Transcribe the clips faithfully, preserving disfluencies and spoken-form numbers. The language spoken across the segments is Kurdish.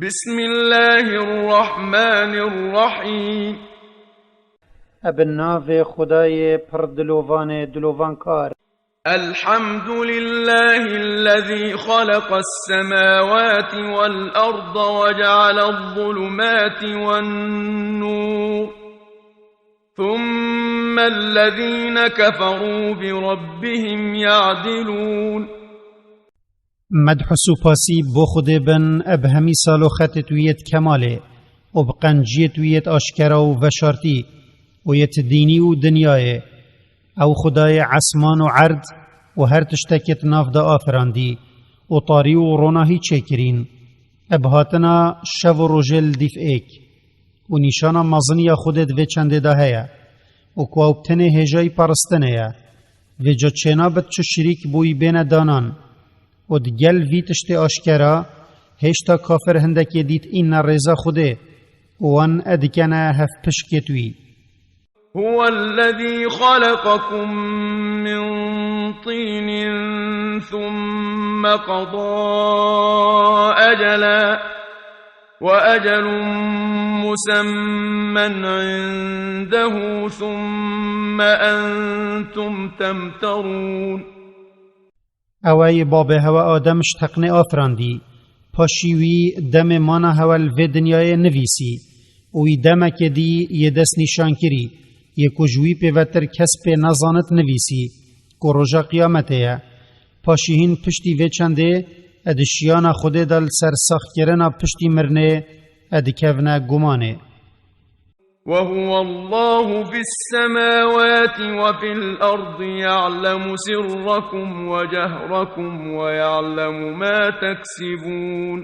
بسم الله الرحمن الرحيم. Eb navê Xwedayê pir dilovanê dilovankar. الحمد لله الذي خلق السماوات والأرض وجعل الظلمات والنور، ثم الذين كفروا بربهم يعدلون. Medh û supasî bo Xwedê bin, eb hemî sal û xetêt wî yêt kemalê û bi qenciyêt wî yêt aşkera û veşartî û yêt dînî û dinyayê. Ew Xwedayê esman û erd û her tiştekêt nav de afirandî û tarî û rona hî çêkirîn. Eb hatina şev û rojê li dîf êk û nîşana meziniya Xwedê di vê çendê de heye û ku ew bi tenê hêjayî paristinê ye. Vêca çênabit çi şirîk bo wî bêne danan û di gel vî tiştê aşkera hêşta kafir hindekê dît înne rêza Xwedê û wan e dikene hevpişkêt wî. هو الذي خلقكم من طين ثم قضى أجلا، وأجل مسمى عنده ثم أنتم تمترون. Ew ê babê hewe Adem ji teqnê afirandî. Paşî wî demê mana hewe li vê dinyayê nivîsî û wî demekê dî yê destnîşan kirî, yê ku ji wî pêvetir kes pê nezanit nivîsî, ku roja qiyametê ye. Paşî hîn piştî vê çendê e di şiyana Xwedê de li ser saxkirina piştî mirinê e dikevine gumanê. وهو الله في السماوات وفي الأرض يعلم سركم وجهركم ويعلم ما تكسبون.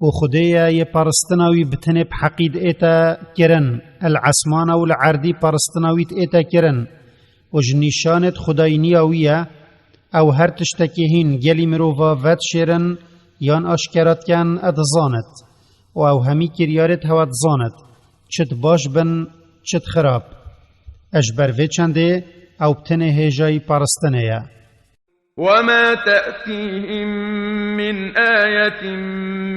Û Xwedê ye yê paristina wî bi tenê bi heqî diête kirin, el esmana û li erdî paristina wî diête kirin. Û ji nîşanêt xwedayîniya wî ye, ew her tiştekê hîn gelî mirova vedişêrin yan aşkera dikin, e dizanit. Û ew hemî kiryarêt hewe dizanit, çi di baş bin, çi di xirab. E ji ber vê çendê ew bi tenê hêjayî paristinê ye. وما تأتيهم من آية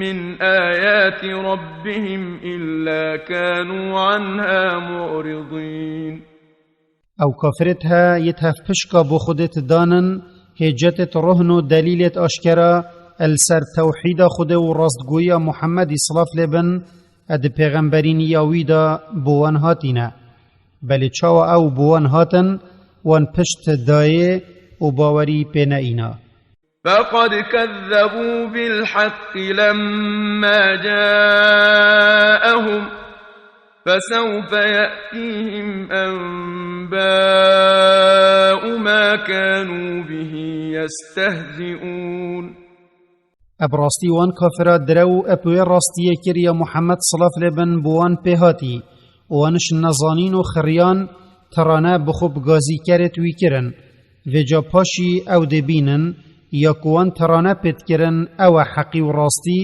من آيات ربهم إلا كانوا عنها معرضين. Ew kafirêt he yêt hevpişka bo Xwedê didanin, hêcetêt rohn û delîlêt aşkera el ser tewhîda Xwedê û rastgoyiya Muhemmedî silav lê bin, e di pêxemberîniya wî de bo wan hatîne. Belê çawa ew bo wan hatin, wan pişt dayê û bawerî pê neîna. فقد كذبوا بالحق لما جاءهم فسوف يأتيهم أنباء ما كانوا به يستهزئون. E bi rastî wan kafira direw e bi wê rastiyê kir ya Muhammed silav lê bin bi wan pê hatî û wan ji nezanîn û xiriyan tirane bi xwe bi gazîkerêt wî kirin. Vêca paşî ew dê bînin ya ku wan tirane pê dikirin ew e heqî û rastî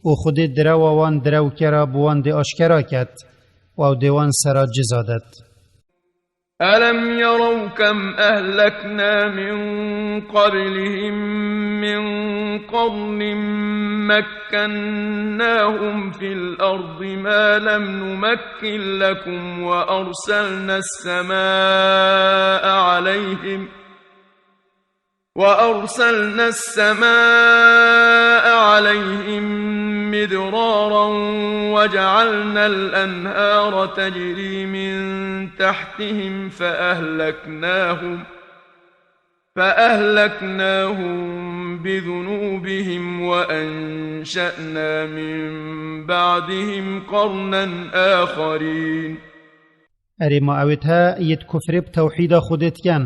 û Xwedê direwa wan direwkera bi wan dê aşkera ket û ew dê wan sera ciza det. ألم يروا كم أهلكنا من قبلهم من قرن مكناهم في الأرض ما لم نمكن لكم وأرسلنا السماء عليهم وأرسلنا السماء عليهم مدرارا وجعلنا الأنهار تجري من تحتهم فأهلكناهم، فأهلكناهم بذنوبهم وأنشأنا من بعدهم قرنا آخرين. Erê ma ewêt he yêt kufrê bi tewhîda Xwedê diken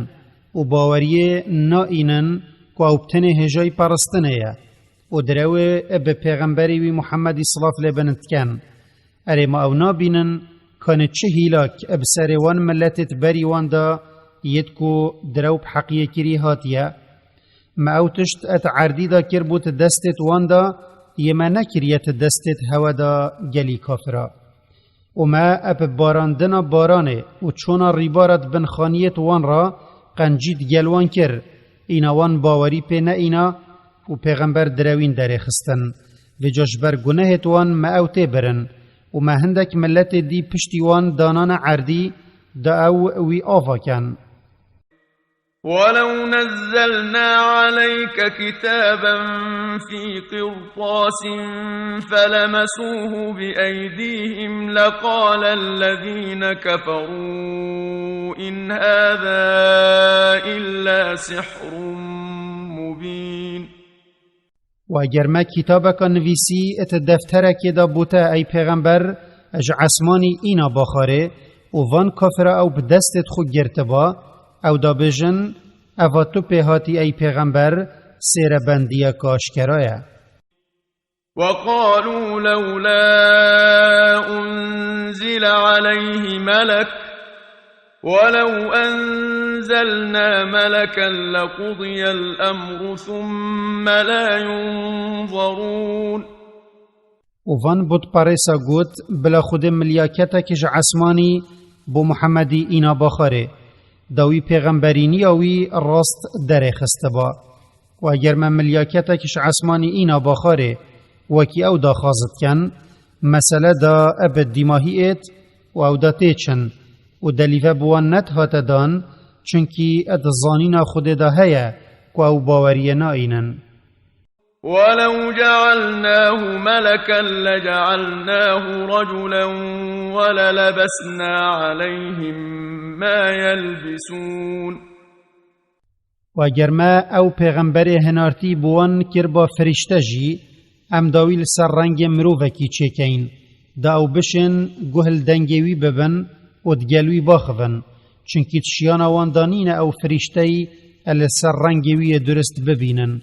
û baweriyê naînin ku ew bi tenê hêjayî paristinê ye û direwê bi pêxemberê wî Muhemmedî silav lê bin diken. Erê ma ew nabînin kanê çi hîlak bi serê wan miletêt berî wan de yêt ku direw bi heqiyê kirî hatiye? Me ew tişt et erdî de kir bû ti destêt wan de, yê me nekiriye ti destêt hewe de gelî kafira. Û me ep barandina baranê û çona rîbaret bin xaniyêt wan ra qencî digel wan kir, îna wan bawerî pê neîna û pêxember direwîn derê xistin. Vêca ji ber gunehêt wan me ew tê birin û me hindek miletê dî piştî wan danane erdî da ew wî ava ken. ولو نزلنا عليك كتابا في قرطاس فلمسوه بأيديهم لقال الذين كفروا إن هذا إلا سحر مبين. û eger me kitabeka nivîsî it defterekê de bo te ey pêxember ji esmanî îna baxarê û van kafira ew bi destê xwe girtiba, ew da bêjin, eva tu pê hatî ey pêxember sêrebendiyeka aşkera ye. وقالوا لولا أنزل عليه ملك ولو أنزلنا ملكا لقضي الأمر ثم لا ينظرون. û van butperêsa got, bila Xwedê milyaketek ji esmanî bo Muhemmedî îna baxarê, da wî pêxemberîniya wî rast derê xistiba. Û eger me milyaketek ji esmanî îna baxarê, wekî ew daxwaz dikin, mesele da eb dîmahî êt û ew da têçin û delîve bi wan nedihate dan, çunkî di zanîna Xwedê de heye ku ew baweriyê naînin. ولو جعلناه ملكا لجعلناه رجلا وللبسنا عليهم ما يلبسون. Û eger me ew pêxemberê hinartî bi wan kirba firîşte jî, em da wî li ser rengê mirovekî çêkeyin, da ew bişên guh li dengê wî bibin û digel wî baxivin, çunkî di şiyana wan de nîne ew firîşteyî li ser rengê wî yê durist bibînin.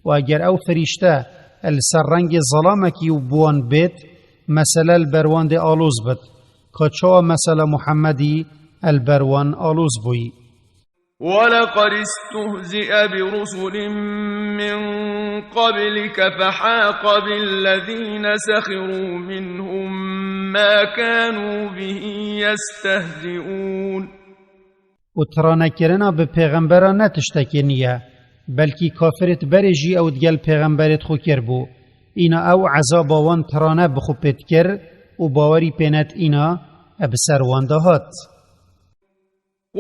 Û eger ew firîşte li ser rengê zelamekî û bi wan bêt, mesele li ber wan dê aloz bit, ka çawa mesela Muhemmedî li ber wan aloz bûyî. ولقد استهزئ برسل من قبلك فحاق بالذين سخروا منهم ما كانوا به يستهزئون. û tiranekirina bi pêxembera ne tiştekê niye, belkî kafirêt berê jî ew digel pêxemberêt xwe kirbû. Îna ew ezaba wan tirane bi xwe pê dikir û bawerî pê nedîna, e bi ser wan de hat.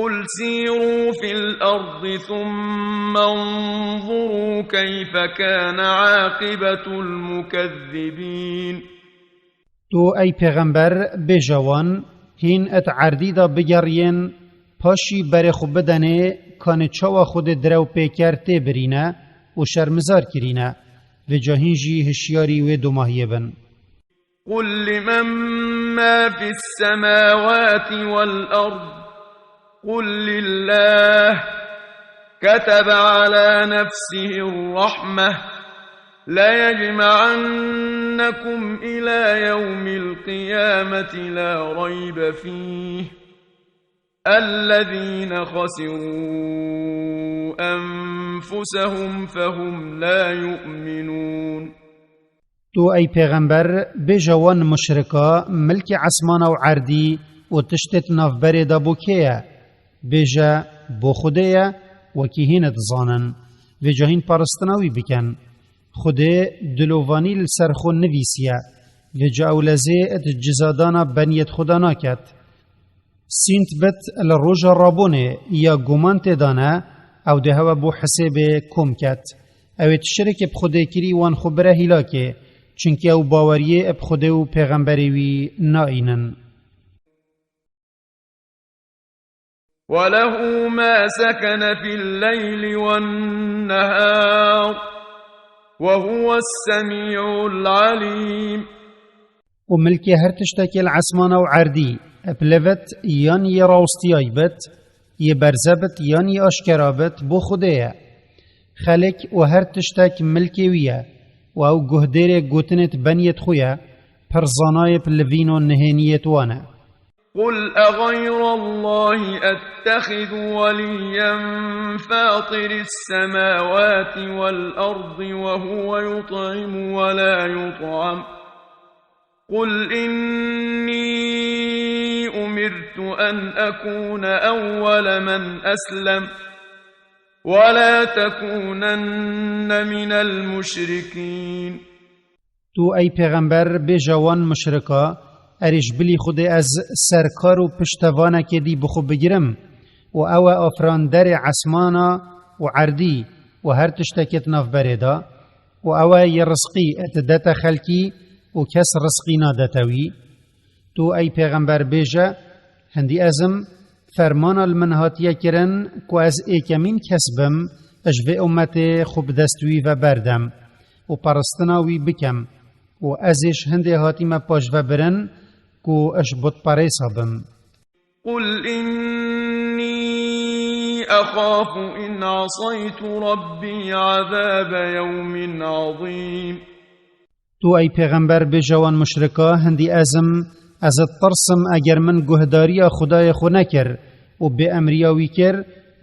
قل سيروا في الأرض ثم انظروا كيف كان عاقبة المكذبين. Tu ey pêxember bêje wan, hîn et erdî de bigeriyên, paşî berê xwe bidenê, kanê çawa Xwedê direw pêker tê birîne û şermizar kirîne, vêca hîn jî hişyarî wê domahiyê bin. قل لمن ما في السماوات والأرض قل لله كتب على نفسه الرحمة ليجمعنكم إلى يوم القيامة لا ريب فيه الذين خسروا أنفسهم فهم لا يؤمنون. Tu ey pêxember, bêje wan muşrika, milkê esmana û erdî û tiştêt navberê de bo kê ye? Bêje, bo Xwedê ye, wekî hîn dizanin. Vêca hîn paristina wî bikin. Xwedê dilovanî li ser xwe nivîsiye. Vêca ew lezê di cizadana beniyêt xwe de naket. Sînt bit li roja rabûnê ya guman tê de ne, ew dê hewe bo hisêbê kom ket. Ew ê tişirikê bi Xwedê kirî wan xwe bire hîlakê, çunkî ew baweriyê bi Xwedê û pêxemberê wî naînin. وله ما سكن في الليل والنهار وهو السميع العليم. Û milkê her tiştekê li esmana û erdî, bi levit yan yê rawestiyay bit, yê berze bit yan yê aşkera bit, bo Xwedê ye. Xelek û her tiştek milkê wî ye û ew guhdêrê gotinêt beniyêt xwe ye, pir zanayê bi livîn û nihêniyêt wan e. قل أغير الله أتخذ وليا فاطر السماوات والأرض وهو يطعم ولا يطعم قل إني أمرت أن أكون أول من أسلم ولا تكونن من المشركين. Tu, ey pêxember, bêje wan muşrika, Erê ji bilî Xwedê ez serkar û piştevanekê dî bi xwe bigirim, û ew e afranderê esmana û erdî û her tiştekê di navberê de, û ew e yê rizqî didete xelkî û kes rizqî nadete wî. Tu, ey pêxember, bêje, Hindî ez im, fermana li min hatiye kirin ku ez êkemîn kes bim, ji vê ummetê xwe bi dest wî ve berdem û peristina wî bikem, û ez ê ji hindê hatîme paşvebirin ku ji butperêsa bim. قل إني أخاف إن عصيت ربي عذاب يوم عظيم. Tu, ey pêxember, bêje wan muşrika, Hindî ez im, ez ditirsim eger min guhdariya Xwedayê xwe nekir û bêemriya wî kir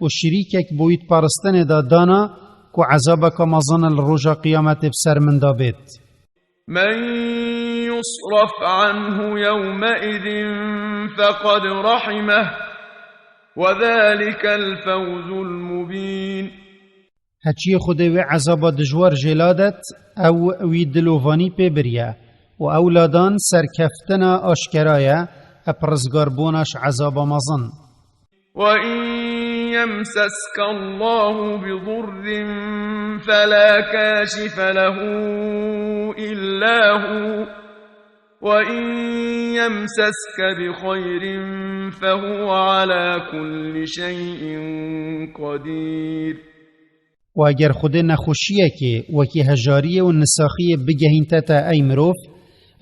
û şirîkek bo wî di paristinê de dana, ku ezabeke mezin li roja qiyametê bi ser min de bêt. من يصرف عنه يومئذ فقد رحمه وذلك الفوز المبين. Heçiyê Xwedê wê ezaba dijwar jê ladet, ew wî dilovanî pê biriye û ew ladan serkeftina aşkera ye, ep rizgarbûna ji ezaba mezin. وإن يمسسك الله بضر فلا كاشف له إلا هو، وإن يمسسك بخير فهو على كل شيء قدير. û eger Xwedê nexweşiyekê wekî hejariyê û nisaxiyê bigehînte te, ey mirov,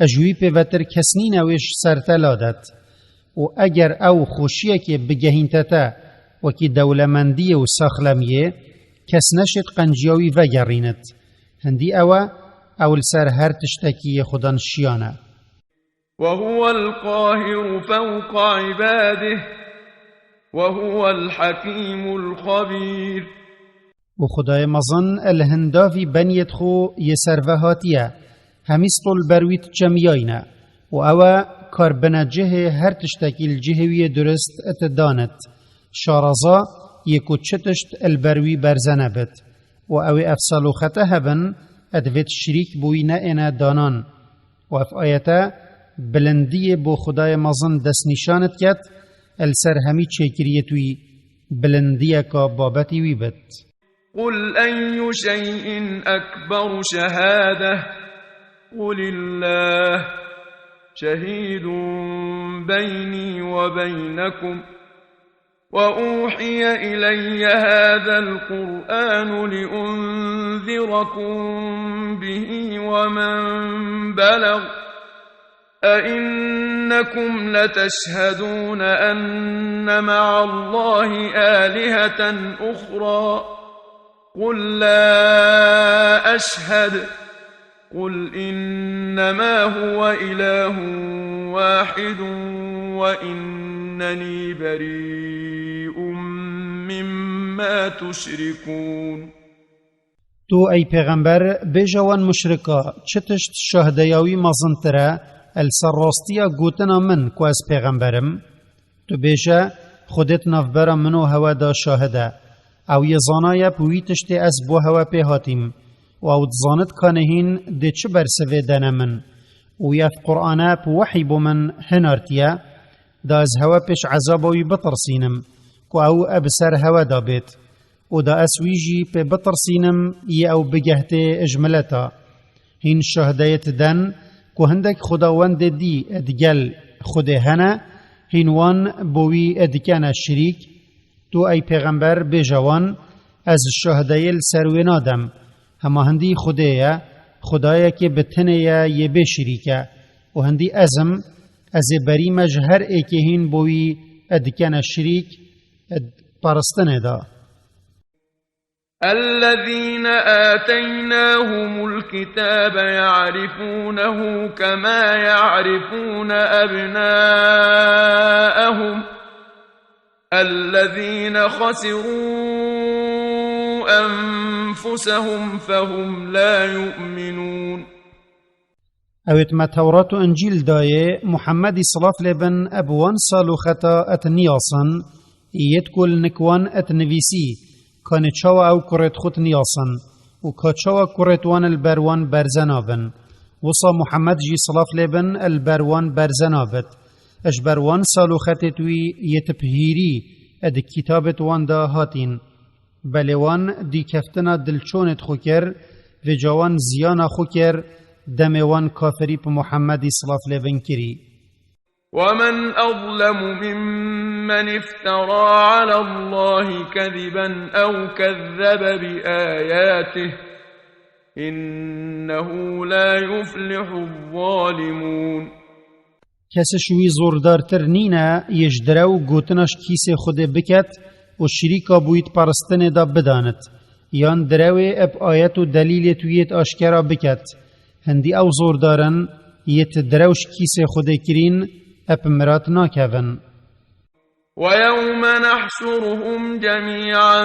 ji wî pêvetir kes nîne wê ji ser te ladet. Û eger ew xweşiyekê bigehînte te wekî dewlemendiyê û saxlemiyê, kes neşêt qenciya wî vegerînit. Hindî ew e, ew li ser her tiştekî yê Xudan şiyan e. وهو القاهر فوق عباده وهو الحكيم الخبير. Û Xwedayê mezin li hindavî beniyêt xwe yê serve hatiye, hemî stol ber wî diçemiyayne. Û ew e karbinecihê her tiştekî li cihê wî yê durist didanit. Şaraza yê ku çi tişt li ber wî berze nebit. Û ew ê ev saloxete hebin, divêt şirîk bo wî neêne danan. Û ev ayete bilindiyê bo Xwedayê mezin destnîşan diket, li ser hemî çêkiriyêt wî bilindiyeka babetî wî bit. قل أي شيء أكبر شهادة، قل الله، شهيد بيني وبينكم، وأوحي إلي هذا القرآن لأنذركم به ومن بلغ، أئنكم لتشهدون أن مع الله آلهة أخرى، قل لا أشهد، قل إنما هو إله واحد وإنني بريء مما تشركون. Tu, ey pêxember, bêje wan muşrika, çi tişt şahdeya wî mezintir e, li ser rastiya gotina min ku ez pêxember im? Tu bêje, Xwedê di navbera min û hewe de şahid e. Ew yê zana ye bi wî tiştê ez bo hewe pê hatîm. Û ew dizanit kanê hîn dê çi bersivê dene min. Û ev Qur'ane bi wehî bo min hinartiye, da ez hewe pêş ezaba wî bitirsînim, ku ew e bi ser hewe de bêt. Û da ez wî jî pê bitirsînim, yê ew bigehtê ji mileta. Hîn şahdeyê ti den ku hindek xwedawendê dî digel Xwedê hene, hîn wan bo wî dikene şirîk. Tu, ey pêxember, bêje wan, ez şahdeyê li ser wê nadem. Hema hindî Xwedê ye, Xwedayekê bi tinê ye yê bê şirîk e. Û hindî ez im, ez ê berî me ji her êkê hîn bo wî dikene şirîk, di paristinê de. الذين آتيناهم الكتاب يعرفونه كما يعرفون أبناءهم، الذين خسروا أنفسهم فهم لا يؤمنون. Ew ê me Tewrat û Încîl dayê, Muhemmedî silav lê bin, eb wan sal û xeta et niyasin, yêt ku li nik wan et nivîsî, kanê çawa ew kurêt xwe niyasin û ka çawa kurêt wan li ber wan berze nabin. Wisa Muhammed jî silav lê bin li ber wan berze nabit. Ji ber wan sal û xetêt wî yê tip hîrî di kitabêt wan de hatîn. Belê wan dîkeftina dilçonêt xwe kir, vêca wan ziyana xwe kir, demê wan kafirî bi Muhammedî silav lê bin kirî. ومن أظلم ممن افترى على الله كذبا أو كذب بآياته إنه لا يفلح الظالمون. Kes ji wî zordartir nîne yê ji direw gotina ji kîsê Xwedê biket û şirîka bi wî di peristinê de bidanit, yan direwê eb ayet û delîlêt wî yêt aşkera biket. Hindî ew zordar in yêt direw ji kîsê Xwedê kirîn eb mirat nakevin. ويوم نحشرهم جميعا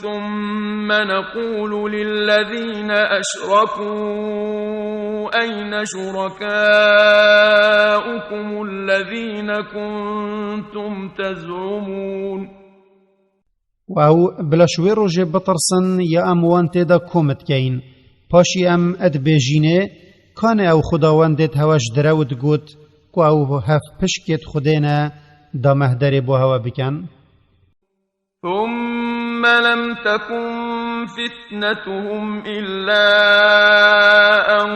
ثم نقول للذين أشركوا أين شركاؤكم الذين كنتم تزعمون. Û ew bila ji wê rojê bitirsin ya em wan tê de kom dikeyin. Paşî em dibêjînê, kanê ew xwedawendêt hewe ji direw digot ku ew hev pişkêt Xwedê ne, da mehderê bo hewe bikin? ثم لم تكن فتنتهم إلا أن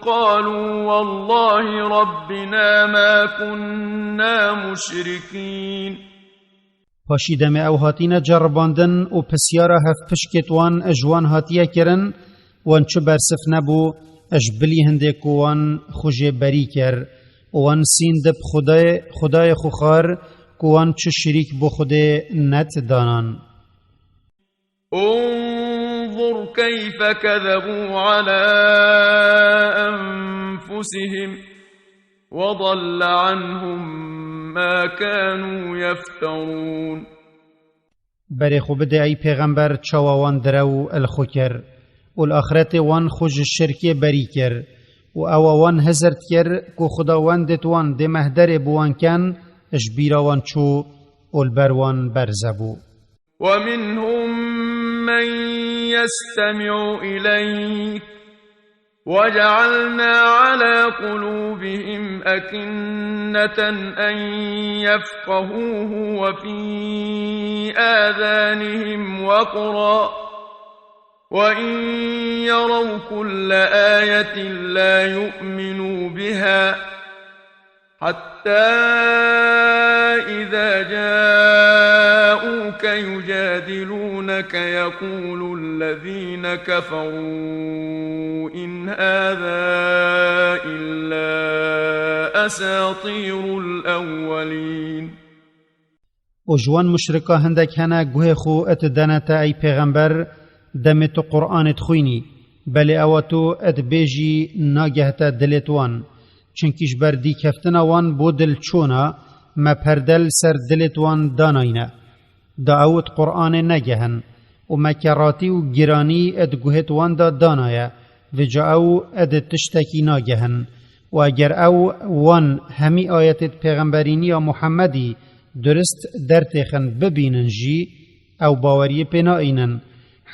قالوا والله ربنا ما كنا مشركين. Paşî demê ew hatîne ceribandin û pisyara hevpişkêt wan ji wan hatiye kirin, wan çi bersif nebû, ji bilî hindê ku wan xwe jê berî kir û wan sînd bi Xwedayê, Xwedayê xwe xwar ku wan çi şirîk bo Xwedê net danan. انظر كيف كذبوا على أنفسهم وضل عنهم ما كانوا يفترون. Berê xwe bide ey pêxember çawa wan direw li xwe kir û li axretê wan xwe ji şirkê berî kir û ewa wan hizir dikir ku xwedawendêt wan dê mehderê bi wan ken ji bîra wan çû û li ber wan berze bû. ومنهم من يستمع إليك وجعلنا على قلوبهم أكنة أن يفقهوه وفي آذانهم وقرا وإن يروا كل آية لا يؤمنوا بها حتى إذا جاءوك يجادلونك يقول الذين كفروا إن هذا إلا أساطير الأولين. Û ji wan muşrika hindek hene guhê xwe didene te ey pêxember, demê tu Qur'anê dixwînî, belê ewa tu dibêjî nagehte dilêt wan. Çimkî ji ber dîkeftina wan bo dilçona me perde li ser dilêt wan danayne. Da ew di Qur'anê negehin û me keratî û giranî di guhêt wan de danaye, vêca ew di tiştekî nagehin. Û eger ew wan hemî ayetêt pêxemberîniya Muhemmedî durist dertêxin bibînin jî, ew baweriyê pê naînin.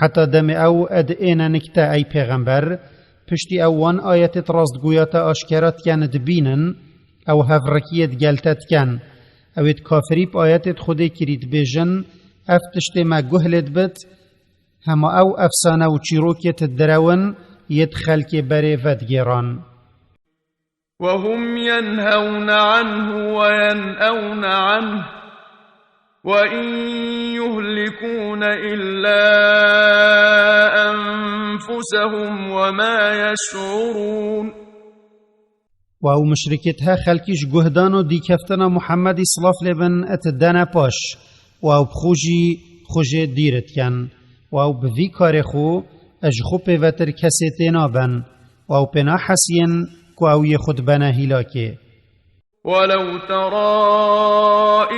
Heta demê ew di êne nikte ey pêxember, piştî ew wan ayetêt rastgoya te aşkera diken dibînin, ew hevrikiyêt gel te diken. Ew êt kafirî bi ayetêt Xwedê kirî dibêjin, ev tiştê me guh lê dibit, hema ew efsane û çîrokêt direwin yêt xelkê berê vedigêran. وهم ينهون عنه وينأون عنه وإن يهلكون إلا أنفسهم وما يشعرون. Û ew muşrikêt he xelkî ji guhdan û dîkeftina Muhemmedî silav lê bin et dene paş û ew bi xwe jî xwe jê dîr dikin û ew bi vî karê xwe ji xwe pêvetir kesê tê nabin û ew pê nahesiyên ku ew yê xwe dibene hîlakê. ولو ترى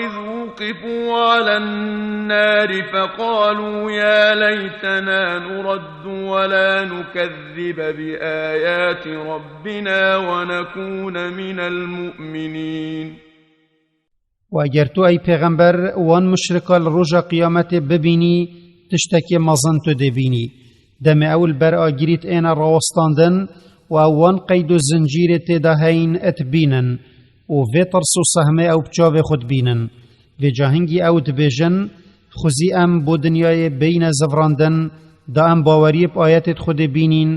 إذ وقفوا على النار فقالوا يا ليتنا نرد ولا نكذب بآيات ربنا ونكون من المؤمنين. Û eger tu ey pêxember wan muşrika li roja qiyametê bibînî, tiştekê mezin tu dê bînî. Demê ew li ber agirît êne rawestandin û ew wan qeyd û zincîrê tê de heyîn dibînin û vê tirs û sehmê ew bi çavê xwe dibînin. Vêca hingî ew dibêjin, xwezî em bo dinyayê bêyîne zivrandin, da em baweriyê bi ayetêd Xwedê bînîn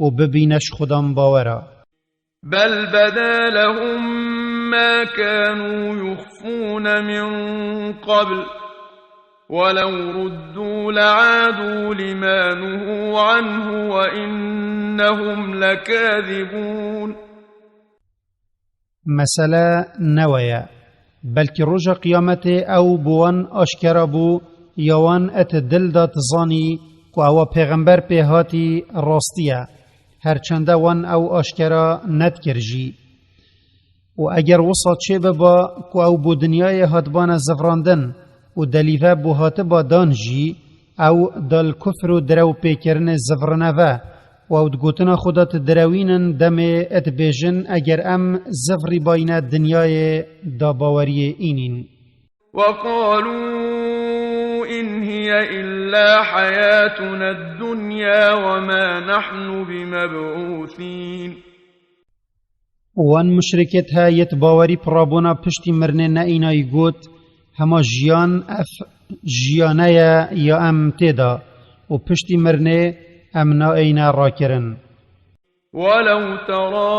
û bibîne ji Xudan bawera. بل بدا لهم ما كانوا يخفون من قبل ولو ردوا لعادوا لما نهوا عنه وإنهم لكاذبون. Mesele ne we ye. Belkî roja qiyametê ew bi wan aşkera bû, ya wan et dil da dizanî ku ewa pêxember pê hatî rastî ye, her çende wan ew aşkera nedikir jî. Û eger wisa çêbiba ku ew bo dinyayê hatibane zivrandin û delîve bo hatiba dan jî, ew da li kufr û direw pêkirinê zivrine ve û ew di gotina xwe de didirewînin demê dibêjin, eger em zivrîbayîne dinyayê da baweriyê înîn. وقالوا إن هي إلا حياتنا الدنيا وما نحن بمبعوثين. Wan muşrikêt he yêt bawerî pirabûna piştî mirinê neînayî got, hema jiyan ev jiyane ye ya em tê de û piştî mirinê em naeyne rakirin. ولو ترى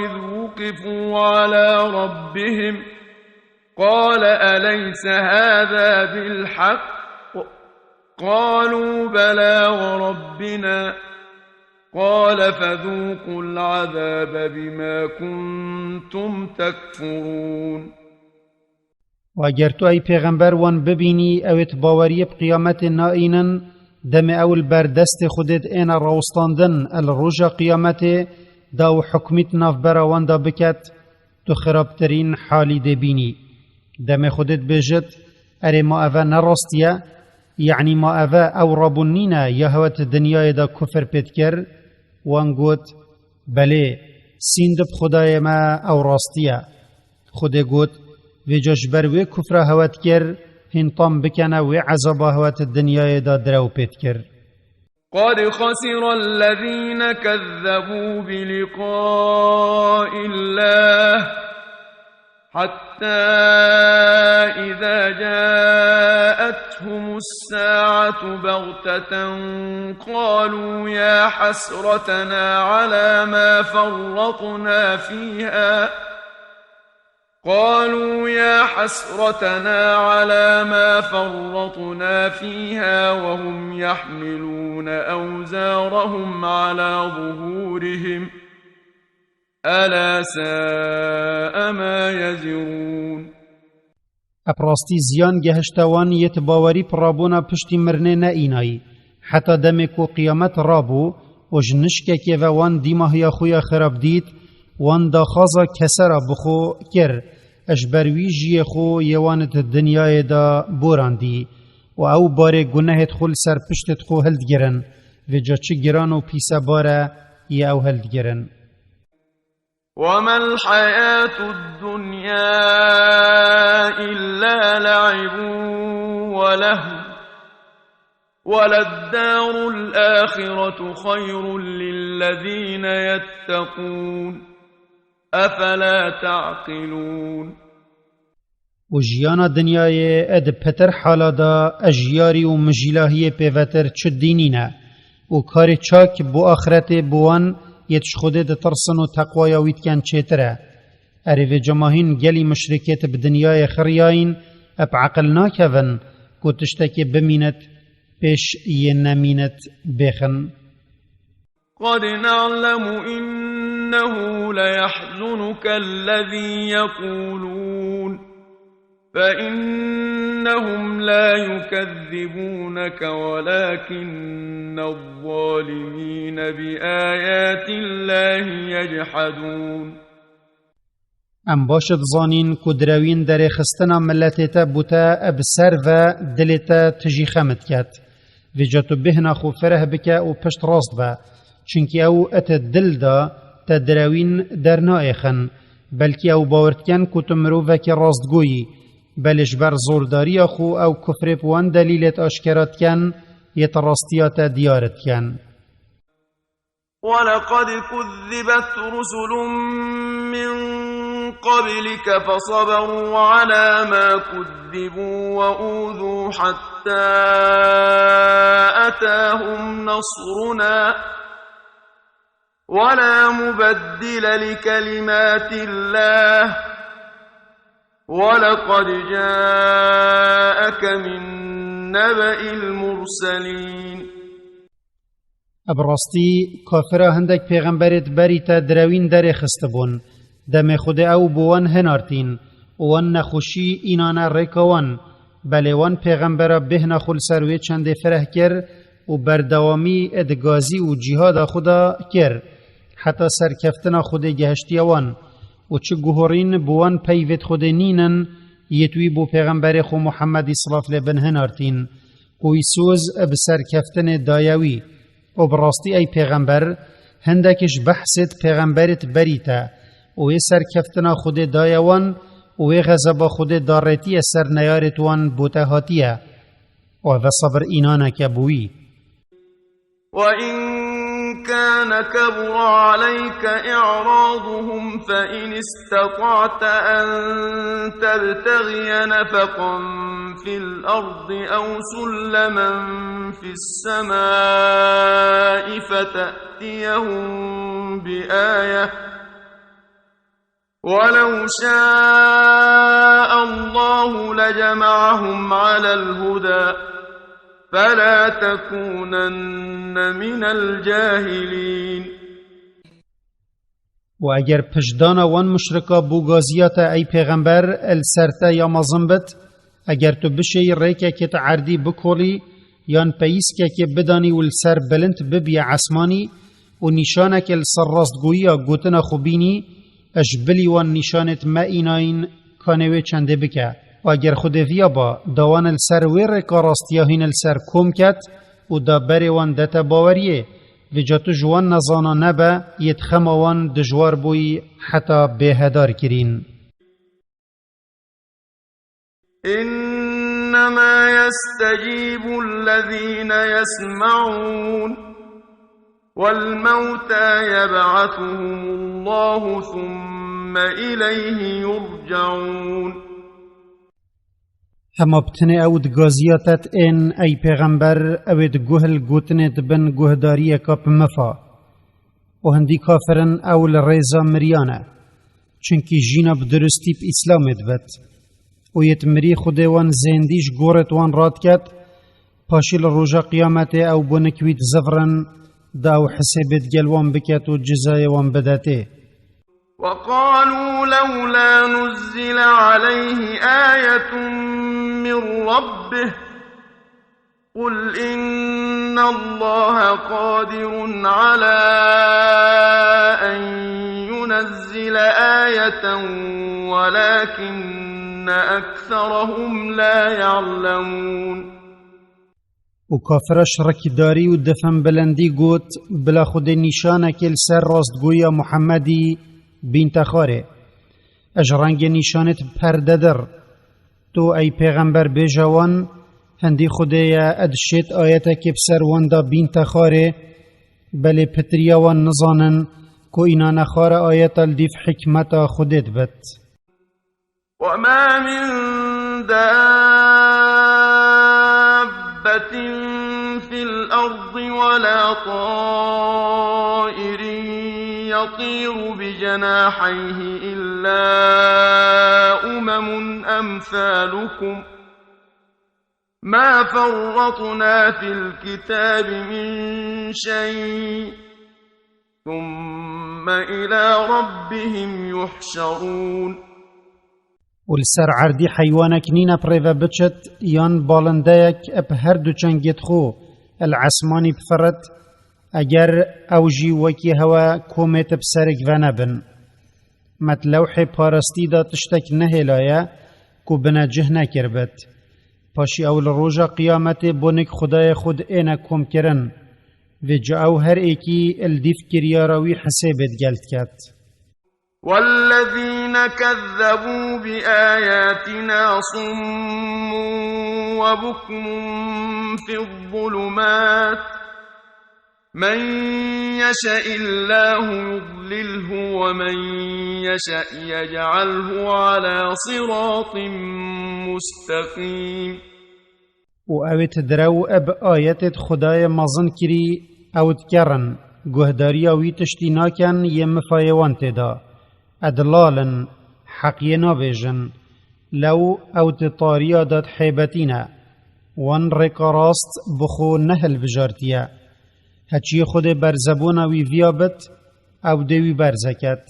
إذ وقفوا على ربهم قال أليس هذا بالحق؟ قالوا بلى وربنا. قال فذوقوا العذاب بما كنتم تكفرون. Û eger tu ey pêxember wan bibînî, ewêt baweriyê bi qiyametê naînin, demê ew li ber destê Xwedê diêne rawistandin, el roja qiyametê da û hukmî di navbera wan de biket, tu xirabtirîn halî dê bînî. Demê Xwedê dibêjit, erê ma eve ne rastî ye? Yanî ma eve ew rabûn nîne ya hewe di dinyayê de kufir pê dikir? Wan got, belê, sînd bi Xwedayê me, ew rastî ye. Xwedê got, vêca ji ber wê kufra hewe dikir, hîn tam bikene wê ezaba hewe di dinyayê de direw pê dikir. قد خسر الذين كذبوا بلقاء الله حتى إذا جاءتهم الساعة بغتة قالوا يا حسرتنا على ما فرطنا فيها قالوا يا حسرتنا على ما فرطنا فيها وهم يحملون أوزارهم على ظهورهم ألا ساء ما يزرون. Bi rastî ziyan gehişte wan yêt bawerî pirabûna piştî mirinê neînayî. Heta demê ku qiyamet rabû û ji nişkekê ve wan dîmahiya xwe ya xirab dît, wan daxwaza kesera bi xwe kir, ji ber wî jiyê xwe yê wan di dinyayê de borandî û ew barê gunehêt xwe li ser piştêt xwe hildigirin, vêca çi giran û pîse bar e yê ew hildigirin. وما الحياة الدنيا إلا لعب ولهو وللدار الآخرة خير للذين يتقون أفلا تعقلون. Û jiyana dinyayê e di pitir hala de e ji yarî û mijîlahiyê pêvetir çi dî nîne. Û karê çak bo axretê bi wan yêt ji Xwedê ditirsin û teqwaya wî dikin çêtir e. Erê vêca ma hîn gelî muşrikêt bi dinyayê xiriyayîn, e bi eqil nakevin ku tiştekê bimînit pêş yê nemînit bêxin. قد نعلم إنه ليحزنك الذي يقولون فإنهم لا يكذبونك ولكن الظالمين بآيات الله يجحدون. Em baş dizanîn ku direwîn derêxistina miletê te bo te bi ser ve dilê te tijî xem diket. Vêca tu bêhna xwe fereh bike û pişt rast be. Çimkî ew et dil de te direwîn dernaêxin. Belkî ew bawer dikin ku tu mirovekî rastgo yî. Belê ji ber zordariya xwe ew kufrê bi wan delîlêt aşkera dikin, yêt rastiya te diyar dikin. ولقد كذبت رسل من قبلك فصبروا على ما كذبوا وأوذوا حتى أتاهم نصرنا ولا مبدل لكلمات الله ولقد جاءك من نبأ المرسلين. Bi rastî kafira hindek pêxemberêt berî te direwîn derê xistibûn. Demê Xwedê ew bi wan hinartîn û wan nexweşî înane rêka wan. Belê wan pêxembera bêhna xwe li ser wê çendê fireh kir û berdewamî di gazî û cîhada xwe de kir. Heta serkeftina Xwedê gehiştiye wan û çi guhorîn bi wan peyvêt Xwedê nînin, yêt wî bo pêxemberê xwe Muhemmedî silav lê bin hinartîn. Ku wî soz bi serkeftinê daye wî. Û bi rastî ey pêxember, hindek ji behsêt pêxemberêt berî te û wê serkeftina Xwedê daye wan û wê xezeba Xwedê darêtiye ser neyarêt wan bo te hatiye. Û ev e sebir înaneke bo wî. وإن كان كبر عليك إعراضهم فإن استطعت أن تبتغي نفقا في الأرض أو سلما في السماء فتأتيهم بآية ولو شاء الله لجمعهم على الهدى فلا تكونن من الجاهلين. Û eger piştdana wan muşrika bo gaziya te ey pêxember li ser te ya mezin bit, eger tu bişêyî rêkekê te erdî bikolî, yan peyîskekê bidanî û li ser bilind bibiye esmanî û nîşanekê li ser rastgoyiya gotina xwe bînî, ji bilî wan nîşanêt me înayîn kanê wê çendê bike. Û eger Xwedê viya ba, da wan li ser wê rêka rastiya hîn li ser kom ket û da berê wan dete baweriyê, vêca tu ji wan nezana nebe, yê di xema wan dijwar bûyî heta bêhedar kirîn. إنما يستجيب الذين يسمعون والموتى يبعثهم الله ثم إليه يرجعون. Hema bi tenê ew digaziya te ên ey pêxember, ew ê di guh li gotinê dibin guhdariyeka bi mifa. Û hindî kafir in ew li rêza miriyan e. Çunkî jîna bi durustî bi Îslamê dibet. Û yêt mirî Xwedê wan zêndî ji gorêt wan radiket, paşî li roja Qiyametê ew bonik wî dizivirin, da ew hisêbê digel wan biket û cizayê wan bidetê. وقالوا لولا نزل عليه آية من ربه قل إن الله قادر على أن ينزل آية ولكن أكثرهم لا يعلمون. Û kafira şirikdarî û difin bilindî got, bila Xwedê nîşanekê li ser rastgoyiya Muhemmedî bînte xwarê. Ji rengê nîşanêt perdedir. Tu, ey pêxember, bêje wan, hindî Xwedê ye, ed şêt ayetekê bi ser wan de bînte xwarê, belê pitiriya wan nizanin, ku îna nexwara ayeta li dîv hikmeta Xwedê dibit. وما من دابة في الأرض ولا طائر يطير بجناحيه إلا أمم أمثالكم ما فرطنا في الكتاب من شيء ثم إلى ربهم يحشرون. Û li ser erdî heywanek nîne bi rê ve biçit, yan balindeyek bi her du çengêt xwe li esmanî bifirit, eger ew jî wekî hewe komêt bi serek ve nebin. Me di lewhê parastî de tiştek nehêlaye ku binecih nekiribit. Paşî ew li roja Qiyametê bonik Xwedayê xwe diêne komkirin. Vêca ew her êkî li dîv kiryara wî hisêbê digel diket. والذين كذبوا بآياتنا صم وبكم في الظلمات من يشأ الله يضلله ومن يشأ يجعله على صراط مستقيم. û ew ê direw bi ayetêt Xwedayê mezin kirî, ew dikerin, guhdariya wî tiştî nakin yê mifayê wan tê de. Edlal in, heqiyê nabêjin. Lew ew di tariya de dihêbetîne. Wan rêka rast bi xwe nehilbijartiye. Heçiyê Xwedê berzebûna wî viya bit, ew dê wî berze ket.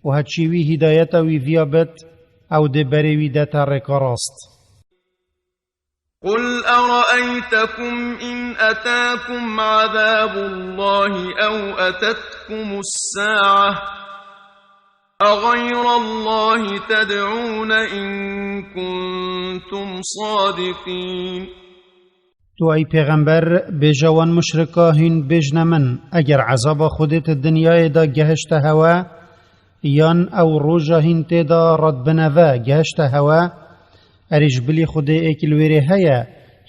Û heçiyê wî hîdayeta wî viya bit, ew dê berê wî dete rêka rast. قل أرأيتكم إن أتاكم عذاب الله أو أتتكم الساعة أغير الله تدعون إن كنتم صادقين. Tu ey pêxember, bêje wan muşrika hîn bêjne min, eger ezaba Xwedê di dinyayê de gehişte hewe, yan ew roja hîn tê de radbine ve gehişte hewe, erê ji bilî Xwedê êk li wêrê heye,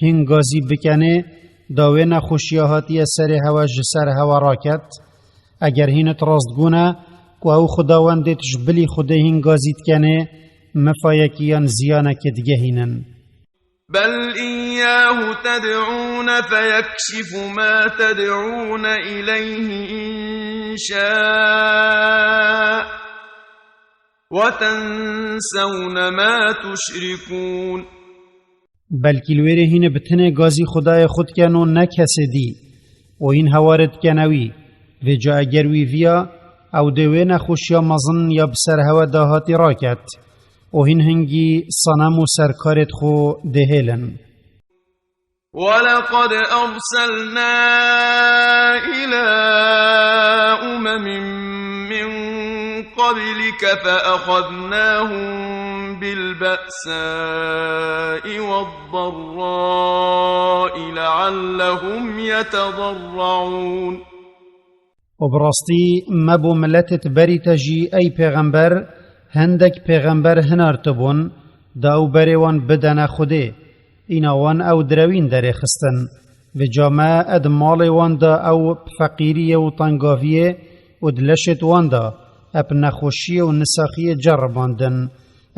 hîn gazî bikenê, da wê nexweşiya hatiye serê hewe ji ser hewe raket? Eger hîn it rastgûn e, ku ew Xwedawendêt ji bilî Xwedê hîn gazî dikenê, mifayekî yan ziyanekê digehînin. بل إياه تدعون فيكشف ما تدعون إليه إن شاء وتنسون ما تشركون. Belkî li wêrê hîn bi tenê gazî Xwedayê xwe diken û ne kesê dî. Û hîn hewarit dikene wî. Vêca eger wî viya, ew dê wê nexweşiya mezin ya bi ser hewe dahatî raket. Û hîn hingî senem û serkarêt xwe dihêlin. ولقد أرسلنا إلى أمم من قبلك فأخذناهم بالبأساء والضراء لعلهم يتضرعون. Û bi rastî me bo miletêt berî te jî, ey pêxember, hindek pêxember hinartibûn, da ew berê wan bidene Xwedê. Îna wan ew direwîn derêxistin. Vêca me ed malê wan da ew bi feqîriyê û tengaviyê û di leşêt wan da eb nexweşiyê û nisaxiyê ceribandin.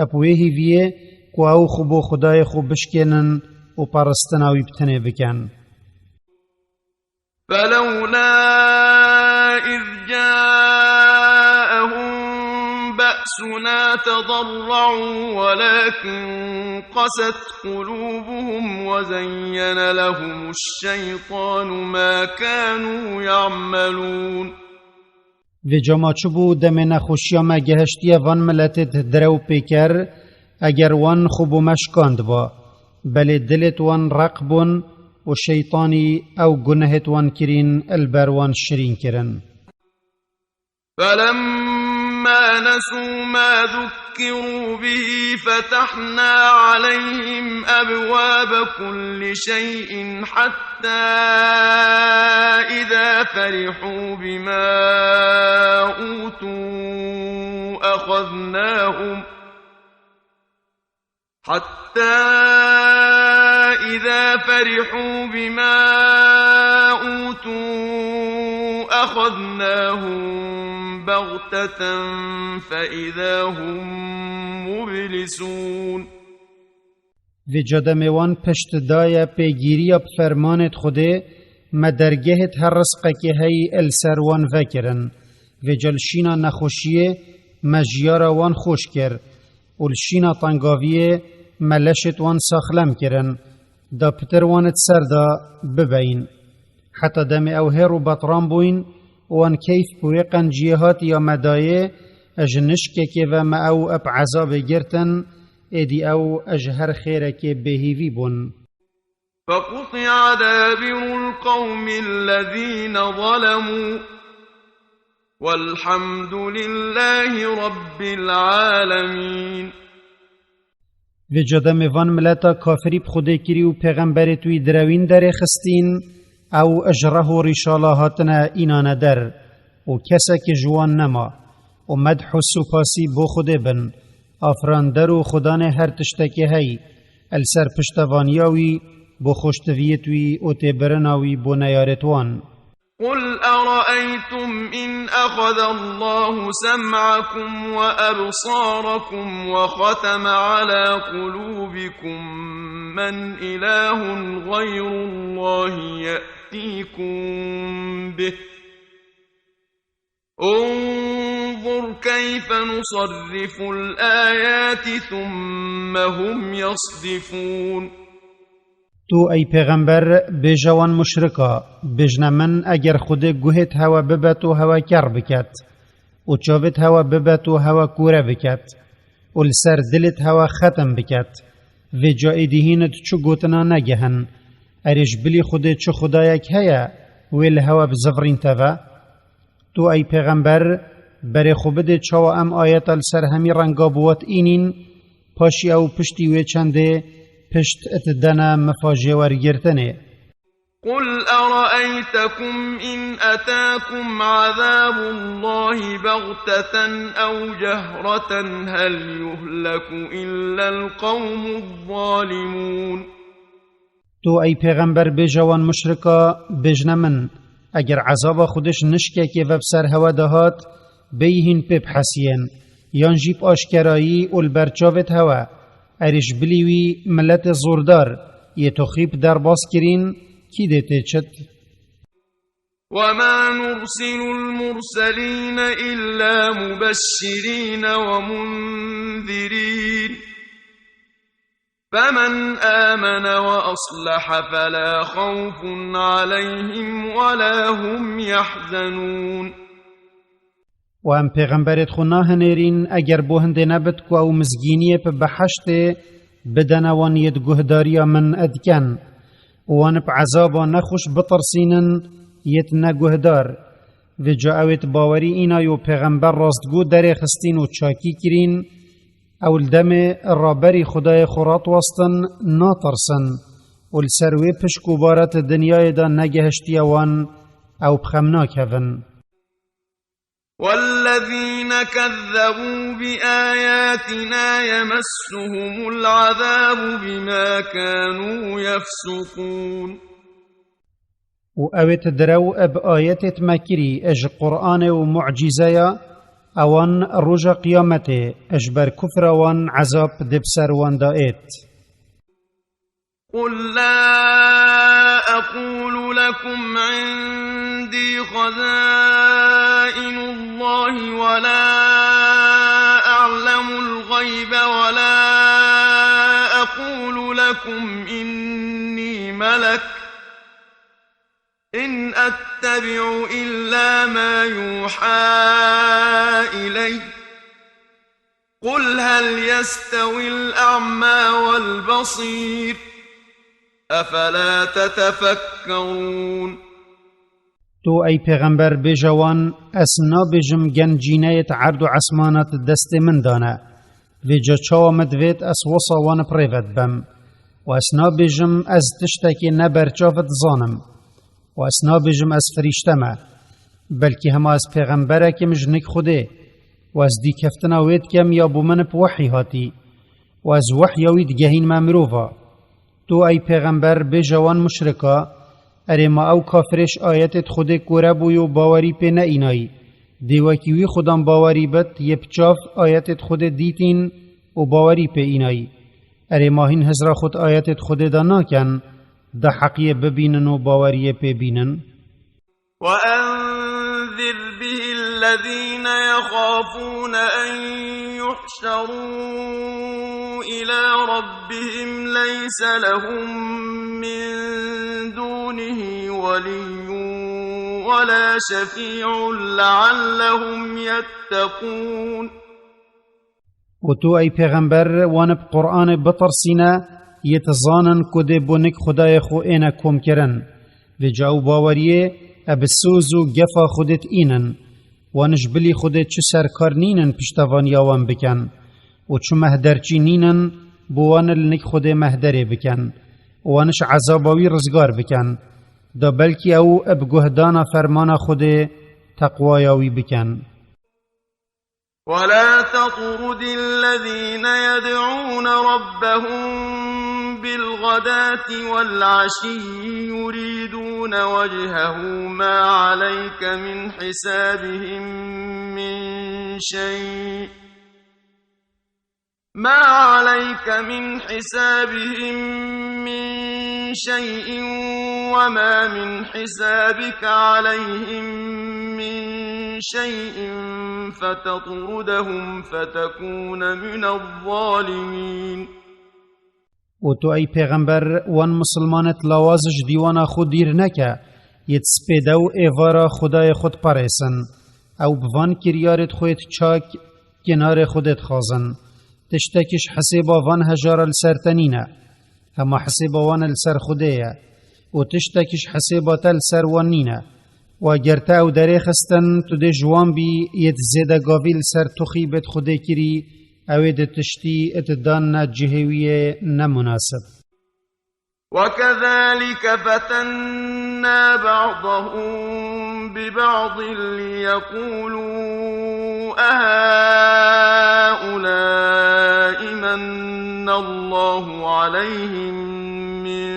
Eb wê hîviyê ku ew xwe bo Xwedayê xwe bişkênin û paristina wî bi tenê bikin. فلولا إذ جاءهم بأسنا تضرعوا ولكن قست قلوبهم وزين لهم الشيطان ما كانوا يعملون. Vêca ma çi bû, demê nexweşiya me gehiştiye van miletêt direw pê ker, eger wan xwe bo me şikandba. Belê dilêt wan req bûn û şeytanî ew gunehêt wan kirîn li ber wan şirîn kirin. فلما نسوا ما ذكروا به فتحنا عليهم أبواب كل شيء حتى إذا فرحوا بما أوتوا أخذناهم حتى إذا فرحوا بما أوتوا أخذناهم بغتة فإذا هم مبلسون. Vêca demê wan pişt daye pêgîriya bi fermanêt Xwedê, me dergehêt her rizqekê heyî li ser wan vekirin. Vêca li şîna nexweşiyê me jiyara wan xweş kir. û li şîna tengaviyê me leşêt wan saxlem kirin, da pitir wan di ser de bibeyîn. Heta demê ew hêr û betran bûyîn û wan keyf bi wê qenciyê hatiya me dayê, ji nişkekê ve me ew bi ezabê girtin, êdî ew ji her xêrekê bêhîvî bûn. فقطع دابر القوم الذين ظلموا والحمد لله رب العالمين. Vêca demê van mileta kafirî bi Xwedê kirî û pêxemberêt wî direwîn derê xistîn, ew ji reh û rîşala hatine înane der û keseke ji wan nema û medh û supasî bo Xwedê bin, afirander û xudanê her tiştekê hey, li ser piştevaniya wî, bo xweştiviyêt wî û têbirina wî bo neyarêt wan. قل أرأيتم إن أخذ الله سمعكم وأبصاركم وختم على قلوبكم من إله غير الله يأتيكم به، انظر كيف نصرف الآيات ثم هم يصدفون. Tu, ey pêxember, bêje wan muşrika, bêjne min, eger Xwedê guhêt hewe bibet û hewe ker biket, û çavêt hewe bibet û hewe kûre biket, û li ser dilêt hewe xetim biket, vêca êdî hîn di çi gotina negihin, erê ji bilî Xwedê çi xwedayek heye, wê li hewe bizivirînte ve? Tu, ey pêxember, berê xwe bidê çawa em ayeta li ser hemî renga bi we tînîn, paşî ew piştî wê çendê pişt didene mifa jêwergirtinê. قل أرأيتكم إن أتاكم عذاب الله بغتة أو جهرة هل يهلك إلا القوم الظالمون. Tu, ey pêxember, bêje wan muşrika, bêjne min, eger ezaba Xwedê ji nişkekê ve bi ser hewe de hat, bêyî hîn pê bihesiyên, yan jî bi aşkerayî û li ber çavêt hewe, erê ji bilî wî miletê zordar yê toxî bi derbas kirîn, kî dê tê çit? وما نرسل المرسلين إلا مبشرين ومنذرين، فمن آمن وأصلح فلا خوف عليهم ولا هم يحزنون. Û em pêxemberêt xwe nahinêrîn eger bo hindê nebit ku ew mizgîniyê bi behiştê bidene wan yêt guhdariya min diken, û wan bi ezaba nexweş bitirsînin yêt neguhdar. Vêca ewêt bawerî înay û pêxember rastgû derêxistîn û çakî kirîn, ew li demê raberî Xwedayê xwe radiwestin natirsin û li ser wê pişk û baret dinyayê de negehiştiye wan, ew bi xem nakevin. والذين كذبوا بآياتنا يمسهم العذاب بما كانوا يفسقون. Û ewêt direw bi ayetêt me kirî ji Qur'anê û mucîzeya, ewan roja qiyametê ji ber kufra wan ezab dê bi ser wan de êt. قل لا أقول لكم عندي خزائن الله ولا أعلم الغيب ولا أقول لكم إني ملك، إن أتبع إلا ما يوحى إلي، قل هل يستوي الأعمى والبصير، أفلا تتفكرون. Tu, ey pêxember, bêje wan, ez nabêjim gencîneyêt erd û esmanat destê min dane. Vêca çawa min divêt ez wisa wan bi rê ve dibem. Û ez nabêjim ez tiştekê ne berçav dizanim. Û ez nabêjim ez firîşte me. Belkî hema ez pêxemberekim ji nik Xwedê. Û ez dîkeftina wê dikem ya bo min bi wehyî hatî. Û ez wehya wî digehînme mirova. Tu, ey pêxember, bêje wan muşrika, erê ma ew kafirê ji ayetêt Xwedê kore bûyî û bawerî pê neînayî, dê wekî wî xudan bawerî bit, yê bi çav ayetêt Xwedê dîtîn û bawerî pê înayî. Erê ma hîn hizra xwe di ayetêt Xwedê de naken, da heqiyê bibînin û baweriyê pê bînin? وأنذر به الذين يخافون أن يحشروا إلى ربهم ليس لهم من دونه ولي ولا شفيع لعلهم يتقون. Û tu, ey pêxember, wan bi Qur'anê bitirsîne, yê dizanin ku dê bo nik Xwedayê xwe êne komkirin. Vêca ew baweriyê e bi soz û gefa Xwedê diînin. Wan ji bilî Xwedê çi serkar nînin piştevaniya wan bikin û çi mehderçî nînin bo wan li nik Xwedê mehderê bikin û wan ji ezaba wî rizgar bikin. Da belkî ew bi guhdana fermana Xwedê teqwaya wî bikin. ولا تطرد الذين يدعون ربهم بالغداة والعشي يريدون وجهه ما عليك من حسابهم من شيء ما عليك من حسابهم من شيء وما من حسابك عليهم من شيء فتطردهم فتكون من الظالمين. û tu, ey pêxember, wan misilmanet lawaz ji dîwana xwe dîr neke, yêt spêde û êvara Xwedayê xwe diperêsin. Ew bi van kiryarêt xwe yêt çak kinarê xwe dê dixwazin. Tiştekî ji hesêba van hejara li ser te nîne. Hema hesêba wan li ser Xwedê ye. Û tiştekî ji hesêba te li ser wan nîne. Wa ger te ew derêxistin, tu dê ji wan bî, yêt zêdegavî li ser tuxîbêt Xwedê kirî, ew ê di tiştî it dan ne cihê wî yê nemunasib. وكذلك فتنا بعضهم ببعض ليقولوا أهؤلاء من الله عليهم من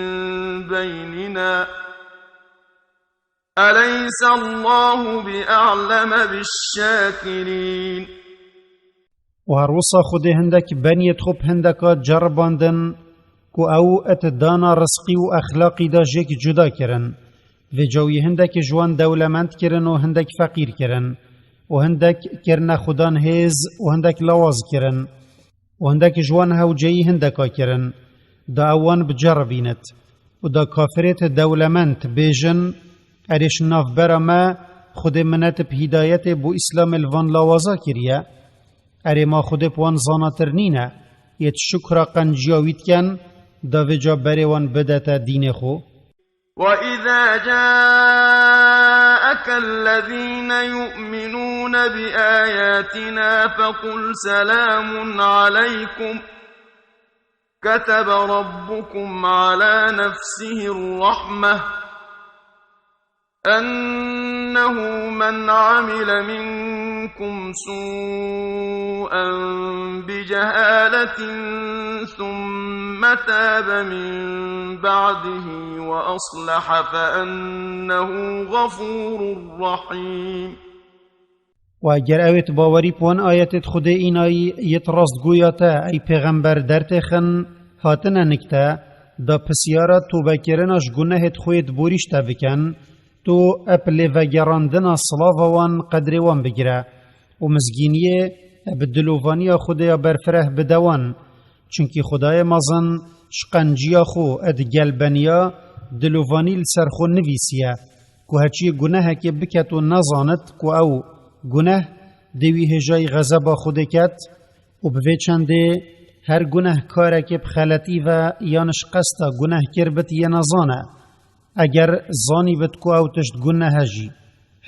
بيننا أليس الله بأعلم بالشاكرين. û her wisa Xwedê hindek beniyêt xwe bi hindeka ceribandin, ku ew it dana rizqî û exlaqî de jêk cuda kirin. Vêca wî hindek ji wan dewlemend kirin û hindek feqîr kirin. Û hindek kirine xudan hêz û hindek lawaz kirin. Û hindek ji wan hewceyî hindeka kirin. Da ew wan biceribînit. Û da kafirêt dewlemend bêjin, Erê ji navbera me, Xwedê minet bi hîdayetê bo Îslamê li van lawaza kiriye. Erê ma Xwedê bi wan zanatir nîne, yêt şukra qenciya wî dikin, da vêca berê wan bidete dînê xwe. وإذا جاءك الذين يؤمنون بآياتنا فقل سلام عليكم كتب ربكم على نفسه الرحمة أنه من عمل منكم سوءا بجهالة ثم تاب من بعده وأصلح فأنه غفور رحيم. û eger ewêt bawerî bi wan ayetêt Xwedê înayî yêt rastgoya te, ey pêxember, dertêxin, hatine nik te, da pisyara tobekirina ji gunehêt xwe yêt borî ji te bikin, tu ep lêvegerandina silava wan qedrê wan bigire û mizgîniyê eb dilovaniya Xwedê ya berfireh bide wan. Çunkî Xwedayê mezin ji qenciya xwe ed gelbeniya dilovanî li ser xwe nivîsiye, ku heçiyê gunehekê biket û nezanit ku ew guneh dê wî hêjayî xezeba Xwedê ket, û bi vê çendê her gunehkarekê bi xeletî ve yan ji qesta guneh kir bit yê nezane. Eger zanîbit ku ew tişt guneh e jî.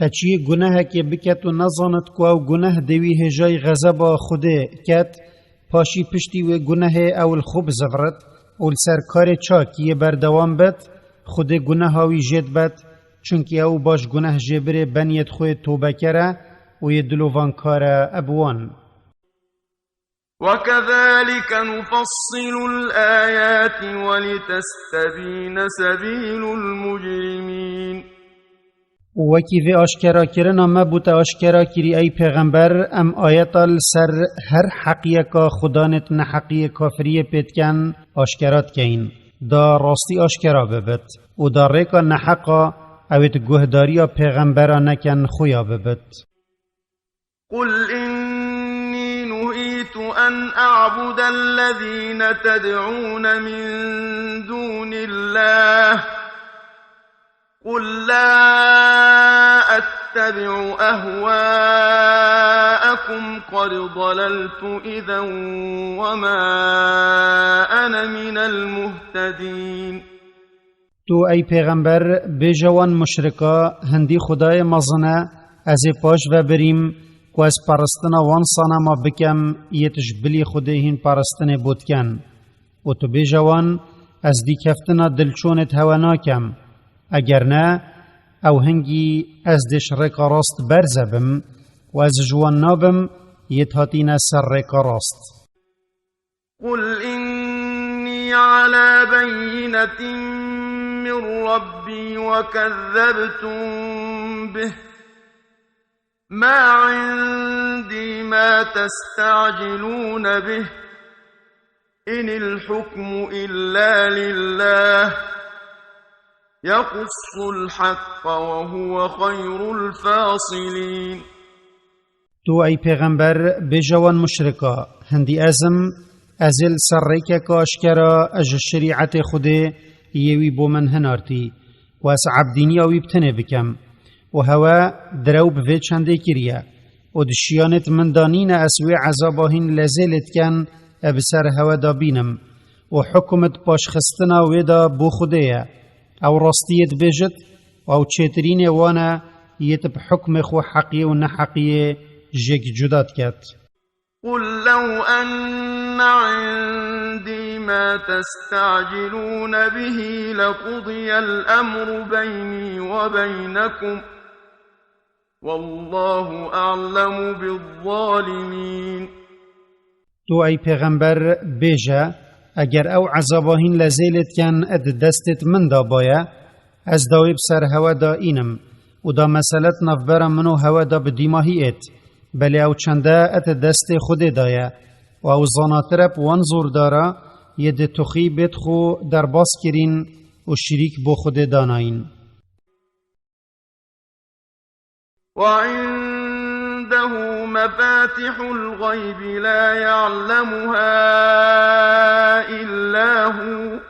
Heçiyê gunehekê biket û nezanit ku ew guneh dê wî hêjayî xezeba Xwedê ket, paşî piştî wê gunehê ew li xwe bizivirit û li ser karê çak yê berdewam bit, Xwedê guneha wî jê dibet, çunkî ew baş guneh jêbirê beniyêt xwe yê tobeker e û yê dilovankar e eb wan. وكذلك نفصل الآيات ولتستبين سبيل المجرمين. û wekî vê aşkerakirina me bû te aşkera kirî, ey pêxember, em ayeta li ser her heqiyeka xudanêt neheqiyê kafiriyê pê diken aşkera dikeyin. Da rastî aşkera bibit û da rêka neheqa ewêt guhdariya pêxembera neken xuya bibit. قل إني نهيت أن أعبد الذين تدعون من دون الله، قل لا أتبع أهواءكم قد ضللت إذا وما أنا من المهتدين. Tu, ey pêxember, bêje wan muşrika, hindî Xwedayê mezin e, ez ê paş ve birîm ku ez peristina wan sanema bikem, yêt ji bilî Xwedê hîn peristinê bo diken. Û tu bêje wan, ez dîkeftina dilçonêt hewe nakem. Eger ne, ew hingî ez dê ji rêka rast berze bim û ez ji wan nabim, yê hatîne ser rêka rast. قل إني على بينة من ربي وكذبتم به، ما عندي ما تستعجلون به، إن الحكم إلا لله، يقص الحق وهو خير الفاصلين. Tu, ey pêxember, bêje wan muşrika: Hindî ez im, ez ê li ser rêkeke aşkera ji şerîetê Xwedê yê wî bo min hinartî, ku ez ebdîniya wî bi tenê bikim. Û hewe direw bi vê çendê kiriye. Û di şiyanêt min de nîne ez wê ezaba hîn lezê lê diken e bi ser hewe de bînim. Û hukm di paşxistina wê de bo Xwedê ye. Ew rastiyê dibêjit, û ew çêtirînê wan e, yê di bi hukmê xwe heqiyê û neheqiyê jêk cuda diket. قل لو أن عندي ما تستعجلون به لقضي الأمر بيني وبينكم، والله أعلم بالظالمين. Tu, ey pêxember, bêje: Eger ew ezaba hîn lezê lê diken di destêt min de baye, ez da wê bi ser hewe de înim û da meselet navbera min û hewe de bi dîmahî êt. Belê ew çende di destê Xwedê de ye û ew zanatir e bi wan zordara yê di tuxî bêt xwe derbas kirîn û şirîk bo Xwedê danayîn. وعنده مفاتح الغيب لا يعلمها إلا هو،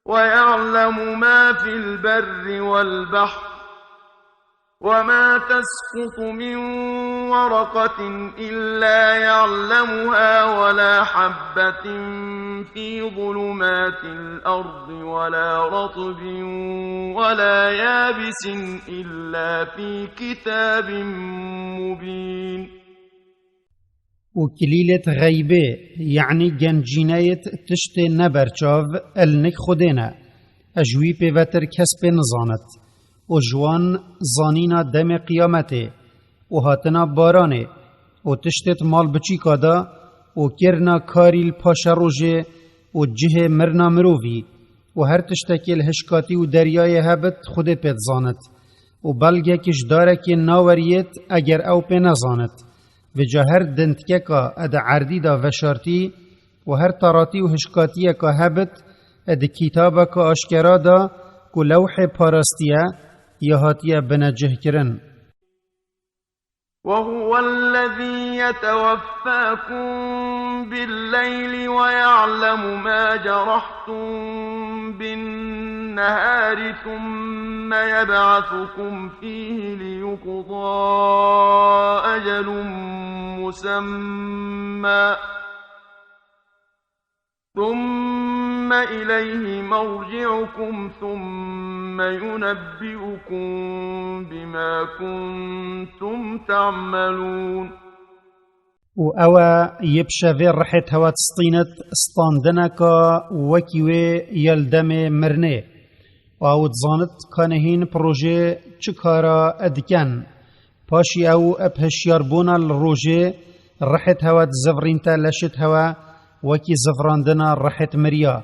ويعلم ما في البر والبحر، وما تسقط من ورقة إلا يعلمها، ولا حبة في ظلمات الأرض، ولا رطب ولا يابس، إلا في كتاب مبين. Û kilîlêt xeybê, yanî gencîneyêt tiştê neberçav, el nik Xwedê ne. Ez ji wî pêvetir kes pê nizanit. Û ji wan zanîna demê qiyametê û hatina baranê û tiştêt mal biçîka de û kirina karî li paşerojê û cihê mirina mirovî û her tiştekê li hişkatî û deryayê hebit Xwedê pê dizanit û belgek ji darekê naweriyêt eger ew pê nezanit. Vêca her dintkeka e di erdî de veşartî û her taratî û hişkatiyeka hebit e di kîtabeka aşkera de ku lewhê parastiye ya hatiye binecihkirin. وهو الذي يتوفاكم بالليل ويعلم ما جرحتم بالنهار ثم يبعثكم فيه ليقضى أجل مسمى، ثم إليه مرجعكم ثم ينبئكم بما كنتم تعملون. Û ew e yê bi şevê rihêt hewe distînit standineka wekî wê ya li demê mirinê. Û ew dizanit ka nehîn projê çi kara diken. Paşî ew bi hişyarbûna li rojê rihêt hewe dizivrînte leşêt hewe wekî zivrandina rihêt miriya.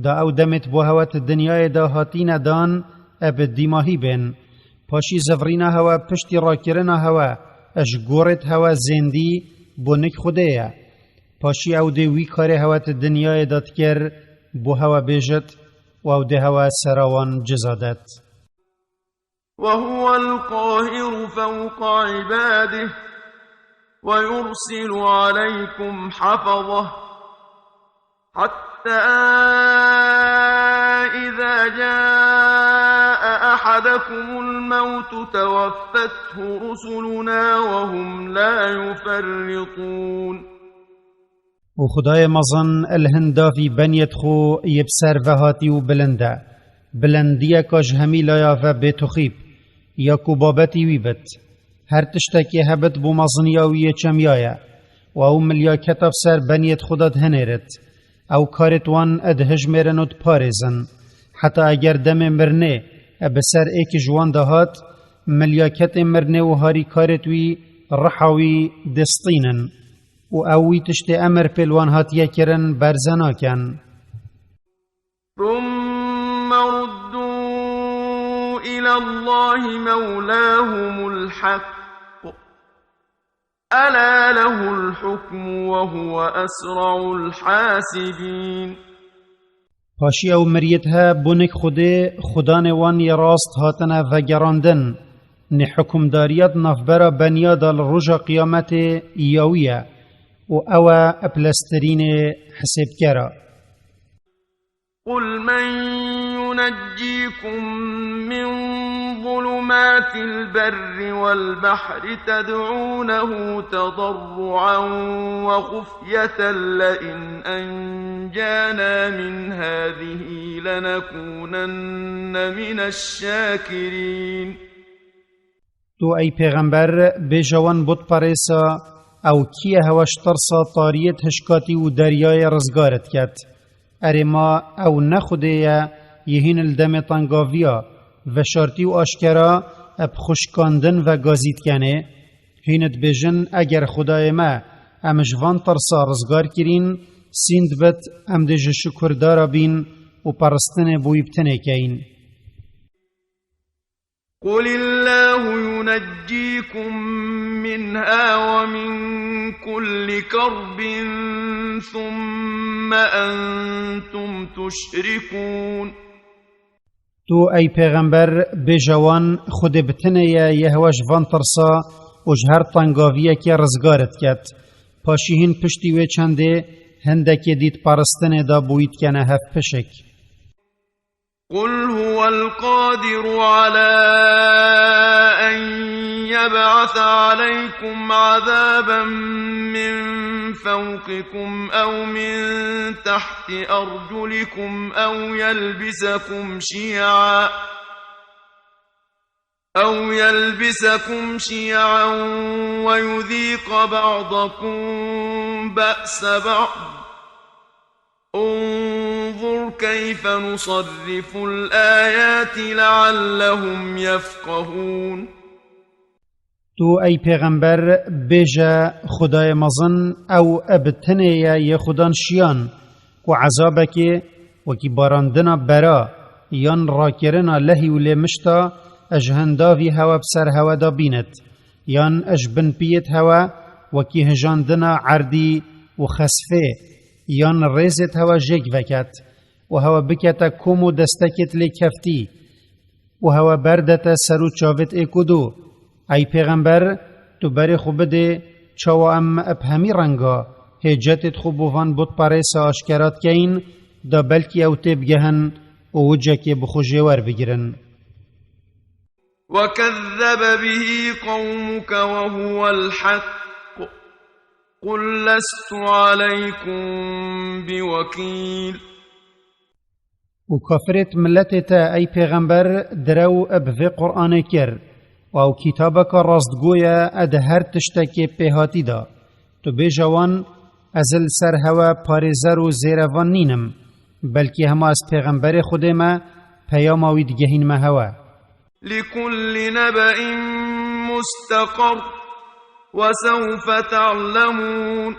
Da ew demêt bo hewe di dinyayê de hatîne dan e bi dîmahî bên. Paşî zivrîna hewe piştî rakirina hewe e ji gorêt hewe zêndî bo nik Xwedê ye. Paşî ew dê wî karê hewe di dinyayê de dikir bo hewe bêjit û ew dê hewe sera wan ciza det. وهو القاهر فوق عباده ويرسل عليكم حفظه حتى إذا جاء أحدكم الموت توفته رسلنا وهم لا يفرطون. Û Xwedayê mezin li hin davî beniyêt xwe yê bi ser ve hatî û bilind e. Bilindiyeka ji hemî laya ve bêtuxîb, ya ku babetî wî bit. Her tiştekê hebit bo meziniya wî yê çemya ye. Û ew milyaketa bi ser beniyêt xwe de dihinêrit. Ew karêt wan dihijmêrin û diparêzin. Heta eger demê mirinê e bi ser êk ji wan de hat, milyaketê mirinê û harîkarêt wî Riha wî destîn in û ew wî tiştê emir pêl wan hatiye kirin berze nakin. ثم ردوا إلى الله مولاهم الحق ألا له الحكم وهو أسرع الحاسبين. Paşî ew miriyêt he bo nik Xwedê, Xudanê wan yê rast hatine vegerandin. Nê hukimdariya di navbera beniya de li roja qiyametê ya wî ye û ew e pilesterînê hisêbkera. قل من ينجيكم من ظلمات البر والبحر تدعونه تضرعا وخفية لئن أنجانا من هذه لنكونن من الشاكرين. Tu ey pêxember bêje wan butperêsa, ew kî ye hewe ji tirsa tariyê di hişkatî û deryayê rizgar diket? Erê ma ew ne Xwedê ye, yê hîn li demê tengaviya, veşartî û aşkera bi xwişkandin ve gazî dikenê? Hîn dibêjin, eger Xwedayê me em ji van tirsa rizgar kirîn, sînd bit, em dê ji şukur dara bîn û peristinê bo wî bi tenê keyin. قل الله ينجيكم منها ومن كل كرب ثم أنتم تشركون. Tu ey pêxember bêje wan, Xwedê bi tenê ye yê hewe ji van tirsa û ji her tengaviyekê rizgar diket. Paşî hîn piştî wê çendê hindekê dî di peristinê de bo wî dikene hevpişik. قل هو القادر على أن يبعث عليكم عذابا من فوقكم أو من تحت أرجلكم أو يلبسكم شيعا، أو يلبسكم شيعا ويذيق بعضكم بأس بعض. انظر كيف نصرف الآيات لعلهم يفقهون. Tu ey pêxember bêje, Xwedayê mezin ew bi tenê ye yê xwedan şiyan ku ezabekê wekî barandina bera yan rakirina lehî û lêmişta ji hindavî hewe bi ser hewe de bînit, yan ji bin piyêt hewe wekî hijandina erdî û xesfê, yan rêzêt hewe jêk veket û hewe bikete kom û destekêt lê keftî û hewe berdete ser û çavêt êk û du. Ey pêxember, tu berê xwe bidê, çawa em bi hemî renga hêcetêt xwe bo van butperêsa aşkera dikeyin, da belkî ew têbigehin û wicekê bi xwe jê werbigirin. وكذب به قومك وهو الحق قل لست عليكم بوكيل. Û kafirêt miletê te, ey pêxember, direw bi vê Qur'anê kir, û ew kitabeka rastgo ye, e di her tiştekê pêhatî de. Tu bêje wan, ez li ser hewe parêzer û zêrevan nînim, belkî hema ez pêxemberê Xwedê me, peyama wî digehînme hewe. لكل نبأ مستقر وسوف تعلمون.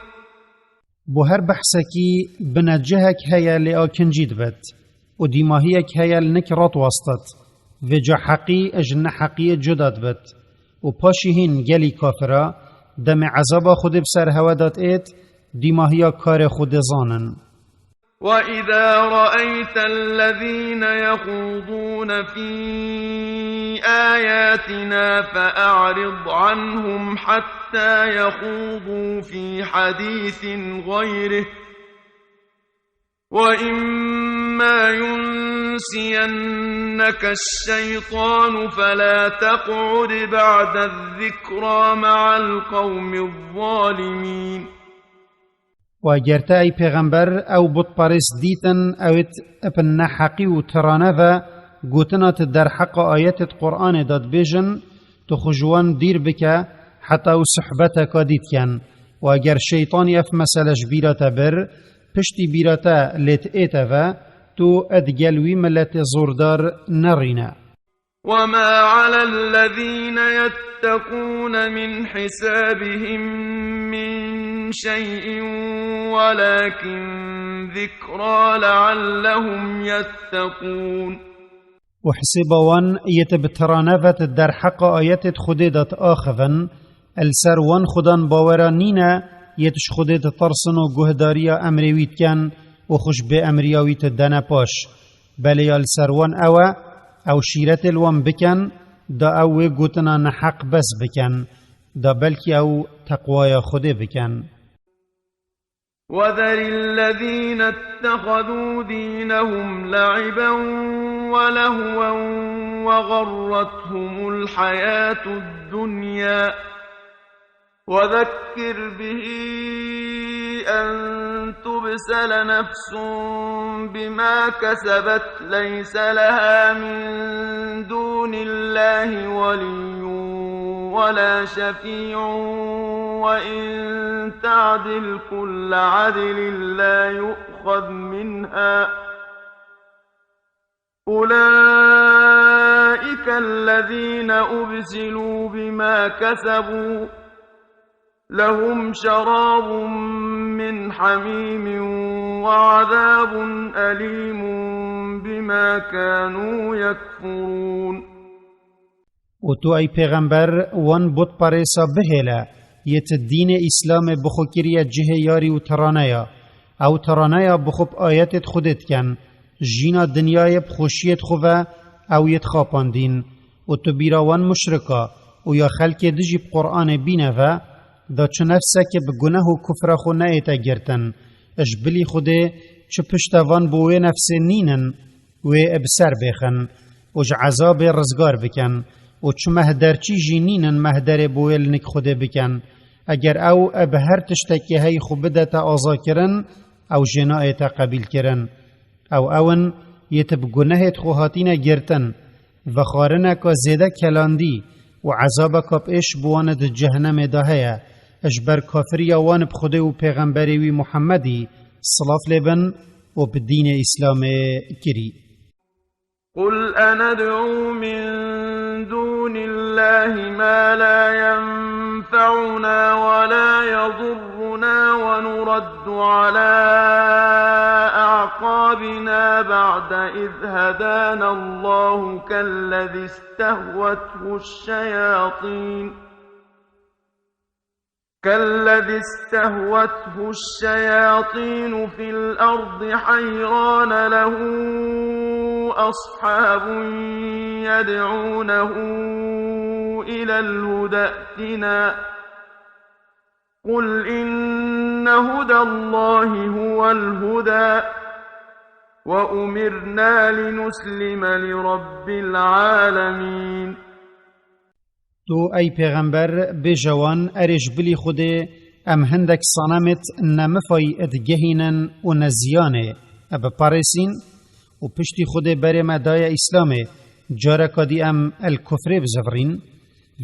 Bo her behsekî binecihek heye lê akincî dibit û dîmahiyek heye li nik radiwestit. Vêca heqî ji neheqiyê cuda dibit. Û paşî hîn gelî kafira demê ezaba Xwedê bi ser hewe de diêt, dîmahiya karê Xwedê zanin. وإذا رأيت الذين يخوضون في آياتنا فأعرض عنهم حتى يخوضوا في حديث غيره وإما ينسينك الشيطان فلا تقعد بعد الذكرى مع القوم الظالمين. Û eger te, ey pêxember, ew butperêst dîtin, ewêt bi neheqî û tirane ve gotina tu derheqa ayetêt Qur'anê de dibêjin, tu xwe ji wan dîr bike, heta ew suhbeteka dî dikin. Û eger şeytanî ev mesele ji bîra te bir, piştî bîra te lê diête ve, tu digel wî miletê zordar nerîne. وما على الذين يتقون من حسابهم من شيء ولكن ذكرى لعلهم يتقون. Û hisêba wan yê te bi tirane ve te derheqa ayetê di Xwedê de diaxivin, li ser wan xudan bawera nîne yê tu ji Xwedê ditirsin û guhdariya emrê wî dikin û xwe ji bêemriya wî te dene paş. Belê ya li ser wan ew e, ew şîretê li wan bikin, da ew wê gotina neheq bes bikin, da belkî ew teqwaya Xwedê bikin. وذر الذين اتخذوا دينهم لعبا ولهوا وغرتهم الحياة الدنيا وذكر به أن تبسل نفس بما كسبت ليس لها من دون الله ولي ولا شفيع وإن تعدل كل عدل لا يؤخذ منها أولئك الذين أبسلوا بما كسبوا لهم شراب من حميم وعذاب أليم بما كانوا يكفرون. Û tu, ey pêxember, wan butperêsa bihêle, yê ti dînê Îslamê bi xwe kiriye cihê yarî û tiraneya. Ew tiraneya bi xwe bi ayetê di Xwedê dikin, jîna dinyayê bi xweşiyê di xwe ve ew yê dixapandîn. Û tu bîra wan muşrika û ya xelkê dijî bi Qur'anê bîne ve, da çi nefseke bi guneh û kufra xwe neyête girtin, ji bilî Xwedê çi piştevan bo wê nefsê nînin, wê bi ser bêxin û ji ezabê rizgar bikin û çi mehderçî jî nînin mehderê bo wê li nik Xwedê bikin. Eger ew bi her tiştekê heyî xwe bidete azakirin, ew jê naête qebîlkirin. Ew ew in yê ti bi gunehêd xwe hatîne girtin, vexwarineka zêde kelandî û ezabeka pêş bi wan di cehenemê de heye, ji ber kafiriya wan bi Xwedê û pêxemberê wî Muhemmedî, silav lê bin, û bi dînê Îslamê kirî. قل أندعو من دون الله ما لا ينفعنا ولا يضرنا ونرد على أعقابنا بعد إذ هدانا الله كالذي استهوته الشياطين كالذي استهوته الشياطين في الأرض حيران له أصحاب يدعونه إلى الهدى ائتنا. قل إن هدى الله هو الهدى وأمرنا لنسلم لرب العالمين. Tu, ey pêxember, bêje wan, erê ji bilî Xwedê em hindek sanemêt ne mifayî digehînin û ne ziyanê biparêsîn û piştî Xwedê berê me daye Îslamê, careka dî em el kufrê bizivirîn?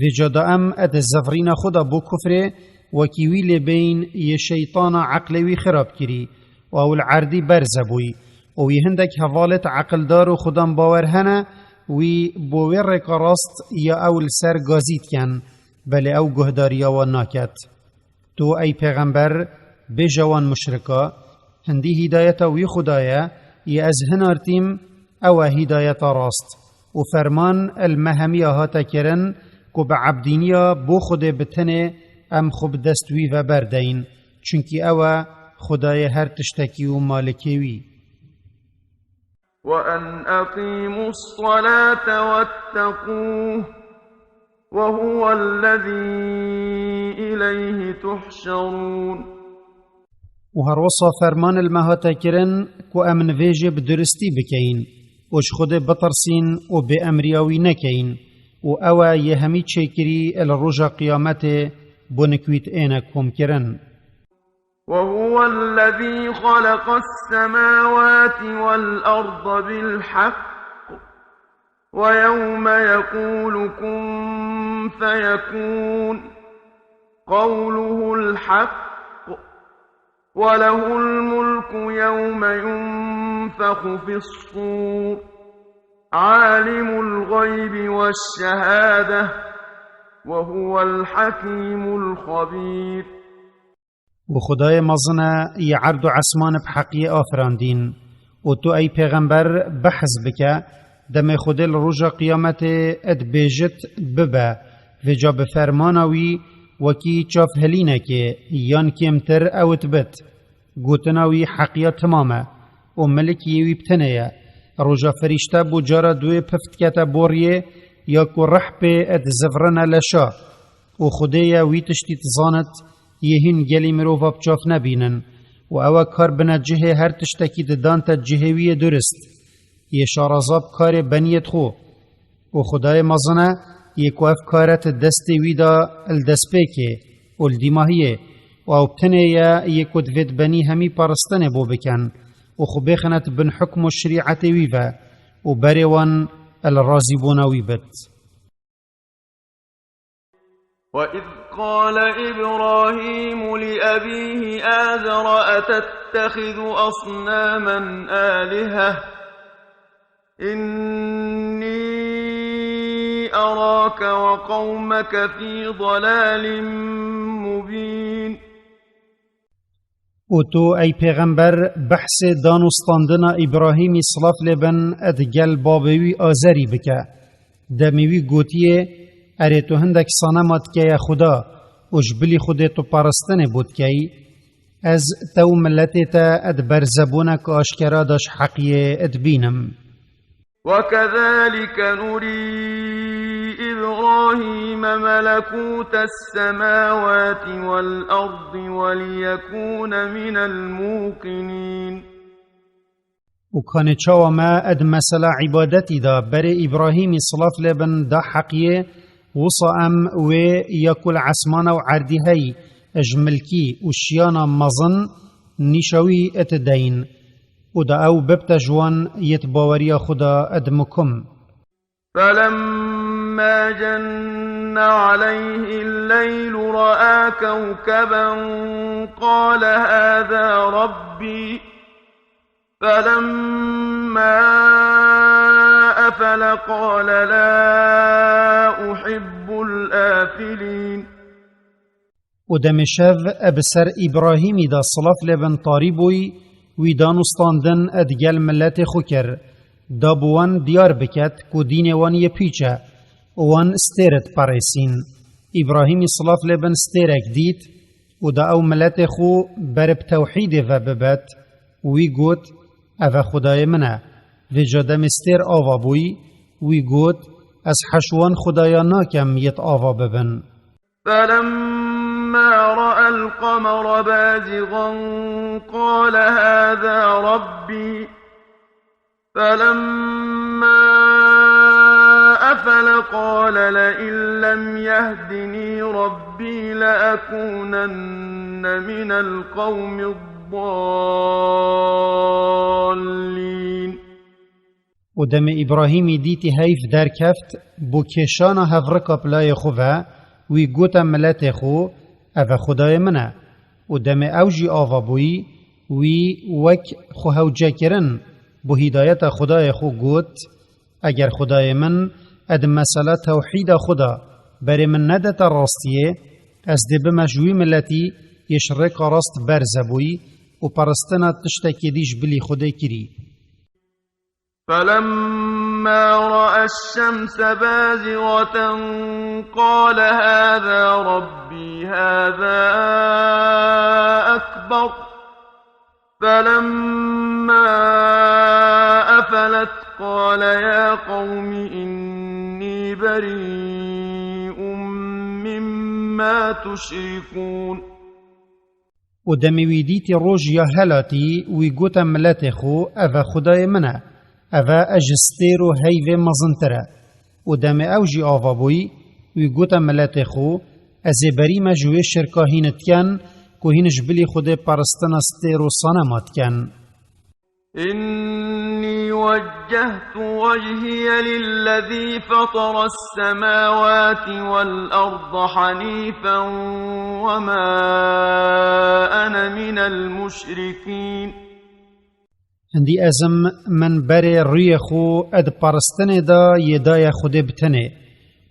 Vêca da em di zivirîna xwe de bo kufrê wekî wî lê bêyîn yê şeytana eqlê wî xirab kirî û ew li erdî berze bûyî û wî hindek hevalêt eqildar û xudan bawer hene, wî bo wê rêka rast ya ew li ser gazî dikin, belê ew guhdariya wan naket. Tu, ey pêxember, bêje wan muşrika, hindî hîdayeta wî Xuda ye, yê ez hinartîm, ew e hîdayeta rast. Û ferman li me hemiya hate kirin ku bi ebdîniya bo Xwedê bi tenê em xwe bi dest wî ve berdeyîn, çunkî ew e Xwedayê her tiştekî û malikê wî. وأن أقيموا الصلاة واتقوه وهو الذي إليه تحشرون. Û herwisa ferman li me hate kirin ku em nivêjê bi duristî bikeyin û ji Xwedê bitirsîn û bêemriya wî nekeyin. Û ew e yê hemî çêkirî li roja qiyametê bo nik wî têne komkirin. وهو الذي خلق السماوات والأرض بالحق ويوم يقول كن فيكون قوله الحق وله الملك يوم ينفخ في الصور عالم الغيب والشهادة وهو الحكيم الخبير. û Xwedayê mezin e, yê erd û esman bi heqiyê afirandîn. Û tu, ey pêxember, behs bike, demê Xwedê li roja qiyametê dibêjit bibe, vêca bi fermana wî wekî çavhilînekê yan kêmtir ew dibit. Gotina wî heqiya timam e û milkî yê wî bi tenê ye. Roja ferîşte bo cara duê pif dikete boriyê ya ku rih pê dizivirine leşa. Û Xwedê ye wî tiştî dizanit, yê hîn gelî mirova bi çav nebînin. Û ew e kar bine cihê her tiştekî didan te cihê wî yê durist. Yê şaraza bi karê beniyê xwe. Û Xwedayê mezin e, yê ku ev kare di destê wî de li destpêkê û li dîmahiyê, û ew tenê ye yê ku divê di benî hemî paristinê bo bikin, û xwe bêxine di bin hukm û şerîetê wî ve, û berê wan li razîbûna wî bit. وإذ قال إبراهيم لأبيه آزر أتتخذ أصناما آلهة إني أراك وقومك في ضلال مبين. Û tu, ey pêxember, behsê dan û standina Îbrahîmî silav lê bin digel babê wî Azerî bike. Demê wî gotiye, erê tu hindek sanema dikeye Xuda û ji bilî Xwedê tu paristinê bo dikey, ez te û miletê te di berzebûnek aşkera de ji heqiyê dibînim. وكذلك نري إبراهيم ملكوت السماوات والأرض وليكون من الموقنين. Û kanê çawa me di mesela îbadetî de berê Îbrahîmî silav lê bin da heqiyê, wisa em wê ya ku li esmana û erdî hey ji milkî û şiyana mezin nîşa wî itideyin. Û da ew bibte ji wan yê di baweriya xwe de id mukim. فلما جن عليه الليل رأى كوكبا قال هذا ربي فلما أفل قال لا أحب الآفلين. Û demê şev e bi ser Îbrahîmî de silav lê bin tarî bûy, wî dan û standin e digel miletê xwe kir. Da bi wan diyar biket ku dînê wan yê pîç e û wan stêr diperêsîn. Îbrahîmî silav lê bin stêrek dît û da ew miletê xwe ber bi tewhîdê ve bibet û wî got, Ev e Xwedayê min e. Vêca demê stêr ava bûy, wî got, Ez heş wan xwedaya nakem yêt ava bibin. فلما رأى القمر بازغا قال هذا ربي فلما أفل قال لئن لم يهدني ربي لأكونن من القوم الضالين. Û demê Îbrahîmî dîtî heyv derkeft, bo kêşana hevrika pilayê xwe ve, wî gote miletê xwe, Ev e Xwedayê min e. Û demê ew jî ava bûyî, wî wek xwe hewce kirin, bo hîdayeta Xwedayê xwe got, Eger Xwedayê min, e di mesela tewhîda xwe de berê min nedete rastiyê, ez dê bime ji wî miletî yê ji rêka rast berze bûyî û peristina tiştekê dî ji bilî Xwedê kirî. فلما رأى الشمس بازغة قال هذا ربي هذا أكبر فلما أفلت قال يا قوم إني بريء مما تشركون. Û demê wî dîtî roj ya helatî, wî gote miletê xwe, Ev e Xwedayê min e, ev e ji stêr û heyvê mezintir e. Û demê ew jî ava bûyî, wî gote miletê xwe, Ez ê berî me ji wê şirka hîn diken, ku hîn ji bilî Xwedê peristina stêr û sanema diken. إني وجهت وجهي للذي فطر السماوات والأرض حنيفا وما أنا من المشركين. Hindî ez im min berê rûyê xwe ed paristinê da yê daye Xwedê bi tenê,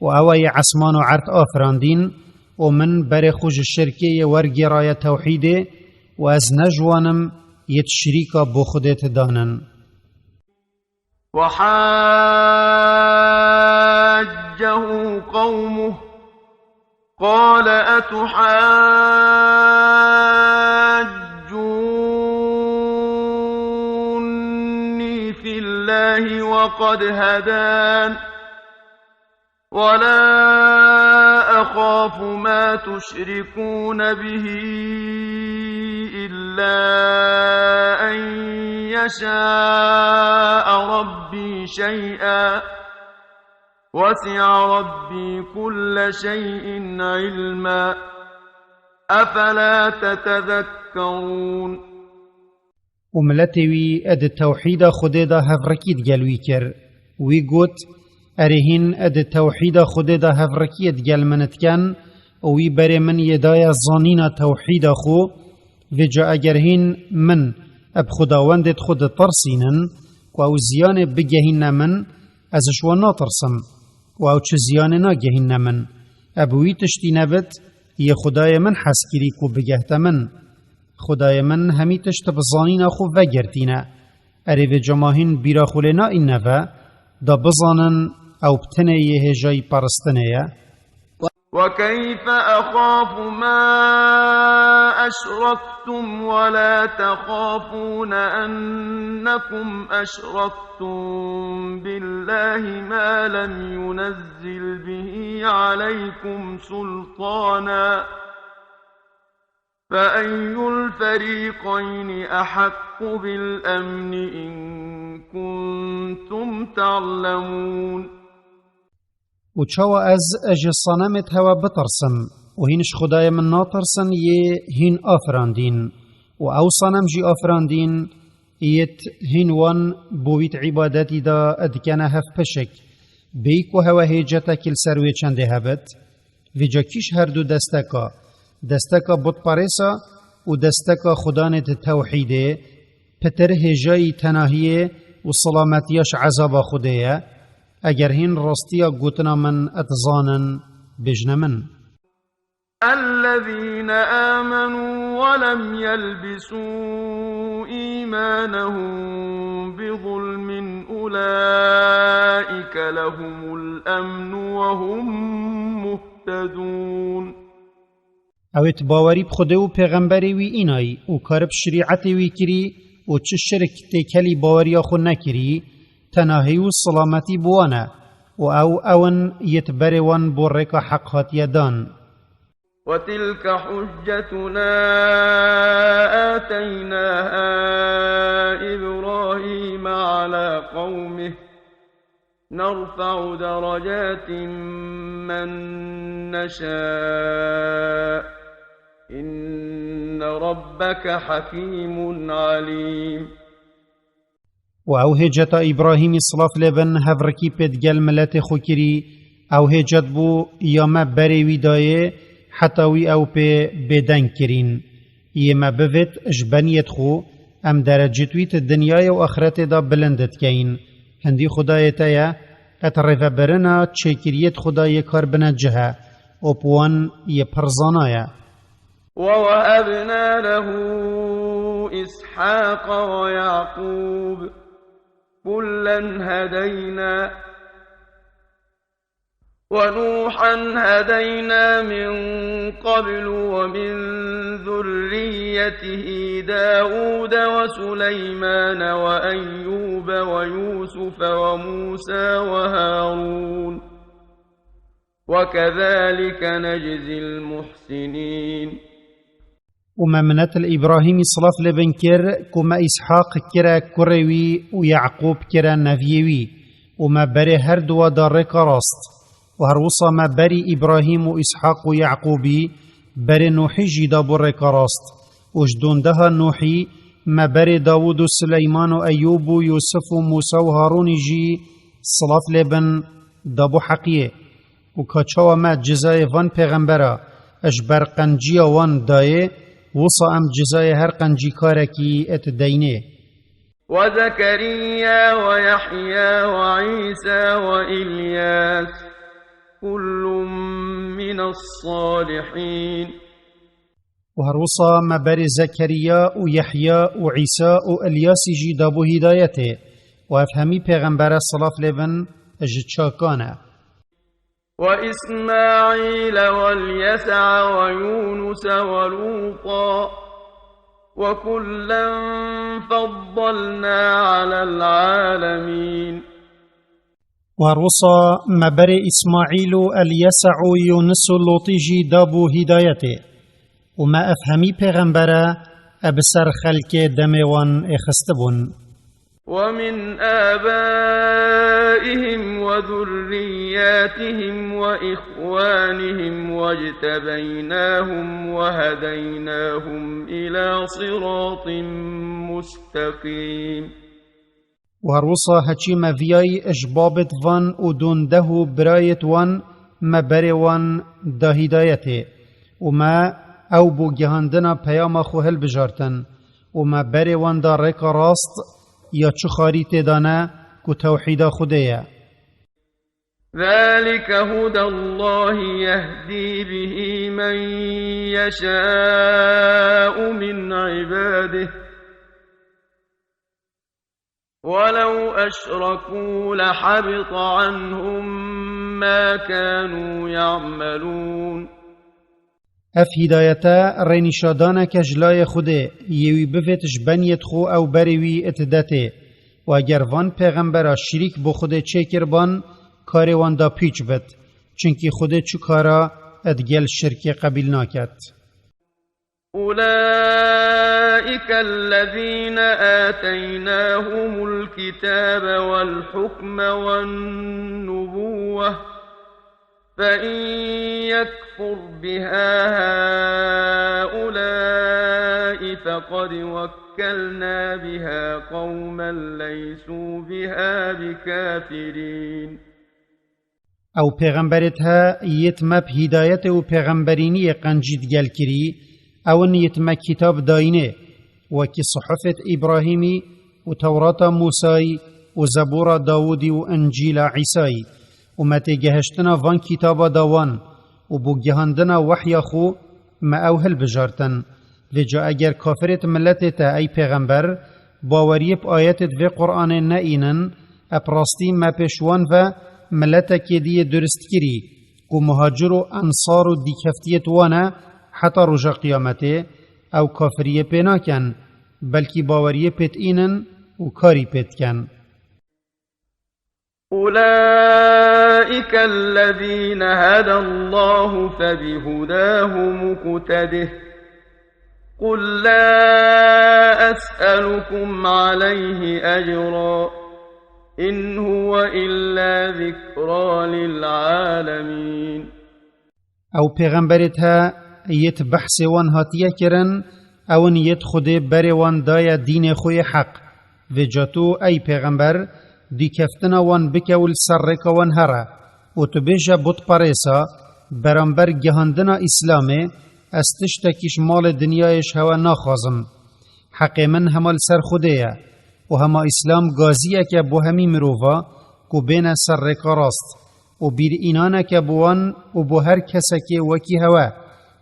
û ewa yê esman û erd afirandîn, û min berê xwe ji şirkê yê wergêraye tewhîdê, û ez ne ji wan im yê şirîka bo Xwedê ti danin. وحاجه قومه قال أتحاجوني في الله وقد هدان ولا أخاف ما تشركون به إلا أن يشاء ربي شيئا وسع ربي كل شيء علما أفلا تتذكرون. Û miletê wî di tewhîda Xwedê de hevrikî digel wî kir. Wî got, Erê hîn di tewhîda Xwedê de hevrikiyê digel min diken, û wî berê min yê daye zanîna tewhîda xwe, vêca eger hîn min eb Xwedawendê xwe ditirsînin, ku ew ziyanê bigehîne min, ez ji wan natirsim, û ew çi ziyanê nagehîne min. Eb wî tiştî nebit, yê Xwedayê min hez kirî ku bigehte min. Xwedayê min hemî tişt bi zanîna xwe vegirtîne. Erê vê cema hîn bîra xwe lê naîne ve, da bizanin ew bi tenê yê hêjayî paristinê ye. وكيف أخاف ما أشركتم ولا تخافون أنكم أشركتم بالله ما لم ينزل به عليكم سلطانا فأي الفريقين أحق بالأمن إن كنتم تعلمون. Û çawa ez ji sanemêt hewe bitirsim, û hîn ji Xwedayê min natirsin yê hîn afirandîn, û ew sanem jî afirandîn, yêt hîn wan bo wît îbadetî de dikene hevpişik, bêyî ku hewe hêcetekî li ser wê çendê hebit? Vêca kî ji her du desteka, desteka butperêsa û desteka xudanê di tewhîdê, pitir hêjayî tenahiyê û silametiya ji ezaba Xwedê ye? Eger hîn rastiya gotina min dizanin, bêjne min. الذين آمنوا ولم يلبسوا إيمانهم بظلم أولئك لهم الأمن وهم مهتدون. Ew ê bawerî bi Xwedê û pêxemberê wî înayî û kar bi şerîetê wî kirî û çi şirk têkelî baweriya xwe nekirî, tenahî û silametî bi wan e, û ew ew in yêt berê wan bo rêka heq hatiye dan. وتلك حجتنا آتيناها إبراهيم على قومه نرفع درجات من نشاء إن ربك حكيم عليم. Û ew hêceta Îbrahîmî silav lê bin hevrikî pê digel miletê xwe kirî, ew hêcet bû ya me berê wî dayê, heta wî ew pê bêdeng kirîn. Yê me bivêt ji beniyêt xwe, em derecêt wî di dinyayê û axretê de bilind dikeyin. Hindî Xwedayê te ye, qet rêvebirina çêkiriyêt Xwedayê kar bine cih e, û bi wan yê pir zana ye. ووهبنا له إسحاق ويعقوب كلا هدينا ونوحا هدينا من قبل ومن ذريته داود وسليمان وأيوب ويوسف وموسى وهارون وكذلك نجزي المحسنين. Û me minet li Îbrahîmî silav lê bin kir, ku me Îshaq kire kurê wî û Yaqûb kire neviyê wî, û me berê her duwa da rêka rast. Û her wisa me berî Îbrahîm û Îshaq û Yaqûbî, berê Nûhî jî dabû rêka rast. Û ji dondeha Nûhî me berê Dawûd û Sileyman û Eyûb û Yûsif û Mûsa û Harûnî jî silav lê bin dabû heqiyê. Û ka çawa me cizayê van pêxembera ji ber qenciya wan dayê, wisa em cizayê her qencîkarekî ê dideynê. وزكريا ويحيى وعيسى وإلياس، كل من الصالحين. Û her wisa me berê Zekeriya û Yehya û Îsa û Ilyasî jî dabû hîdayetê, û ev hemî pêxembere, silav lê bin, ji çakan e. وإسماعيل واليسع ويونس ولوطا، وكلا فضلنا على العالمين. Û her wisa me berê Îsmaîl û Elyesa û Yûnis û Lûtî jî dabû hîdayetê, û me ev hemî pêxembere e bi ser xelkê demê wan êxistibûn. ومن آبائهم وذرياتهم وإخوانهم واجتبيناهم وهديناهم إلى صراط مستقيم. Û her wisa heçî me viyayî ji babêt van û dûndeh û birayêt wan me berê wan da hîdayetê, û me ew bo gihandina peyama xwe hilbijartin, û me berê wan da rêka rast, ya çi xarî tê de ne, ku tewhîda Xwedê ye. ذلك هدى الله يهدي به من يشاء من عباده، ولو أشركوا لحبط عنهم ما كانوا يعملون. Ev hîdayete rênîşadaneke ji layê Xwedê yê wî bivêt ji beniyêt xwe ew berê wî it detê. Û eger van pêxembera şirîk bo Xwedê çêkirban, karê wan da pîç bit. Çunkî Xwedê çi kara digel şirkê qebîl naket. أولئك الذين آتيناهم الكتاب والحكم والنبوة، فإن يكفر بها هؤلاء فقد وكلنا بها قوما ليسوا بها بكافرين. Ew pêxemberêt he yêt me bi hîdayetê û pêxemberîniyê qencî digel kirî, ew in yêt me kîtab dayînê, wekî sihufêt Îbrahîmî û Tewrata Mûsayî û Zebûra Dawûdî û Încîla Îsayî, û me têgehiştina van kîtaba da wan û bo gihandina wehya xwe me ew hilbijartin. Vêca eger kafirêt miletê te, ey pêxember, baweriyê bi ayetêt vê Quranê neînin, e bi rastî me pêş wan ve miletekê diyê durist kirî, ku muhacir û ensar û dîkeftiyêt wan e heta roja qiyametê, ew kafiriyê pê naken, belkî baweriyê pêt înin û karî pê diken. أولئك الذين هدى الله فبهداه مقتده، قل لا أسألكم عليه أجرا، إن هو إلا ذكرى للعالمين. Ew pêxemberêt he yêt behsê wan hatiye kirin, ew in yêt Xwedê berê wan daye dînê xwe yê heq. Vêca tu, ey pêxember, dîkeftina wan bike û li ser rêka wan here û tu bêje butperêsa, beramber gihandina Îslamê ez tiştekî ji malê dinyayê ji hewe naxwazim. Heqê min hema li ser Xwedê ye û hema Îslam gaziyek e bo hemî mirova ku bêne ser rêka rast û bîrînaneke bo wan û bo her kesekê wekî hewe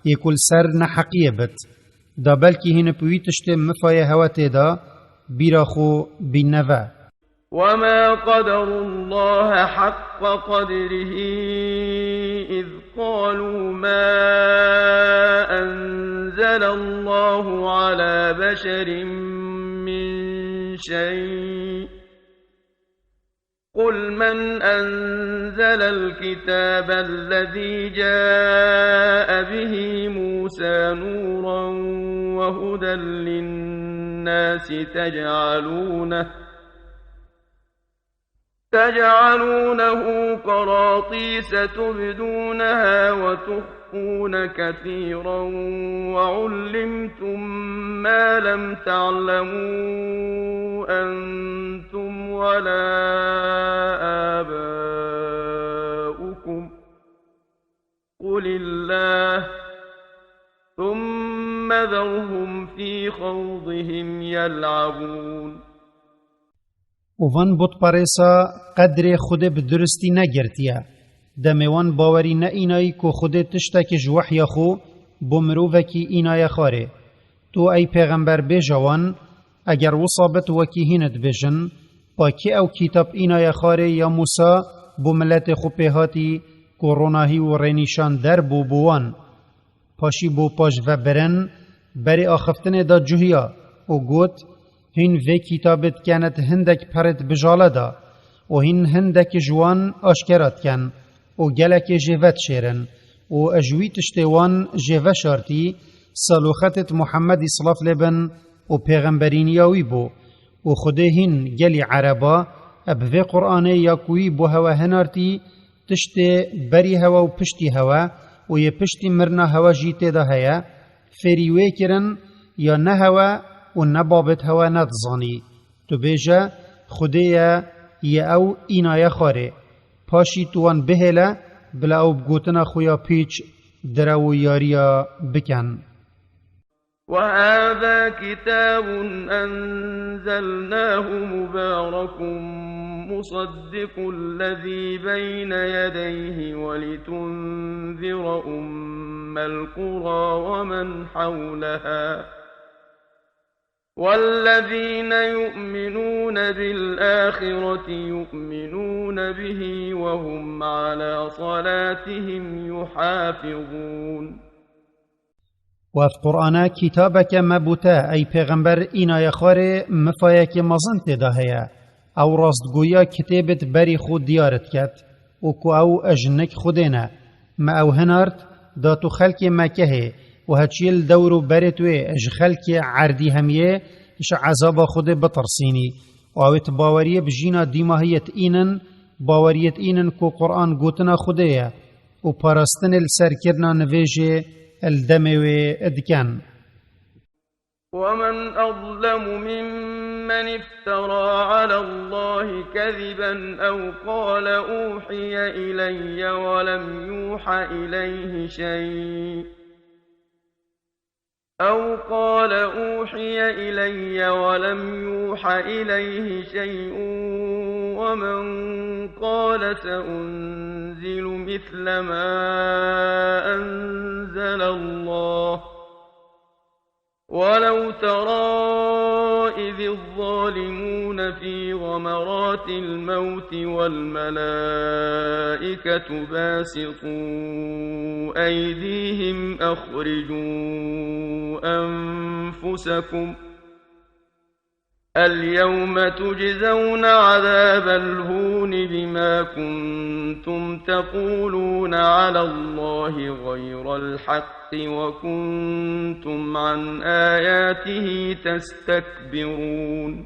yê ku li ser neheqiyê bit. Da belkî hîn bi wî tiştê mifayê hewe tê de bîra xwe bînne ve. وما قدروا الله حق قدره إذ قالوا ما أنزل الله على بشر من شيء، قل من أنزل الكتاب الذي جاء به موسى نورا وهدى للناس تجعلونه، تجعلونه قراطيس تبدونها وتخفون كثيرا، وعلمتم ما لم تعلموا أنتم ولا آباؤكم، قل الله، ثم ذرهم في خوضهم يلعبون. Û van butperêsa qedrê Xwedê bi duristî negirtiye. Demê wan bawerî neînayî ku Xwedê tiştekî ji wehya xwe bo mirovekî înaye xwarê. Tu ey pêxember bêje wan, eger wisa bit wekî hîn dibêjin, pa kê ew kîtab înaye xwarê ya Mûsa bo miletê xwe pê hatî ku ronahî û rênîşan der bû bo wan? Paşî bo paşvebirin berê axiftinê de cuhiya û got, Hîn vê kîtabê dikenit hindek perêt bijale de û hîn hindekî ji wan aşkera dikin û gelekê jê vedişêrin û ji wî tiştê wan jê veşartî saloxetêt Muhemmedî silav lê bin û pêxemberîniya wî bû û Xwedê hîn gelî ereba bi vê Qur'anê ya ku wî bo hewe hinartî tiştê berî hewe û piştî hewe û yê piştî mirina hewe jî tê de heye, fêrî wê kirin ya ne hewe û ne babêt hewe nedizanî. Tu bêje, Xwedê ye, yê ew înaye xwarê. Paşî tu wan bihêle, bila ew bi gotina xwe ya pîç direw û yariya bikin. وهذا كتاب أنزلناه مبارك مصدق الذي بين يديه ولتنذر أم القرى ومن حولها والذين يؤمنون بالآخرة يؤمنون به وهم على صلاتهم يحافظون. Û ev Qur'ane kîtabeke me bo te, ey pêxember, înaye xwarê, mifayekê mezin tê de heye. Ew rastgoyiya kitêbêt berî xwe diyar diket û ku ew ji nik Xwedê ne. Me ew hinart, da tu xelkê Mekehê û heçiyê li dewr û berêt wê ji xelkê erdî hemiyê ji ezaba Xwedê bitirsînî û ew ê ti baweriyê bi jîna dîmahiyê tînin, baweriyê tînin ku Qur'an gotina Xwedê ye û parastinê li ser kirina nivêjê li demê wê dikin. ومن أظلم ممن افترى على الله كذبا أو قال أوحي إلي ولم يوح إليه شيء أو قال أوحي إلي ولم يوح إليه شيء ومن قال سأنزل مثل ما أنزل الله ولو ترى إذ الظالمون في غمرات الموت والملائكة باسطو أيديهم أخرجوا أنفسكم اليوم تجزون عذاب الهون بما كنتم تقولون على الله غير الحق وكنتم عن آياته تستكبرون.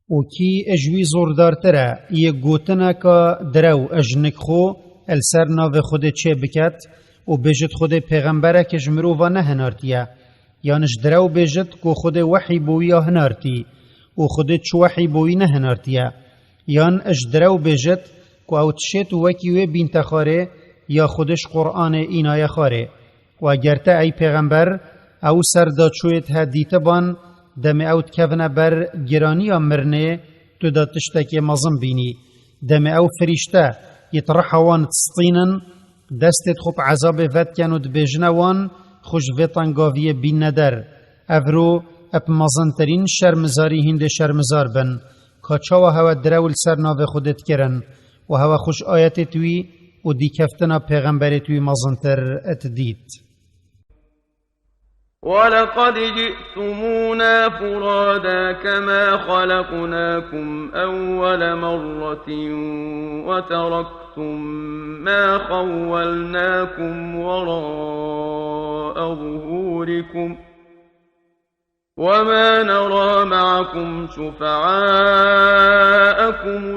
û kî ji wî zordartir e, yê gotineka direw ji nik xwe li ser navê Xwedê çê biket û bêjit Xwedê pêxemberek ji mirova nehinartiye, yan ji direw bêjit ku Xwedê wehî bo wî ya hinartî û Xwedê çi wehî bo wî nehinartiye, yan ji direw bêjit ku ew tişêt û wekî wê bînte xwarê ya Xwedê ji Qur'anê înaye xwarê. Û eger te, ey pêxember, ew serdaçûyêt he dîtiban, demê ew dikevine ber giraniya mirinê, tu da tiştekê mezin bînî. Demê ew firîşte yê di riha wan distînin, destêt xwe bi ezabê vediken û dibêjine wan, Xwe ji vê tengaviyê bînne der. Evro, ep mezintirîn şermizarî hîndê şermizar bin. Ka çawa hewe direw li ser navê Xwedê dikirin û hewe xwe ji ayetêt wî û dîkeftina pêxemberêt wî mezintir didît. ولقد جئتمونا فرادا كما خلقناكم أول مرة وتركتم ما خولناكم وراء ظهوركم وما نرى معكم شفعاءكم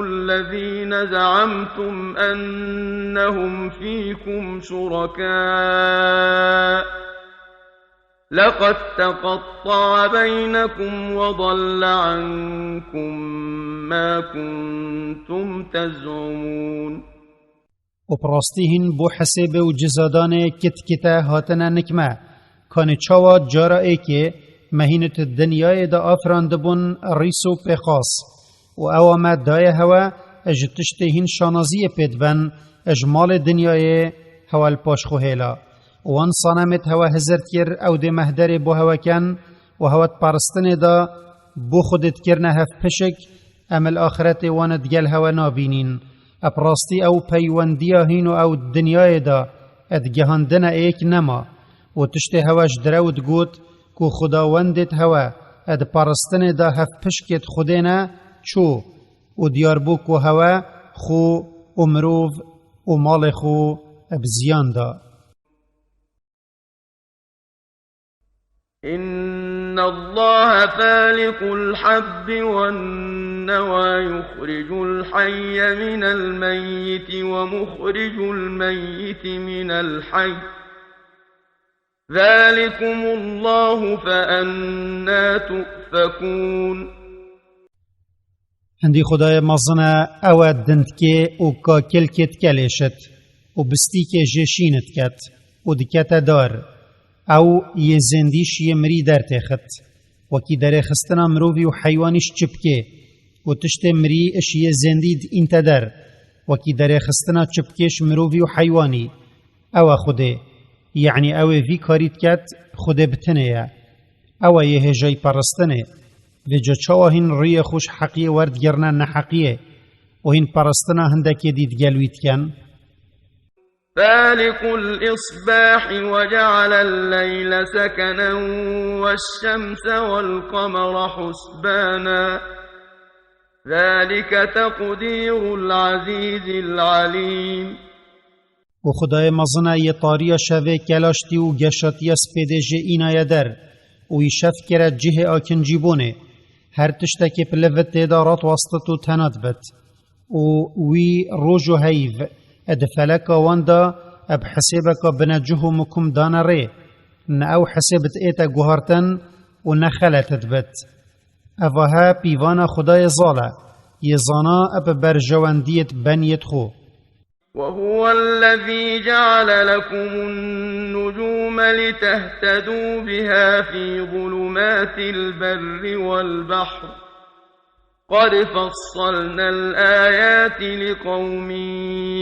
الذين زعمتم أنهم فيكم شركاء لقد تقطع بينكم وضل عنكم ما كنتم تزعمون. Û bi rastî hîn bo hesêbê û cizadanê kitkite hatine nik me. Kanê çawa cara êkê me hîn di dinyayê de afirandibûn rîs û pêxas. û ewa me daye hewe ji tiştê hîn şanaziyê pê diben, ji malê dinyayê hewe li paş xwe hêla. Û wan sanemêt hewe hizir dikir, ew dê mehderê bo hewe ken û hewe di paristinê de bo xwe dê dikirine hevpişik, em li axiretê wan digel hewe nabînîn. Eb rastî ew peywendiya hîn û ew dinyayê de ed gihandine êk nema. Û tiştê hewe ji direw digot ku Xudawendêt hewe ed paristinê de hevpişkêt Xwedê ne çû. Û diyar bû ku hewe xwe û mirov û malê xwe bi ziyan da. إن الله فالق الحب والنوى يخرج الحي من الميت ومخرج الميت من الحي ذلكم الله فأنى تؤفكون. Hindî Xwedayê mezin e, ew e dindkê û kakilkê dikelêşit û bistîkê jê şîn diket û dikete dar. Ew yê zêndî ji yê mirî dertêxit, wekî derêxistina mirovî û heywanî ji çipkê, û tiştê mirî ji yê zêndî diînte der, wekî derêxistina çipkê ji mirovî û heywanî. Ew e Xwedê, yanî ew ê vî karî diket, Xwedê bi tinê ye. Ew e yê hêjayî peristinê. Vêca çawa hîn rûyê xwe ji heqiyê werdigirine neheqiyê û hîn peristina hindekê dî digel wî dikin? فالق الإصباح وجعل الليل سكنا والشمس والقمر حسبانا ذلك تقدير العزيز العليم. Û Xwedayê mezin e yê tariya şevê kelaştî û geşatiya spêdê jê înaye der û wî şev kire cihê akincîbûnê. Her tiştekê pilivit tê de rat wastit û tena dibit. Û wî roj û heyv di feleka wan de bi hisêbeka binecih û mukum dane rê. Ne ew hisêb diête guhartin û ne xelet dibit. Evahe pîvana Xwedayê zal e, yê zana bi berjewendiyêt beniyêt xwe. وهو الذي جعل لكم النجوم لتهتدوا بها في ظلمات البر والبحر قد فصلنا الآيات لقوم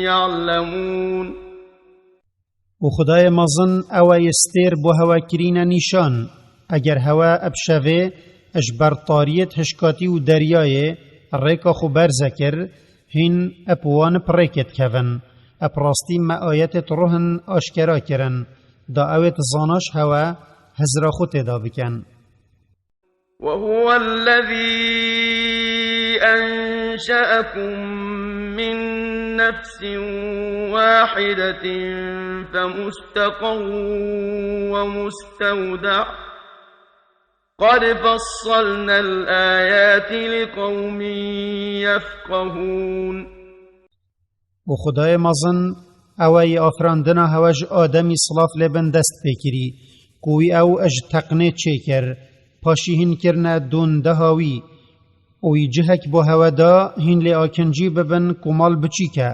يعلمون. Û Xwedayê mezin ew e yê stêr bo hewe kirîne nîşan, eger hewe eb şevê ji ber tariyêt hişkatî û deryayê rêka xwe berze kir, hîn eb wan bi rêkê dikevin. Eb rastî me ayetêt ruhin aşkera kirin, da ewêt zanaş hewe hizra xwe tê de bikin. وهو الذي أنشأكم من نفس واحدة فمستقر ومستودع قد فصلنا الآيات لقوم يفقهون. Û Xwedayê mezin ew e yê afirandina hewe ji Ademî silav lê bin dest pê kirî, ku wî ew ji teqnê çêkir, paşî hîn kirine dondeha wî. Û wî cihek bo hewe da, hîn lê akincî bibin ku mal biçîk e,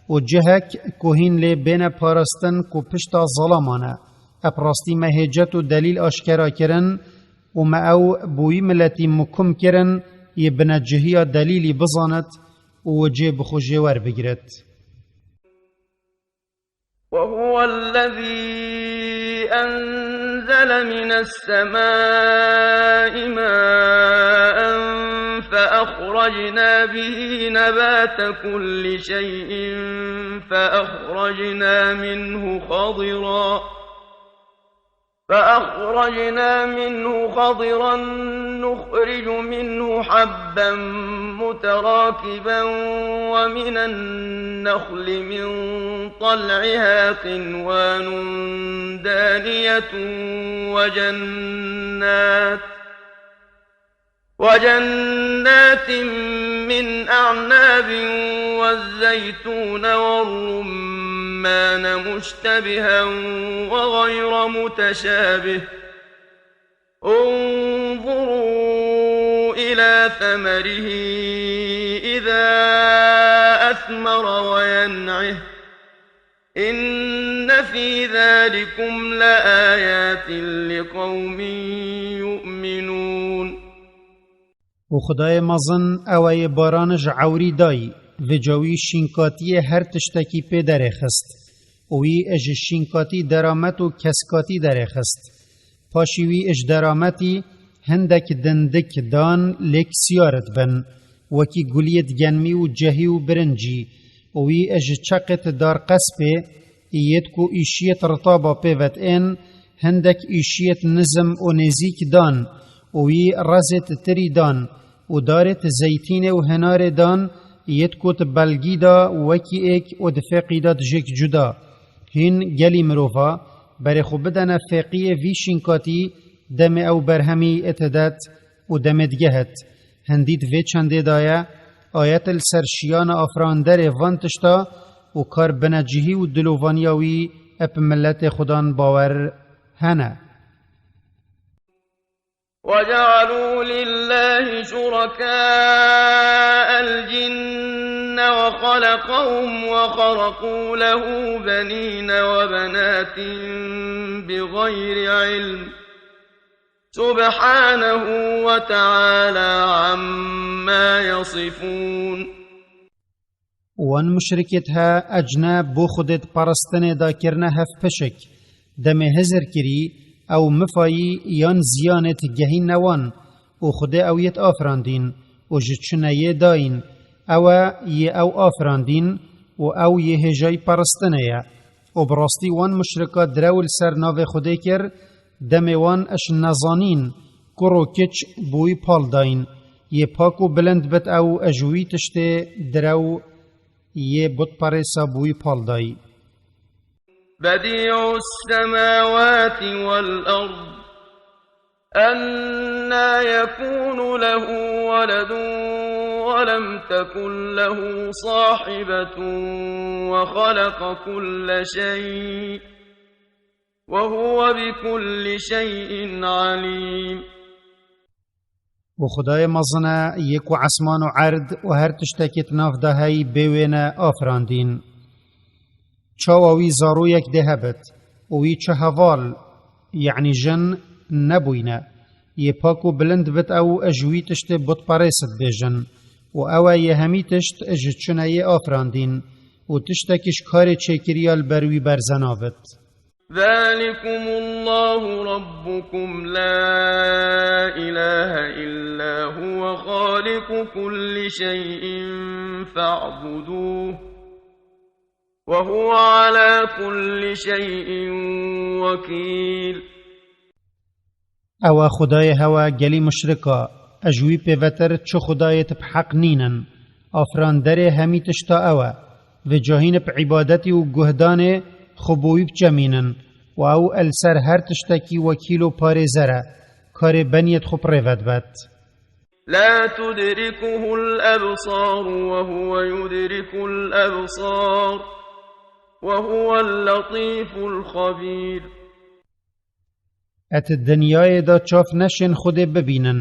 û cihek ku hîn lê bêne parastin ku pişta zalaman e. Eb rastî me hêcet û delîl aşkera kirin û me ew bi wî miletî mukum kirin, yê binecihiya delîlî bizanit û cê bi xwe jê werbigirit. وهو الذي أنزل من السماء ماء فأخرجنا به نبات كل شيء فأخرجنا منه خضرا فأخرجنا منه خضرا نخرج منه حبا متراكبا ومن النخل من طلعها قنوان دانية وجنات وجنات من أعناب والزيتون والرمان مشتبها وغير متشابه انظروا إلى ثمره إذا أثمر وينعه إن في ذلكم لآيات لقوم يؤمنون. Û Xwedayê mezin ew ê baran ji ewrî dayî, vêca wî şînkatiyê her tiştekî pê derêxist. Û wî ji şînkatî deramet û keskatî derêxist. Paşî wî ji derametî hindek dindik dan lêk siyar dibin, wekî guliyê digenmî û cehî û birincî. Û wî ji çeqêt darqespê, yêt ku îşiyêt ritaba pê vet ên, hindek îşiyêt nizm û nêzîk dan, û wî rezêt tirî dan, û darêt zeytînê û hinarê dan, yêt ku di belgî da wekî êk û di fêqî da dijêk cuda. Hîn gelî mirova, berê xwe bidene fêqiyê vî şînkatî, demê ew berhemî itidet û demê digehet. Hindî di vê çendê de ye, ayet li ser şiyana afiranderê van tişta û kar binecihî û dilovaniya wî ep miletê xudan bawer hene. وجعلوا لله شركاء الجن وخلقهم وخرقوا له بنين وبنات بغير علم سبحانه وتعالى عما يصفون. Wan muşrikêt he ecne bo Xwedêt peristinê da kirine hevpişik. Demê hizir kirî, ew mifayî yan ziyanêt gehîne wan û Xwedê ew yêt afirandîn û ji çineyê dayîn. Ew e yê ew afirandîn û ew yê hêjayî peristinê ye. Û bi rastî wan muşrika direw li ser navê Xwedê kir, demê wan eş nezanîn, kur û kiç bi wî pal dayîn. Yê pak û bilind bit ew ji wî tiştê direw yê butperêsa bi wî pal dayî. بديع السماوات والأرض أنى يكون له ولد ولم تكن له صاحبة وخلق كل شيء وهو بكل شيء عليم. Û Xwedayê mezin e, yê ku esman û erd û her tiştekê di nav de heyî bê wê ne afirandîn. Çawa wî zaroyek dê hebit û wî çi heval, yanî jin, nebûyne. Yê pak û bilind bit ew ji wî tiştê butperês dibêjin. Û ew e yê hemî tişt ji çineyê afirandîn û tiştekî ji karê çêkiriya li ber wî berze nabit. ذلكم الله ربكم لا إله إلا هو خالق كل شيء فاعبدوه وهو على كل شيء وكيل. Ew e Xwedayê hewe gelî muşrika, e ji wî pêvetir çi Xwedayêt bi heq nînin. Afiranderê hemî tişta ew e. Vêca hîn bi îbadetî û guhdanê xwe bo wî bicemînin û ew e li ser her tiştekî wekîl û parêzer e. Karê beniyêt xwe bi rê ve dibet. لا تدركه الأبصار وهو يدرك الأبصار وهو اللطيف الخبير. Et dinyayê de çav neşên Xwedê bibînin,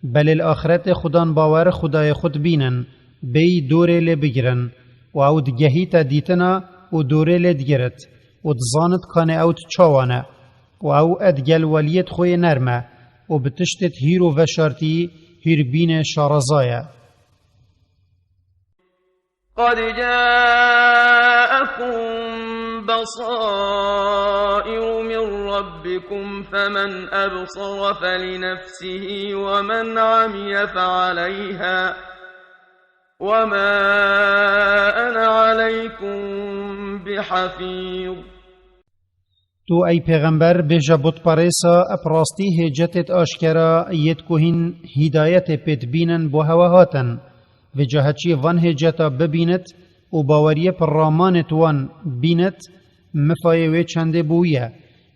belê li axretê xudan bawer Xwedayê xwe dibînin, bêyî dorê lê bigirin, û ew digehîte dîtina û dorê lê digirit, û dizanit kanê ew di çawa ne, û ew e digel weliyêt xwe yê nerm e, û bi tiştêt hîr û veşartî hîrbînê şareza ye. قد جاءكم بصائر من ربكم فمن أبصر فلنفسه ومن عمي فعليها وما أنا عليكم بحفيظ. Tu, ey pêxember, bêje butperêsa, bi rastî hêcetêt aşkera yêt ku hîn hîdayetê pê dibînin bo hewe hatin. Vêca heçiyê van hêceta bibînit û baweriyê bi ramanêt wan bînit, mifayê wê çendê bo wî ye.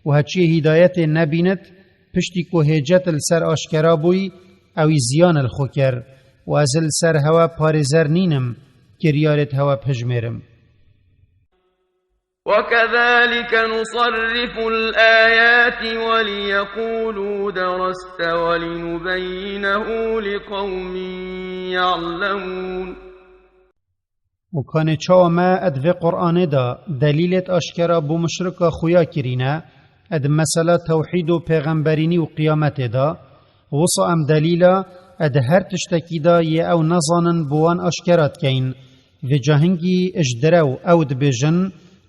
Û heçiyê hîdayetê nebînit, piştî ku hêcet li ser aşkera bûyî, ewî ziyan li xwe kir. Û ez li ser hewe parêzer nînim, kiryarêt hewe bihijmêrim. وكذلك نصرف الآيات وليقولوا درست ولنبينه لقوم يعلمون. Û kanê çawa me di vê Qur'anê de delîlêt aşkera bo muşrika xuya kirîne, di mesela tewhîd û pêxemberînî û qiyametê de, wisa em delîla E di her tiştekî de yê ew nezanin bi wan aşkera dikeyin. Vêca hingî ji direw ew dibêjin,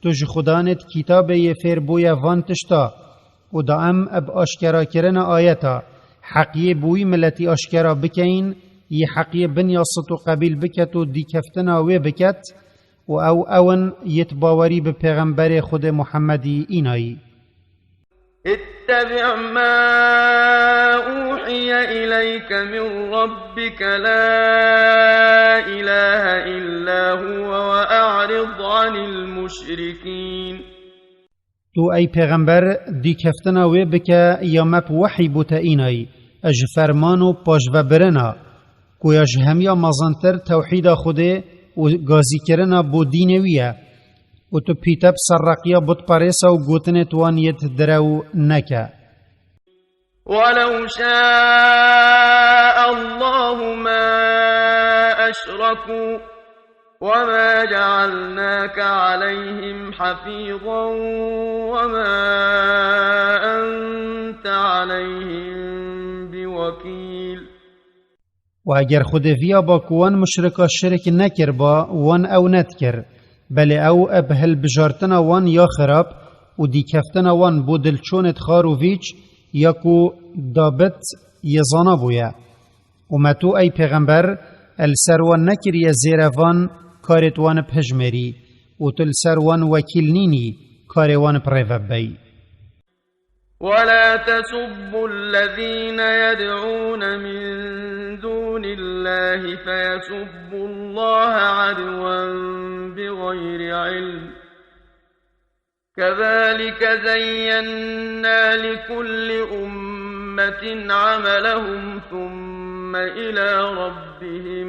tu ji Xudanê di kitabê yê fêr bûye van tişta. Û da em bi aşkerakirina ayeta heqiyê bi wî miletî aşkera bikeyin, yê heqiyê binya sit û qebîl biket û dîkeftina wê biket, û ew ew in yêt bawerî bi Pêxemberê Xwedê Muhemmedî înayî. اتبع ما أوحي إليك من ربك لا إله إلا هو وأعرض عن المشركين. Tu ey pêxember, dîkeftina wê bike ya me bi wehî bo te înayî, ji ferman û paşvebirina, ku ya ji hemiya mezintir tewhîda Xwedê û gazîkirina bo dînê wî ye. Û tu pîte bi serreqiya butperêsa û gotinê wan yêt direw neke. ولو شاء الله ما أشركوا وما جعلناك عليهم حفيظا وما أنت عليهم بوكيل. Û eger Xwedê viyaba ku wan muşrika şirik nekirba, wan ew nedikir. Belê ew bi hilbijartina wan ya xirab û dîkeftina wan bo dilçonêt xar û vîç ya ku dabit yê zana bûye. Û me tu ey pêxember, li ser wan nekiriye zêrevan karêt wan bi hijmêrî û tu li ser wan wekîl nînî karê wan bi rê ve bibey. ولا تسبوا الذين يدعون من دون الله فيسبوا الله عدوا بغير علم. كذلك زينا لكل أمة عملهم ثم إلى ربهم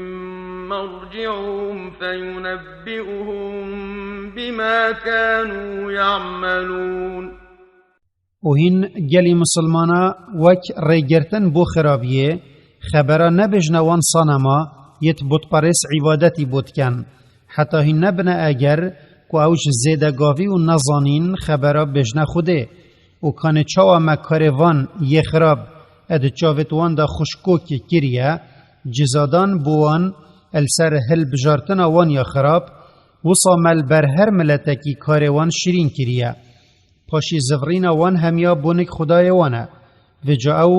مرجعهم فينبئهم بما كانوا يعملون. Û hîn gelî misilmana wek rêgirtin bo xirabiyê, xebera nebêjne wan sanema yêt butperês îbadetî bo diken, heta hîn nebine eger ku ew ji zêdegavî û nezanîn xebera bêjne Xwedê. Û kanê çawa me karê van yê xirab e di çavêt wan de xuşkokê kiriye, cizadan bo wan li ser hilbijartina wan ya xirab, wisa me li ber her miletekî karê wan şirîn kiriye. Paşî zivrîna wan hemiya bonik Xwedayê wan e. Vêca ew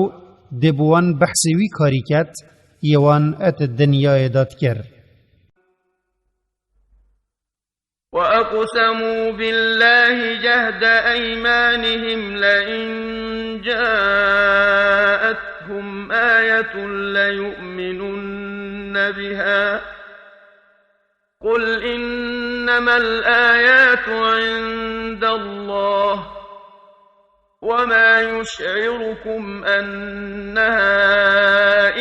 dê bi wan behsê wî karî ket, yê wan et dinyayê de dikir. وأقسموا بالله جهد أيمانهم لئن جاءتهم آية ليؤمنن بها قل إنما الآيات عند الله وما يشعركم أنها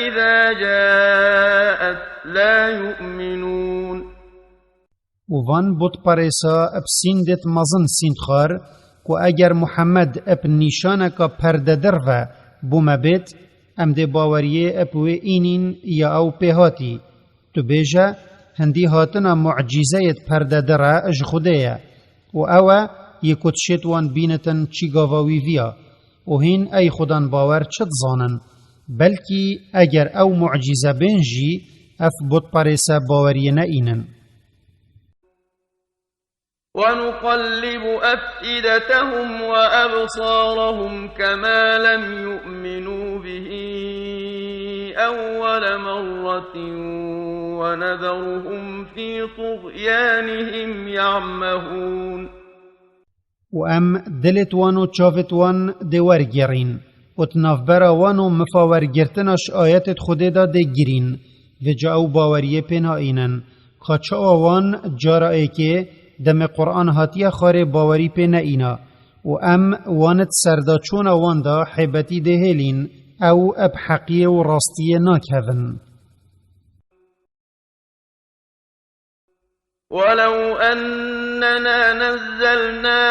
إذا جاءت لا يؤمنون. Û van butperêsa bi sîndêt mezin sînd xwar, ku eger Muhammed bi nîşaneka perdedir ve bo me bêt, em dê baweriyê bi wê înîn ya ew pê hatî. Tu bêje, hindî hatina mucîzeyêt perdedir e ji Xwedê ye. Û ew e, yê ku dişêt wan bînitin çîgava wî viya. Û hîn ey xudan bawer çi dizanin? Belkî eger ew mucîze bên jî, ev butperêse baweriyê neînin. ونقلب أفئدتهم وأبصارهم كما لم يؤمنوا به أول مرة ونذرهم في طغيانهم يعمهون. Û em dilêt wan û çavêt wan dê wergêrîn û di navbera wan û mifa wergirtina ji ayetêt Xwedê de dê girîn. Vêca ew baweriyê pê naînin. Ka çawa wan cara êkê demê Quran hatiye xwarê bawerî pê neîna û em wan di serdaçûna wan de hêbetî dê hêlîn, ew bi heqiyê û rastiyê nakevin. ولو أننا نزلنا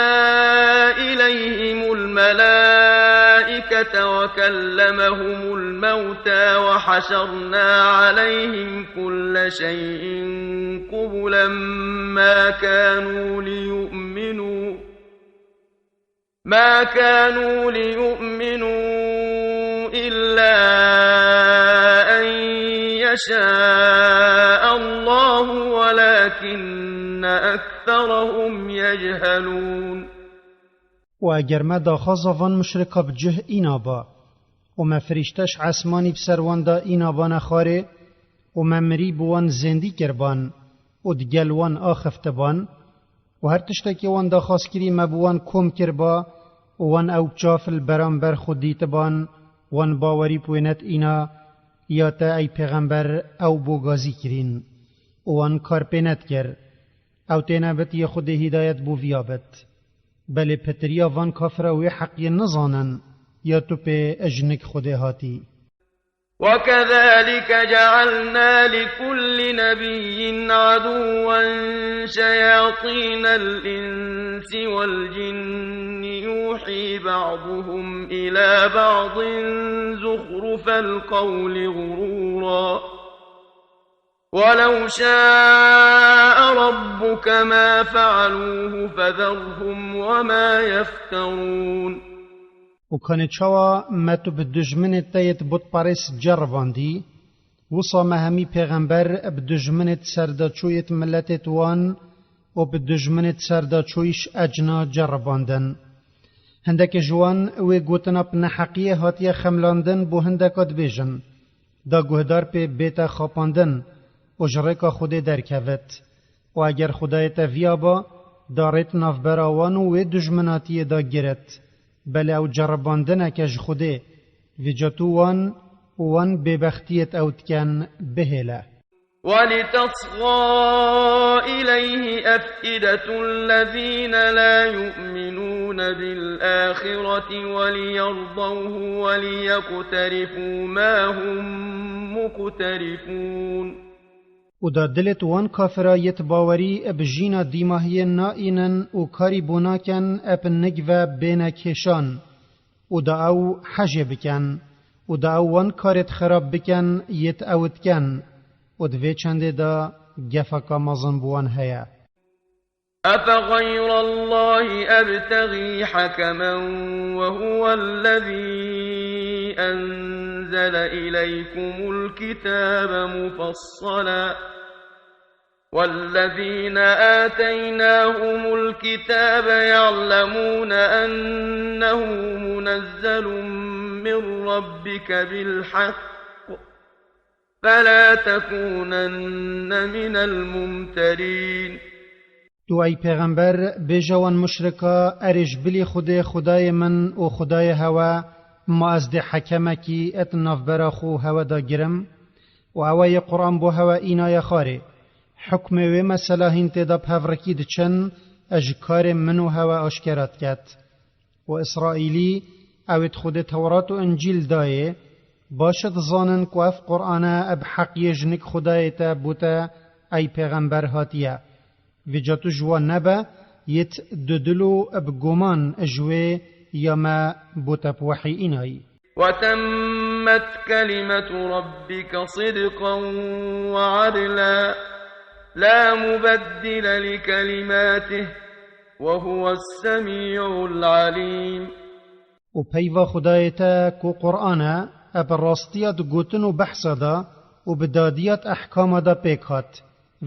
إليهم الملائكة وكلمهم الموتى وحشرنا عليهم كل شيء قبلا ما كانوا ليؤمنوا ما كانوا ليؤمنوا إلا أن شاء الله ولكن أكثرهم يجهلون. û eger me daxwaza van muşrika bi cih îna ba, û me firîşte ji esmanî bi ser wan da îna bane xwarê, û me mirî bi wan zêndî kiriban, û digel wan axiftibon, û her tiştekî wan daxwaz kirî me bi wan kom kiriba, û wan ew çav li beramber xwe dîtiban, wan bawerî bi wê netîna, ya te ey pêxember ew bo gazî kirîn, û wan kar pê nedikir. Ew têne bit yê Xwedê hîdayet bo viya bit. Belê pitiriya van kafira wê heqiyê nizanin, ya tu pê ji nik Xwedê hatî. وكذلك جعلنا لكل نبي عدوا شياطين الإنس والجن يوحي بعضهم إلى بعض زخرف القول غرورا ولو شاء ربك ما فعلوه فذرهم وما يفترون. û kanê çawa me tu bi dijminê te yêt butperêst ceribandî, wisa me hemî pêxember bi dijminêt serdaçûyêt miletêt wan û bi dijminêt serdaçûyîş ecna ceribandin. Hindekê ji wan wê gotina bi neheqiyê hatiye xemlandin bo hindeka dibêjin, da guhdar pê bête xapandin û ji rêka Xwedê derkevit. Û eger Xwedayê te viya ba, da rêt navbera wan û wê dijminatiyê da giret. Belê ew ceribandineke ji Xwedê, vêca tu wan û wan bêbextiyêt ew diken bihêle. ولتصغى إليه أفئدة الذين لا يؤمنون بالآخرة وليرضوه وليقترفوا ما هم مقترفون. û da dilêt wan kafira yêt bawerî bi jîna dîmahiyê naînin û karî bo naken eb nik ve bêne kêşan, û da ew hejê biken, û da ew wan karêt xerab biken yêt ew diken, û di vê çendê de gefeka mezin bi wan heye. أفغير الله أبتغي حكما وهو الذي أنزل إليكم الكتاب مفصلا والذين آتيناهم الكتاب يعلمون أنه منزل من ربك بالحق فلا تكونن من الممترين. Tu ey pêxember, bêje wan muşrika, erê ji bilî Xwedê Xwedayê min û Xwedayê hewe, ma ez dê hekemekî et navbera xwe û hewe de girim? Û ewe yê Quran bo hewe înaye xwarê. Hukmê wê mesela hîn tê de bi hev rikî diçin, ez ji karê min û hewe aşkera diket. û Îsraîlî, ew êt Xwedê Tewrat û Încîl dayê, baş e dizanin ku ev Qur'ane bi heqiyê ji nik Xwedayê te bo te ey pêxember hatiye. Vêca tu ji wan nebe, yêt dudil û bi guman ji wê ya me bo te bi wehî înayî. وتمت كلمة ربك صدقا وعدلا لا مبدل لكلماته وهو السميع العليم. û peyva Xwedayê te ku Qur'an e, e bi rastiya di gotin û behsa de û bi dadiya di ehkama de pêk hat.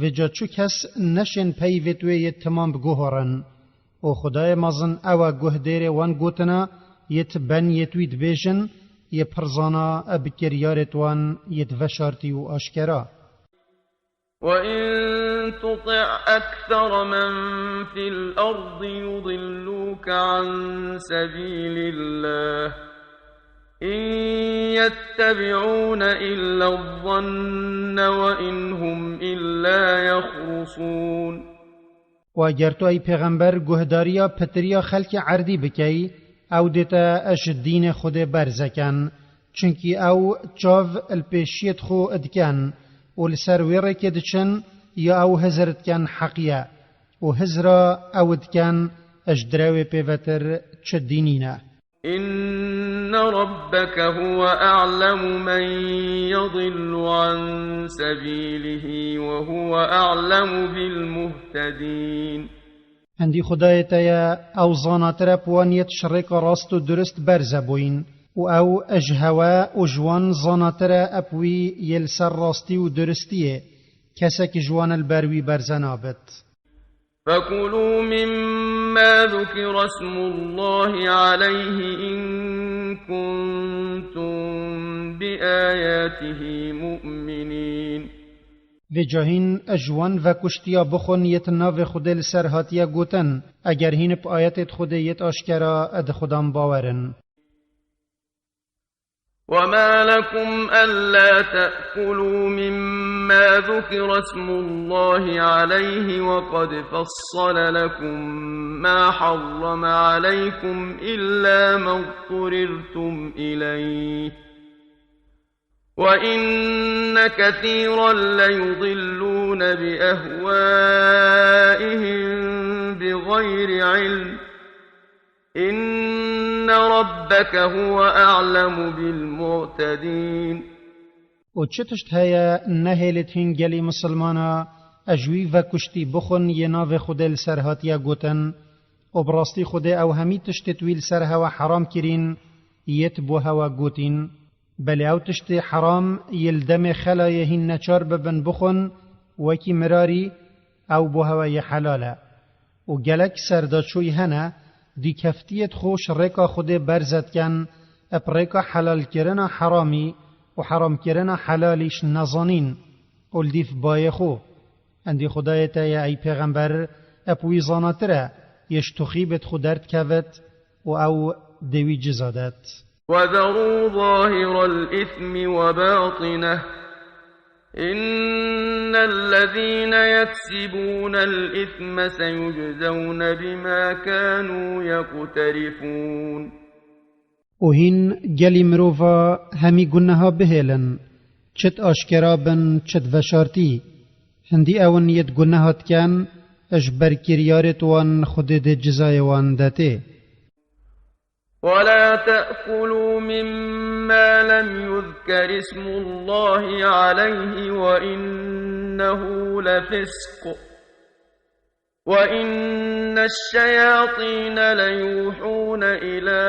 Vêca çu kes neşên peyvêt wê yê timam biguhorin. Û Xwedayê mezin ew e guhdêrê wan gotina, yêt ben yêt wî dibêjin, yê pirzana e bi kiryarêt wan yêt veşartî û aşkera. وإن تطع أكثر من في الأرض يضلوك عن سبيل الله إن يتبعون إلا الظن وإن هم إلا يخرصون. Û eger tu ey pêxember guhdariya pitiriya xelkê erdî bikey, ew dê te ji dînê Xwedê berze ken. Çunkî ew çav li pêşiyêt xwe diken û li ser wê rêkê diçin, ya ew hizir diken heqî ye. Û hizra ew diken ji direwê pêvetir çi dînî ne. إن ربك هو أعلم من يضل عن سبيله وهو أعلم بالمهتدين. Hindî Xwedayê te ye, ew zanatir e bi wan yêt ji rêka rast û durist berze bûyîn. û ew ji hewe û ji wan zanatir e, ep wî yê li ser rastî û duristiyê, kesek ji wan li ber wî berze nabit. فكلوا مما ذكر اسم الله عليه إن كنتم بآياته مؤمنين. Vêca hîn ji wan vekuştiya bixwin yêt navê Xwedê li ser hatiye gotin, eger hîn bi ayetêt Xwedê yêt aşkera di Xudan bawer in. وما لكم ألا تأكلوا مما ذكر اسم الله عليه وقد فصل لكم ما حرم عليكم إلا ما اضطررتم إليه وإن كثيرا ليضلون بأهوائهم بغير علم إن ربك هو أعلم بالمعتدين. û çi tişt heye nehêlêt hîn gelî misilmana ji wî vekuştî bixwin yê navê Xwedê li ser hatiye gotin, û bi rastî Xwedê ew hemî tiştêt wî li ser hewe heram kirîn, yêt bo hewe gotîn. Belê ew tiştê heram yê li demê xelayê hîn neçar bibin bixwin, wekî mirarî, ew bo hewe yê helal e. û gelek serdaçûyî hene, dîkeftiyêt xwe ji rêka Xwedê berze dikin, ep rêka helalkirina heramî û heramkirina helalî ji nezanîn û li dîf bayê xwe. Endî Xwedayê te ye, ey pêxember, ep wî zanatir e, yê ji tuxîbêt xwe derdikevit û ew dê wî ciza det. وذروا ظاهر الإثم وباطنه إن الذين يكسبون الإثم سيجزون بما كانوا يقترفون. û hîn gelî mirova hemî guneha bihêlin, çit aşkera bin, çit veşartî. Hindî ew in yêt guneha dikin, ji ber kiryarêt wan Xwedê dê cizayê wan detê. ولا تأكلوا مما لم يذكر اسم الله عليه وإنه لفسق وإن الشياطين ليوحون إلى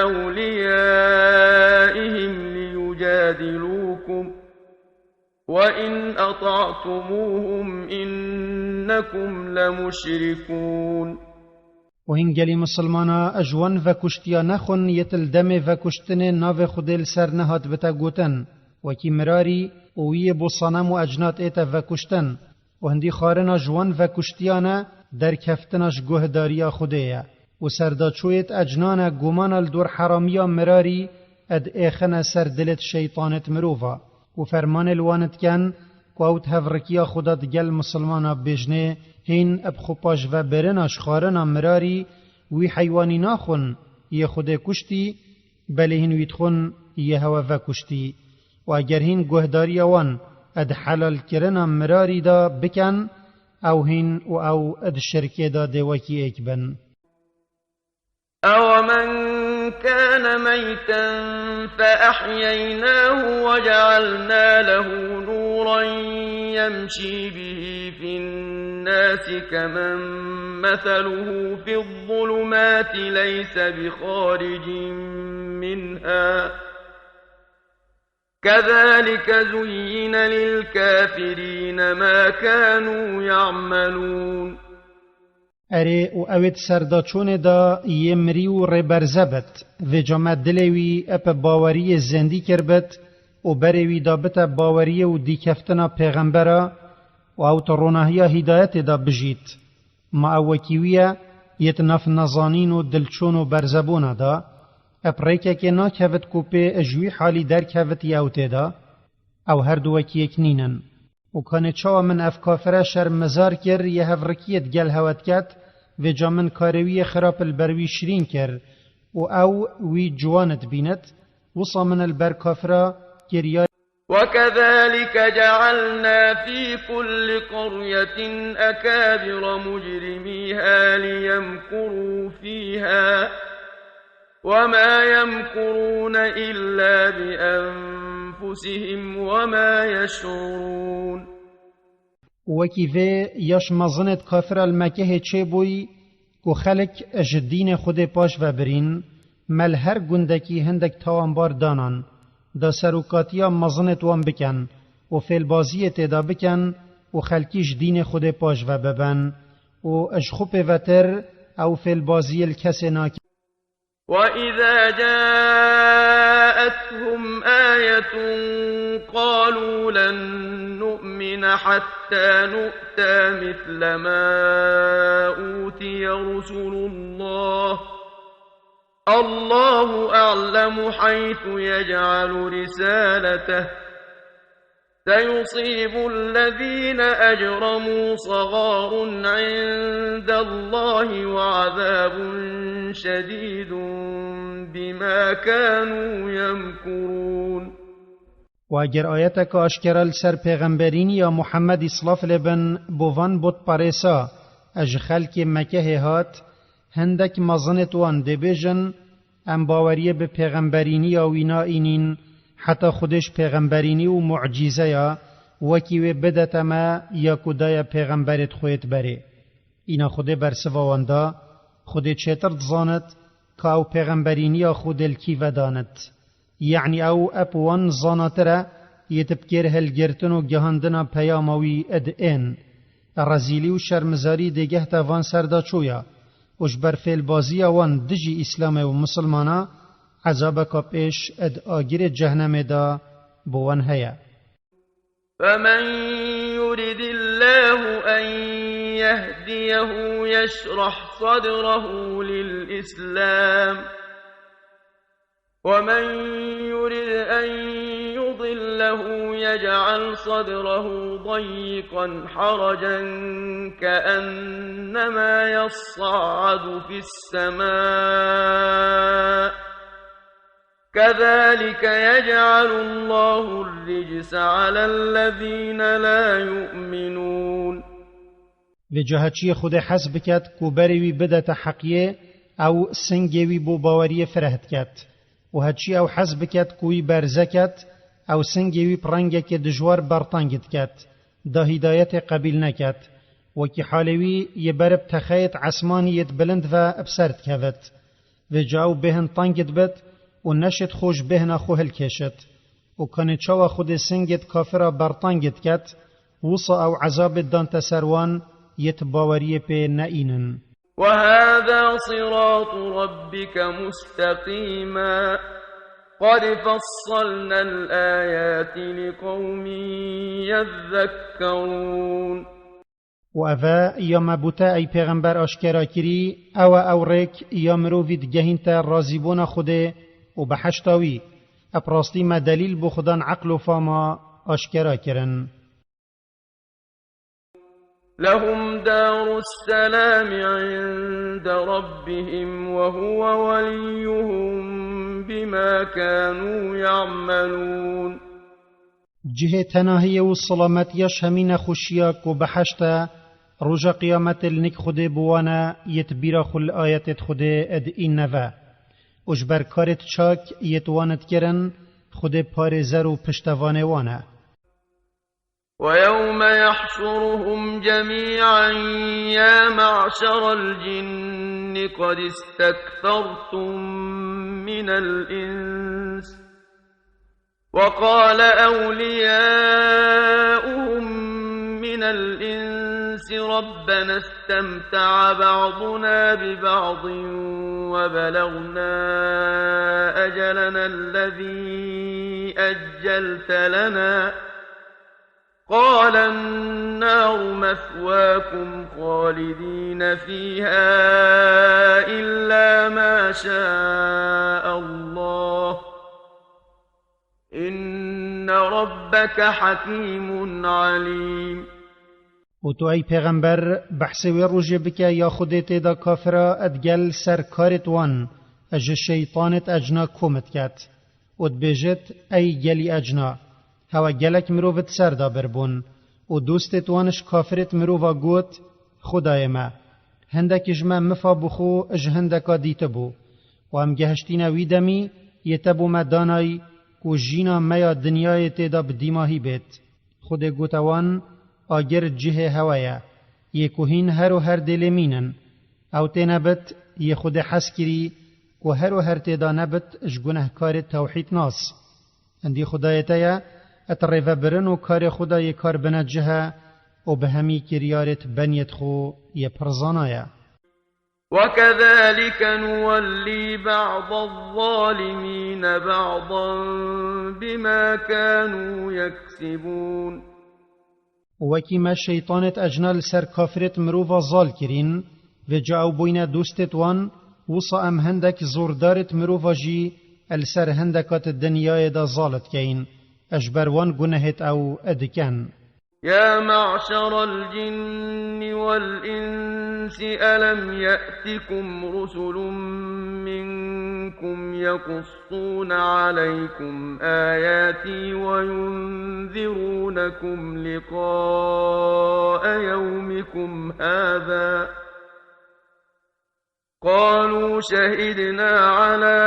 أوليائهم ليجادلوكم وإن أطعتموهم إنكم لمشركون. û hîn gelî misilmana ji wan vekuştiya nexwin yêt li demê vekuştinê navê Xwedê li ser nehat bite gotin, wekî mirarî û wî yê bo sanem û ecnat ête vekuştin. û hindî xwarina ji wan vekuştiyan e, derkeftina ji guhdariya Xwedê ye. Û serdaçûyêt ecnan e, gumana li dor heramiya mirarî ed êxine ser dilêt şeytanêt mirova. Û fermanê li wan dikin, ku ew di hevrikiya xwe de digel misilmana bêjnê, hîn bi xwe paşvebirina ji xwarina mirarî wî heywanî naxwin, yê Xwedê kuştî, belê hîn wî dixwin, yê hewe vekuştî. Û eger hîn guhdariya wan di helalkirina mirarî de bikin, ew hîn û ew di şirkê de dê wekî êk bin. أَوَمَنْ كَانَ مَيْتًا فَأَحْيَيْنَاهُ وَجَعَلْنَا لَهُ نُورًا يَمْشِي بِهِ فِي النَّاسِ كَمَنْ مَثَلُهُ فِي الظُّلُمَاتِ لَيْسَ بِخَارِجٍ مِنْهَا كَذَلِكَ زُيِّنَ لِلْكَافِرِينَ مَا كَانُوا يَعْمَلُونَ. Erê, û ew ê di serdaçûnê de yê mirî û rêberze bit. Vêca me dilê wî ep baweriyê zêndî kirbit û berê wî dabite baweriyê û dîkeftina pêxembera û ew di ronahiya hîdayetê de bijît. Ma ew wekî wî ye, yê di nav nezanîn û dilçûn û berzebûna de, ep rêkekê nakevit ku pê ji wî halî derkevit yê ew tê de, ew her du wekî yek nînin. Û kanê çawa min ev kafire şermezar kir, yê hevrikiyê digel hewe diket, vêca min karê wî yê xirab li ber wî şirîn kir û ew wî ciwan dibînit, wisa min li ber kafira kiriya. وَكَذَلِكَ جَعَلْنَا فِي كُلِّ قَرْيَةٍ أَكَابِرَ مُجْرِمِيهَا لِيَمْكُرُوا فِيهَا وَمَا يَمْكُرُونَ إِلَّا بِأَنْفُسِهِمْ وَمَا يَشْعُرُونَ. Û wekî vê ya ji mezinêt kafira li Mekehê çêbûyî, ku xelk ji dînê Xwedê paş ve birîn, Me li her gundekî hindek tawanbar danan, da serokatiya mezinêt wan bikin û fêlbaziyê tê de bikin û xelkî ji dînê Xwedê paş ve bibin û ji xwe pêvetir ew fêlbaziyê li kesê nakin. وإذا جاءتهم آية قالوا لن نؤمن حتى نؤتى مثل ما أوتي رسل الله، الله أعلم حيث يجعل رسالته، سيصيب الذين أجرموا صغار عند الله وعذاب شديد بما كانوا يمكرون. û eger ayeteke aşkera li ser pêxemberîniya Muhemmedî silav lê bin bo van botperêsa ji xelkê Mekehê hat, hindek mezinêt wan dê bêjin, em baweriyê bi pêxemberîniya wî naînîn, heta Xwedê ji pêxemberînî û mucîzeya wekî wê bidete me ya ku daye pêxemberêt xwe yêt berê. Îna Xwedê bersiva wan da, Xwedê çêtir dizanit ka ew pêxemberîniya Xwedê li kî vedanit. Yanî ew ep wan zanatir e, yê di bi kêr hilgirtin û gihandina peyama wî id ên. Rezîlî û şermizarî dêgehta van ser da çûya û ji ber fêlbaziya wan dijî Îslamê û misilmana, ezabeka pêş id agirê cehnemê da bo wan heye. فمن يرد الله أن يهديه يشرح صدره للإسلام، ومن يرد أن يضله يجعل صدره ضيقا حرجا كأنما يصعد في السماء، كذلك يجعل الله الرجس على الذين لا يؤمنون. Vêca heçiyê Xwedê hez biket ku berê wî bidete heqiyê, ew singê wî bo baweriyê fireh diket. Û heçî ew hez biket ku wî berze ket, ew singê wî bi rengekê dijwar berteng diket, da hîdayetê qebîl neket. Wekî halê wî yê ber bi texeyêt esmanî yêt bilind ve bi ser dikevit. Vêca ew bêhn teng dibit û neşêt xwe ji bêhna xwe hilkêşit. Û kanê çawa Xwedê singêt kafira berteng diket, wisa ew ezabêt dante ser wan yêt baweriyê pê neînin. وهذا صراط ربك مستقيما، قد فصلنا الآيات لقوم يذكرون. Û ev e ya me bo te ey pêxember aşkera kirî, ew e ew rêk ya mirovî digehînte razîbûna Xwedê û behişta wî. Bi rastî me delîl bo xwe dan eql û fama aşkera kirin. لهم دار السلام عند ربهم وهو وليهم بما كانوا يعملون. Cihê tenahiyê û silametiya ji hemî nexweşiya ku behişt e, roja qiyametê li nik Xwedê bi wan e, yêt bîra xwe li ayetêt Xwedê diîne ve. Û ji ber karêt çak yêt wan dikirin, Xwedê parêzer û piştevanê wan e. ويوم يحشرهم جميعا يا معشر الجن قد استكثرتم من الإنس، وقال أولياؤهم من الإنس ربنا استمتع بعضنا ببعض وبلغنا أجلنا الذي أجلت لنا، قال النار مثواكم خالدين فيها إلا ما شاء الله، إن ربك حكيم عليم. Û tu ey pêxember behsê wê rojê bike ya Xwedê tê de kafira digel ser karêt wan ji şeytanêt ecna kom diket. Û dibêjit, ey gelî ecna, hewe gelek mirov di ser de bir bûn. Û dostêt wan ji kafirêt mirova got, Xwedayê me, hindekî ji me mifa bû xwe ji hindeka dîtibû. Û em gehiştîne wî demî yê te bo me danay ku jîna me ya dinyayê tê de bi dîmahî bêt. Xwedê gote wan, agir cihê hewe ye, yê ku hîn her û her dê lê mînin. Ew têne bit, yê Xwedê hez kirî, ku her û her tê de nebit ji gunehkarê tewhîdnas. Hindî Xwedayê te ye, et rêvebirin û karê xwe de yê kar bine cihe û bi hemî kiryarêt beniyêt xwe yê pir zana ye. وكذلك نولي بعض الظالمين بعضا بما كانوا يكسبون. Wekî me şeytanêt ecna li ser kafirêt mirova zal kirîn, vêca ew bûyne dostêt wan, wisa em hindek zordarêt mirova jî li ser hindeka di dinyayê de zal dikeyin, ji ber wan gunehêt ew dikin. يا معشر الجن والإنس ألم يأتكم رسل منكم يقصون عليكم آياتي وينذرونكم لقاء يومكم هذا قالوا شهدنا على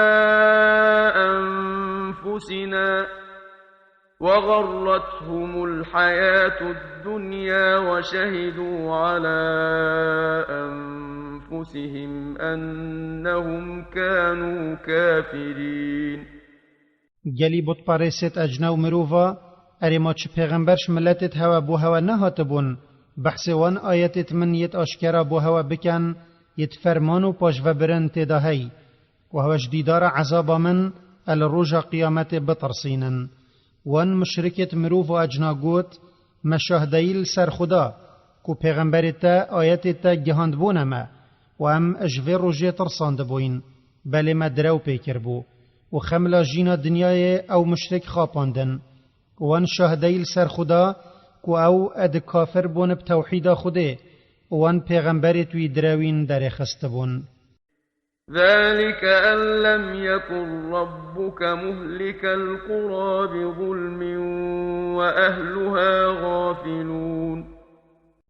أنفسنا وغرتهم الحياة الدنيا وشهدوا على أنفسهم أنهم كانوا كافرين. Gelî butperêsêt ecna û mirova, erê ma çi pêxember ji miletêt hewe bo hewe nehatibûn, behsê wan ayetêt min yêt aşkera bo hewe bikin, yêt ferman û paşvebirin tê de hey, ku hewe ji dîdara ezaba min, e li roja qiyametê bitirsînin. Wan muşrikêt mirov û ecna got, me şahdeyî li ser Xuda, ku pêxemberê te ayetê te gihandbûne me, û em ji vê rojê tirsandibûyn, belê me direw pê kiribû. Û xemla jîna dinyayê ew muşrik xapandin. Wan şahdeyî li ser Xuda, ku ew ed kafir bûn bi tewhîda Xudê, û wan pêxemberêt wî direwîn derêxistibûn. ذلك أن لم يكن ربك مهلك القرى بظلم وأهلها غافلون.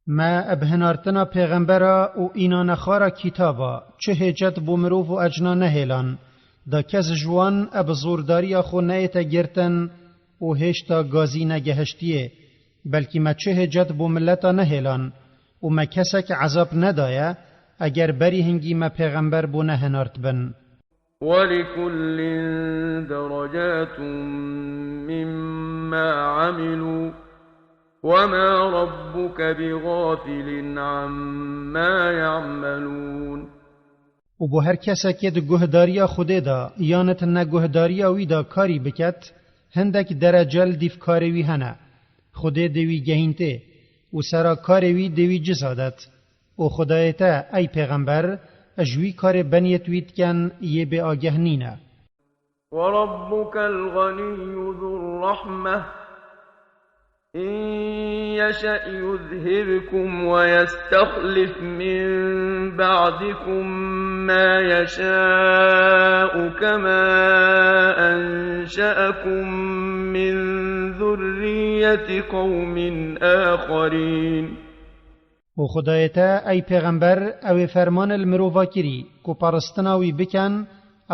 Me bi hinartina pêxembera û înanexwara kitaba çi hêcet bo mirov û ecna nehêlan, da kes ji wan e bi zordariya xwe neyête girtin û hêşta gazî negehiştiye, belkî me çi hêcet bo mileta nehêlan û me kesek ezab nedaye, eger berî hingî me pêxember bo nehinartbin. ولكل درجات مما عملوا وما ربك بغافل عما يعملون. Û bo her kesekê di guhdariya Xwedê de yan di neguhdariya wî de karî biket, hindek derece li dîv karê wî hene. Xwedê dê wî gehîntê û sera karê wî dê wî ciza det. Û Xwedayê te, ey pêxember, ji wî karê beniyêt wî diken yê bêageh nîne. وربك الغني ذو الرحمة إن يشأ يذهبكم ويستخلف من بعدكم ما يشاء كما أنشأكم من ذرية قوم آخرين. Û Xwedayê te, ey pêxember, ew ê ferman li mirova kirî, ku paristina wî bikin,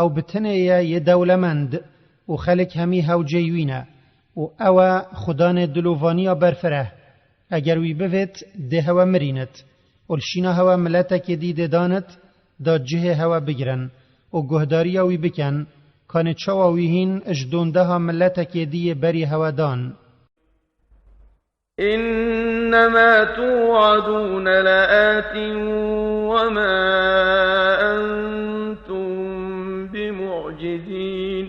ew bi tinê ye yê dewlemend û xelk hemî hewceyî wî ne. Û ew e Xudanê dilovaniya berfireh. Eger wî bivêt, dê hewe mirînit. Û li şîna hewe miletekê dî dê danit, da cihê hewe bigirin û guhdariya wî bikin, kanê çawa wî hîn ji dondeha miletekê dî yê berî hewe dan. إنما توعدون لآت وما أنتم بمعجزين.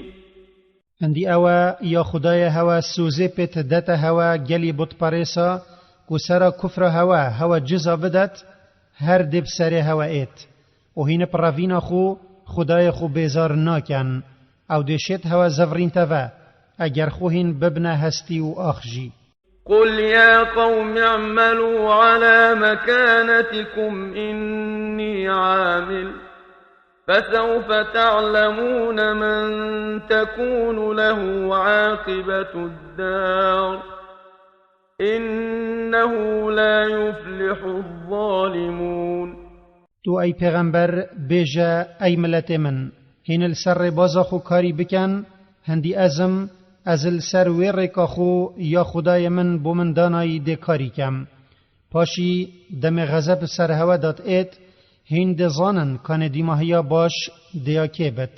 Hindî ew e ya Xwedayê hewe sozê pê didete hewe gelî butperêsa, ku sera kufra hewe hewe ciza bidet, her dê bi serê hewe êt. Û hîn bi revîna xwe Xwedayê xwe bêzar nakin. Ew dê şêt hewe zevrînte ve, eger xwe hîn bibine hestî û ax jî. قل يا قوم اعملوا على مكانتكم إني عامل فسوف تعلمون من تكون له عاقبة الدار إنه لا يفلح الظالمون. Tu, ey pêxember, bêje, ey miletê min, hîn li ser rêbaza xwe karî bikin, hindî ez im, ez li ser wê rêka xwe ya Xwedayê min bo min danayî dê karî kem. Paşî demê xezeb li ser hewe dat êt, Hîn dizanin kanê dîmahiya baş dêya kê bit.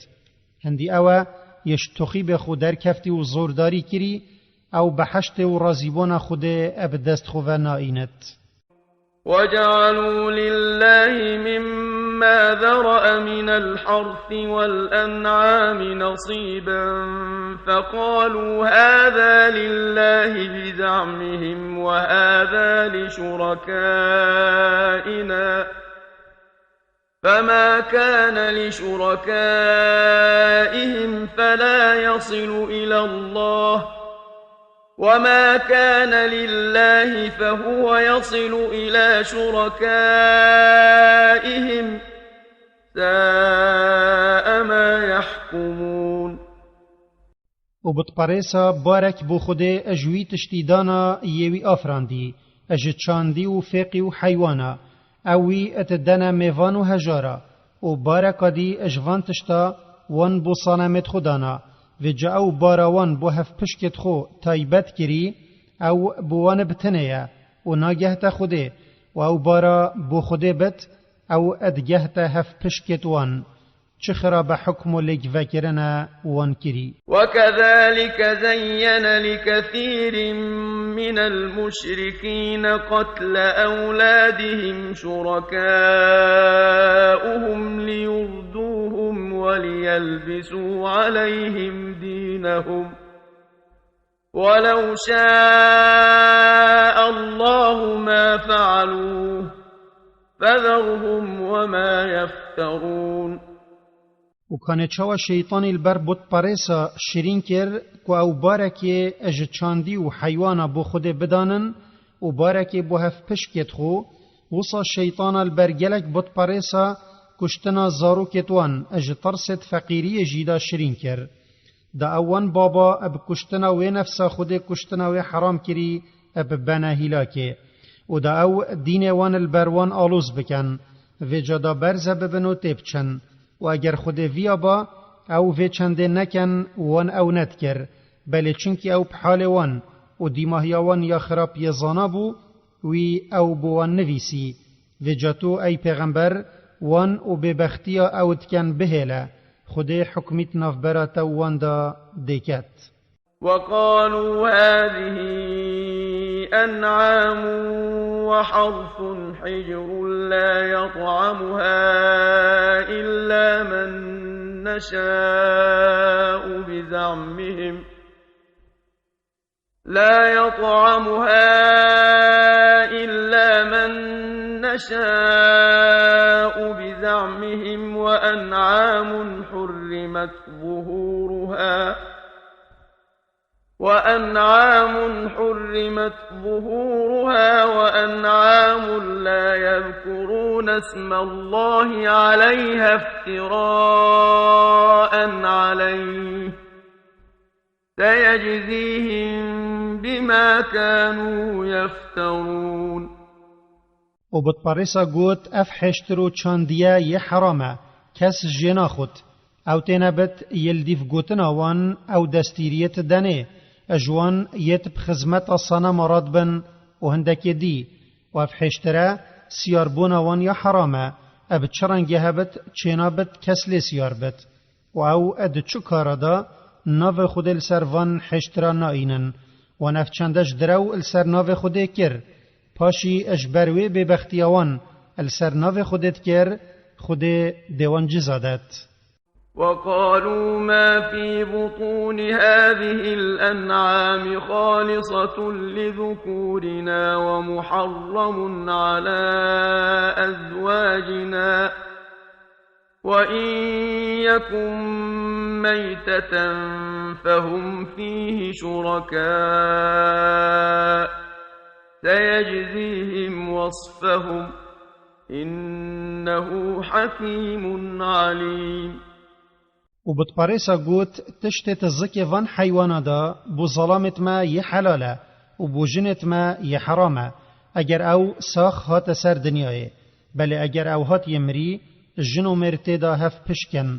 Hindî ew e, yê ji toxîbê xwe derkeftî û zordarî kirî, ew beheştê û razîbûna Xwedê e bi dest xwe ve naînit. وجعلوا لله مما ذرأ من الحرث والأنعام نصيبا فقالوا هذا لله بزعمهم وهذا لشركائنا فما كان لشركائهم فلا يصل إلى الله وما كان لله فهو يصل إلى شركائهم ساء ما يحكمون. û bitperêsa barek bo Xwedê ji wî tiştî dana yê wî afirandî, ji çandî û fêqî û heywana, ew wî didene mêvan û hejara, û bareka dî ji van tişta wan bo sanamêd xwe dana, vêca ew bara wan bo hevpişkêd xwe taybet kirî, ew bo wan bi tinê ye û nagehte Xwedê, û ew bara bo Xwedê bit, ew digehte hevpişkêd wan. Çi xirabe hukm û lêkvekirine wan kirî. وكذلك زين لكثير من المشركين قتل أولادهم شركاؤهم ليردوهم وليلبسوا عليهم دينهم ولو شاء الله ما فعلوه فذرهم وما يفترون. û kanê çawa şeytanî li ber butperêsa şirîn kir, ku ew barekê ji çandî û heywana bo Xwedê bidanin û barekê bo hevpişkêd xwe, wisa şeytana li ber gelek butperêsa kuştina zarokêd wan ji tirsêd feqîriyê jî da şirîn kir. Da ew wan baba bi kuştina wê nefsa Xwedê kuştina wê heram kirî bi bene hîlakê. Û da ew dînê wan li ber wan aloz bikin, vêca da berze bibin û tê biçin. Û eger Xwedê viya ba, ew vê çendê nekin, wan ew nedikir. Belê çunkî ew bi halê wan û dîmahiya wan ya xirab yê zana bû, wî ew bi wan nivîsî. Vêca tu, ey pêxember, wan û bêbextiya ew dikin bihêle, Xwedê hukmî di navbera te û wan de dê ket. وقالوا هذه أنعام وحرث حجر لا يطعمها إلا من نشاء بزعمهم لا يطعمها إلا من نشاء بزعمهم وأنعام حرمت ظهورها وأنعام حرمت ظهورها وأنعام لا يذكرون اسم الله عليها افتراء عليه سيجزيهم بما كانوا يفترون. û butperêsa got, ev hêştir û çandiye yê heram e, kes jê naxwit. Ew têne bit, yê li dîv gotina wan ew destîriyê ti denê, ji wan yê ti bi xizmeta sanema radibin û hindekê dî. Û ev hêştire siyarbûna wan ya heram e, ev bi çi rengê hebit, çênabit, kes lê siyar bit. Û ew di çi kara de navê Xwedê li ser van hêştira naînin? Wan ev çende ji direw li ser navê Xwedê kir. Paşî ji ber wê bêbextiya wan li ser navê Xwedê dikir, Xwedê dê wan ciza det. وقالوا ما في بطون هذه الأنعام خالصة لذكورنا ومحرم على أزواجنا وإن يكن ميتة فهم فيه شركاء سيجزيهم وصفهم إنه حكيم عليم. û butperêsa got, tiştê ti zikê van heywana de bo zelamêt me yê helal e û bo jinêt me yê heram e, eger ew sax hate ser dinyayê. Belê eger ew hatiye mirî, jin û mêr tê de hev pişk in.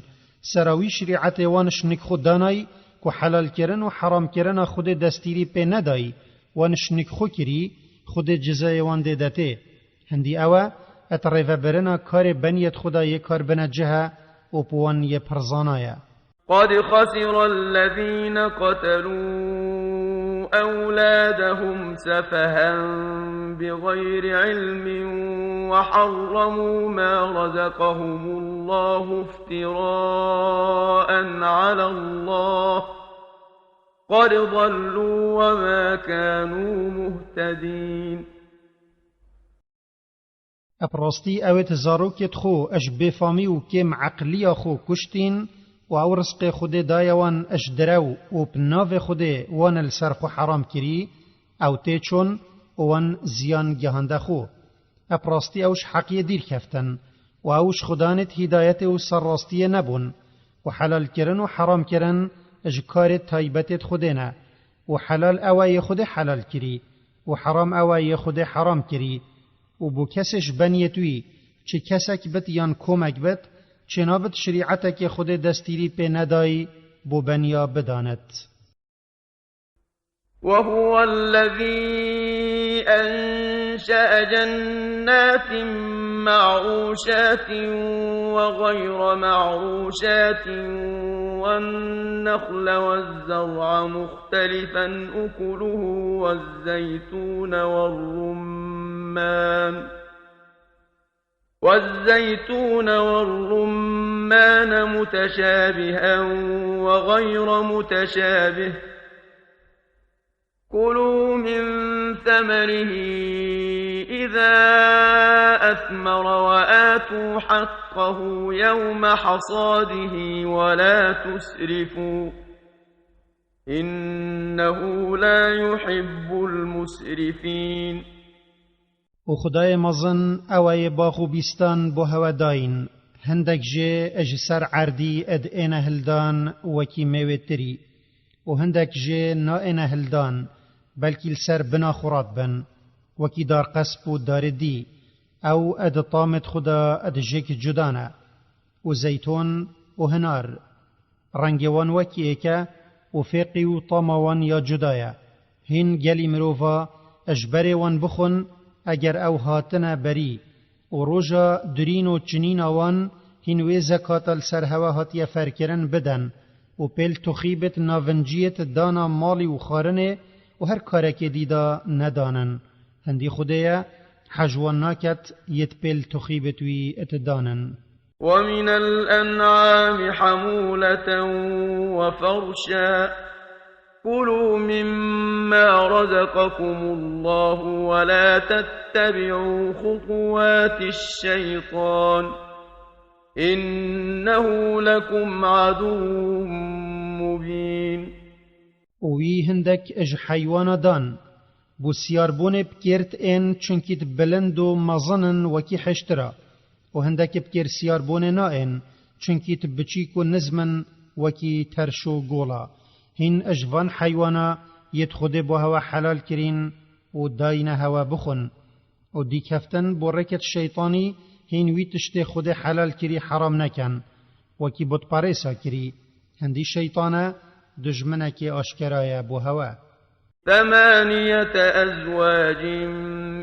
Sera wî şerîetê wan şinik xwe danayî ku helalkirin û heramkirina Xwedê destîrî pê nedayî, wan şinik xwe kirî, Xwedê cizayê wan dê detê. Hindî ew e, Et rêvebirina karê beniyet xwe de yê kar bine cih e û bi wan yê pirzana ye. قد خسر الذين قتلوا أولادهم سفها بغير علم وحرموا ما رزقهم الله افتراء على الله قد ضلوا وما كانوا مهتدين. Bi rastî ew ê di zarokêt xwe ji bêfamî û kêm eqliya xwe kuştîn û ew rizqê Xwedê daye wan ji direw û bi navê Xwedê wan li ser xwe heram kirî, ew tê çûn û wan ziyan gihande xwe. Bi rastî ew ji heqiyê dîr keftin û ew ji Xudanê di hîdayetê û serrastiyê nebûn û helalkirin û heramkirin ji karê taybetê di Xwedê ne û helal ew e yê Xwedê helal kirî û heram ew e yê Xwedê heram kirî. Û bo kesê ji beniyê tu yî, çi kesek bit yan komek bit, çênabit şerîetekê Xwedê destîrî pê nedayî bo beniya bidanit. وهو الذي أنشأ جنات معروشات وغير معروشات والنخل والزرع مختلفا أكله والزيتون والرمان والزيتون والرمان متشابها وغير متشابه كلوا من ثمره إذا أثمر وآتوا حقه يوم حصاده ولا تسرفوا إنه لا يحب المسرفين. Û Xwedayê mezin ew e yê bax û bîstan bo hewe dayîn, hindek jê ji ser erdî ed êne hildan wekî mêwê tirî, û hindek jê naêne hildan, belkî li ser bina xwe radibin, wekî darqesp û darê dî, ew ed tamêd xwe de ed jêk cuda ne, û zeytûn û hinar. Rengê wan wekî êk e û fêqî û tama wan ya cuda ye. Hîn gelî mirova ji berê wan bixwin, eger ew hatine berî û roja durîn û çinîna wan hîn wê zekata li ser hewe hatiye ferkirin bidin û pêl tuxîbit navinciyêt dana malî û xwarinê û her karekê dî de nedanin. Hindî Xwedê ye, hej wan naket yêt pêl tuxîbit wî it danin. ومن الأنعام حمولة وفرشا كلوا مما رزقكم الله ولا تتبعوا خطوات الشيطان إنه لكم عدو مبين. Û wî hindek ji heywana dan. Bo siyarbûnê bi kêr diên, çunkî di bilind û mezin in wekî hêştira. Û hindekî bi kêr siyarbûnê naên, çunkî di biçîk û nizm in wekî terş û gola. Hîn ji van heywana yêt Xwedê bo hewe helal kirîn û dayîne hewe bixwin. Û dîkeftin bo rêkêt şeytanî, hîn wî tiştê Xwedê helal kirî heram neken, wekî butperêsa kirî. Hindî şeytan e, dijminekê aşkera ye bo hewe. ثمانية أزواج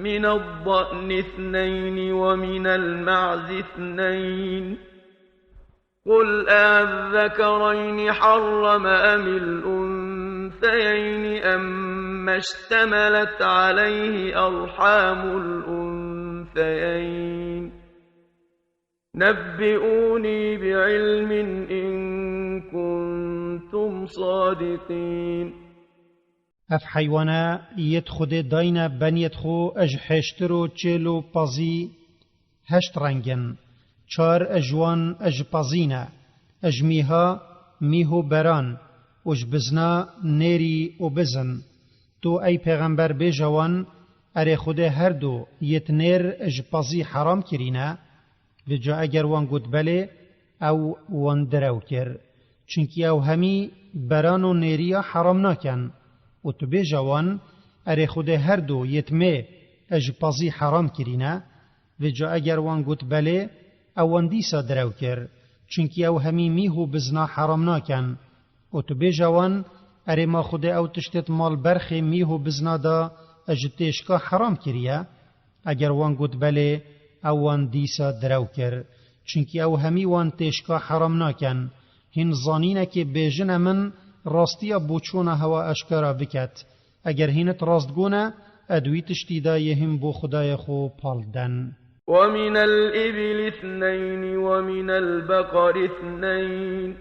من الضأن اثنين ومن المعز اثنين قل آلذكرين حرم أم الأنثيين أما اشتملت عليه أرحام الأنثيين نبئوني بعلم إن كنتم صادقين. Ev heywana yêt Xwedê dayne beniyêt xwe ji hêştir û çêl û pezî heşt reng in. Çar ji wan ji pezî ne. Ji mîha, mîh û beran û ji bizna nêrî û biz in. Tu ey pêxember bêje wan, erê Xwedê her du yêt nêr ji pezî heram kirîne? Vêca eger wan got belê, ew wan direw kir. Çunkî ew hemî beran û nêriya heram nakin. Û tu bêje wan, erê Xwedê her du yêt mê ji pezî heram kirîne? Vêca eger wan got belê, ew wan dîsa direw kir. Çunkî ew hemî mîh û bizna heram nakin. Û tu bêje wan, erê ma Xwedê ew tiştêt mal berxê mîh û bizna da ji têşka heram kiriye? Eger wan got belê, Ew wan dîsa direw kir, çunkî ew hemî wan têşka heram nakin. Hîn zanînekê bêjine min rastiya boçûna hewa eşkera biket. Eger hîn it rastgo ne, ed wî tiştî de yê hîn bo Xwedayê xwe pal den. ومن الإبل اثنين ومن البقر اثنين،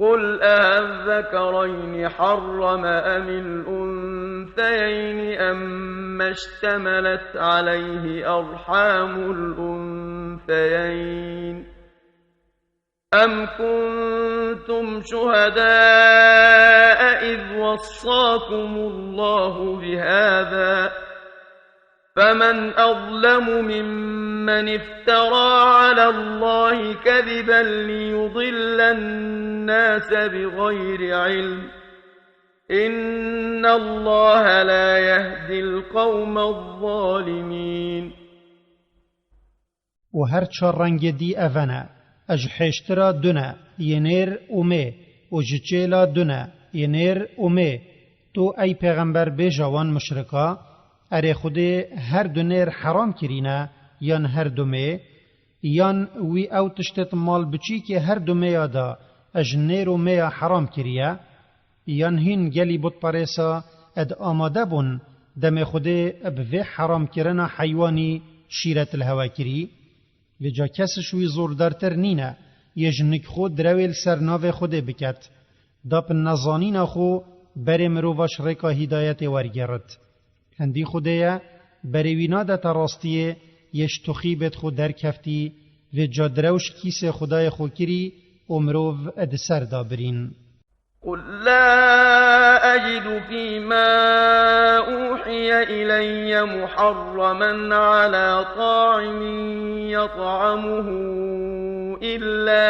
قل أذكرين حرم أم الأنثيين أما اشتملت عليه أرحام الأنثيين أم كنتم شهداء إذ وصاكم الله بهذا فمن أظلم ممن افترى على الله كذبا ليضل الناس بغير علم، إن الله لا يهدي القوم الظالمين. Û her çar rengê dî ev ne: ji hêştira du ne, yê nêr û mê, û ji çêla du ne, yê nêr û mê. Tu, ey pêxember, bêje wan muşrika: Erê, Xwedê her du nêr heram kirîne, yan her du mê? Yan wî ew tiştêt mal biçîkê her du mêya de ji nêr û mêya heram kiriye? Yan hîn gelî butperêsa ed amade bûn, demê Xwedê bi vê heramkirina heywanî şîret li hewe kirî? Vêca kes ji wî zordartir nîne, yê ji nik xwe direwê li ser navê Xwedê biket, da bi nezanîna xwe berê mirova ji rêka hîdayetê wergêrit. Hindî Xwedê ye, berê wî nadete rastiyê, yê ji tuxîbêt xwe derkeftî, vêca direw ji kîsê Xwedayê xwe kirî û mirov di ser da birîn. قل لا أجد فيما أوحي إلي محرما على طاعم يطعمه إلا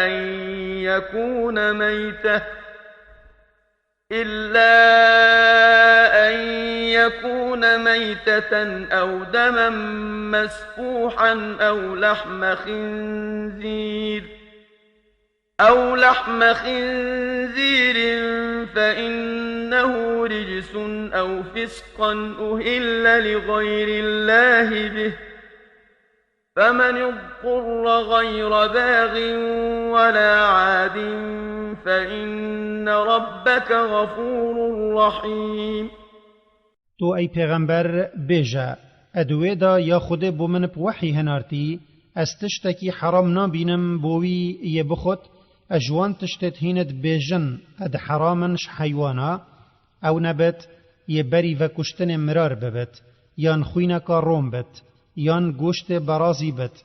أن يكون ميتة، إلا أن يكون ميتة أو دما مسفوحا أو لحم خنزير، أو لحم خنزير فإنه رجس أو فسقا أهل لغير الله به، فمن اضطر غير باغ ولا عاد فإن ربك غفور رحيم. Tu, ey pêxember, bêje: Ez di wê de ya Xwedê bo min bi wehî hinartî, ez tiştekî heram nabînim bo wî yê bixwit, ez ji wan tiştêt hîn dibêjin ed heram in ji heywana, ew nebit, yê berî vekuştinê mirar bibit, yan xwîneka rom bit, yan goştê berazî bit,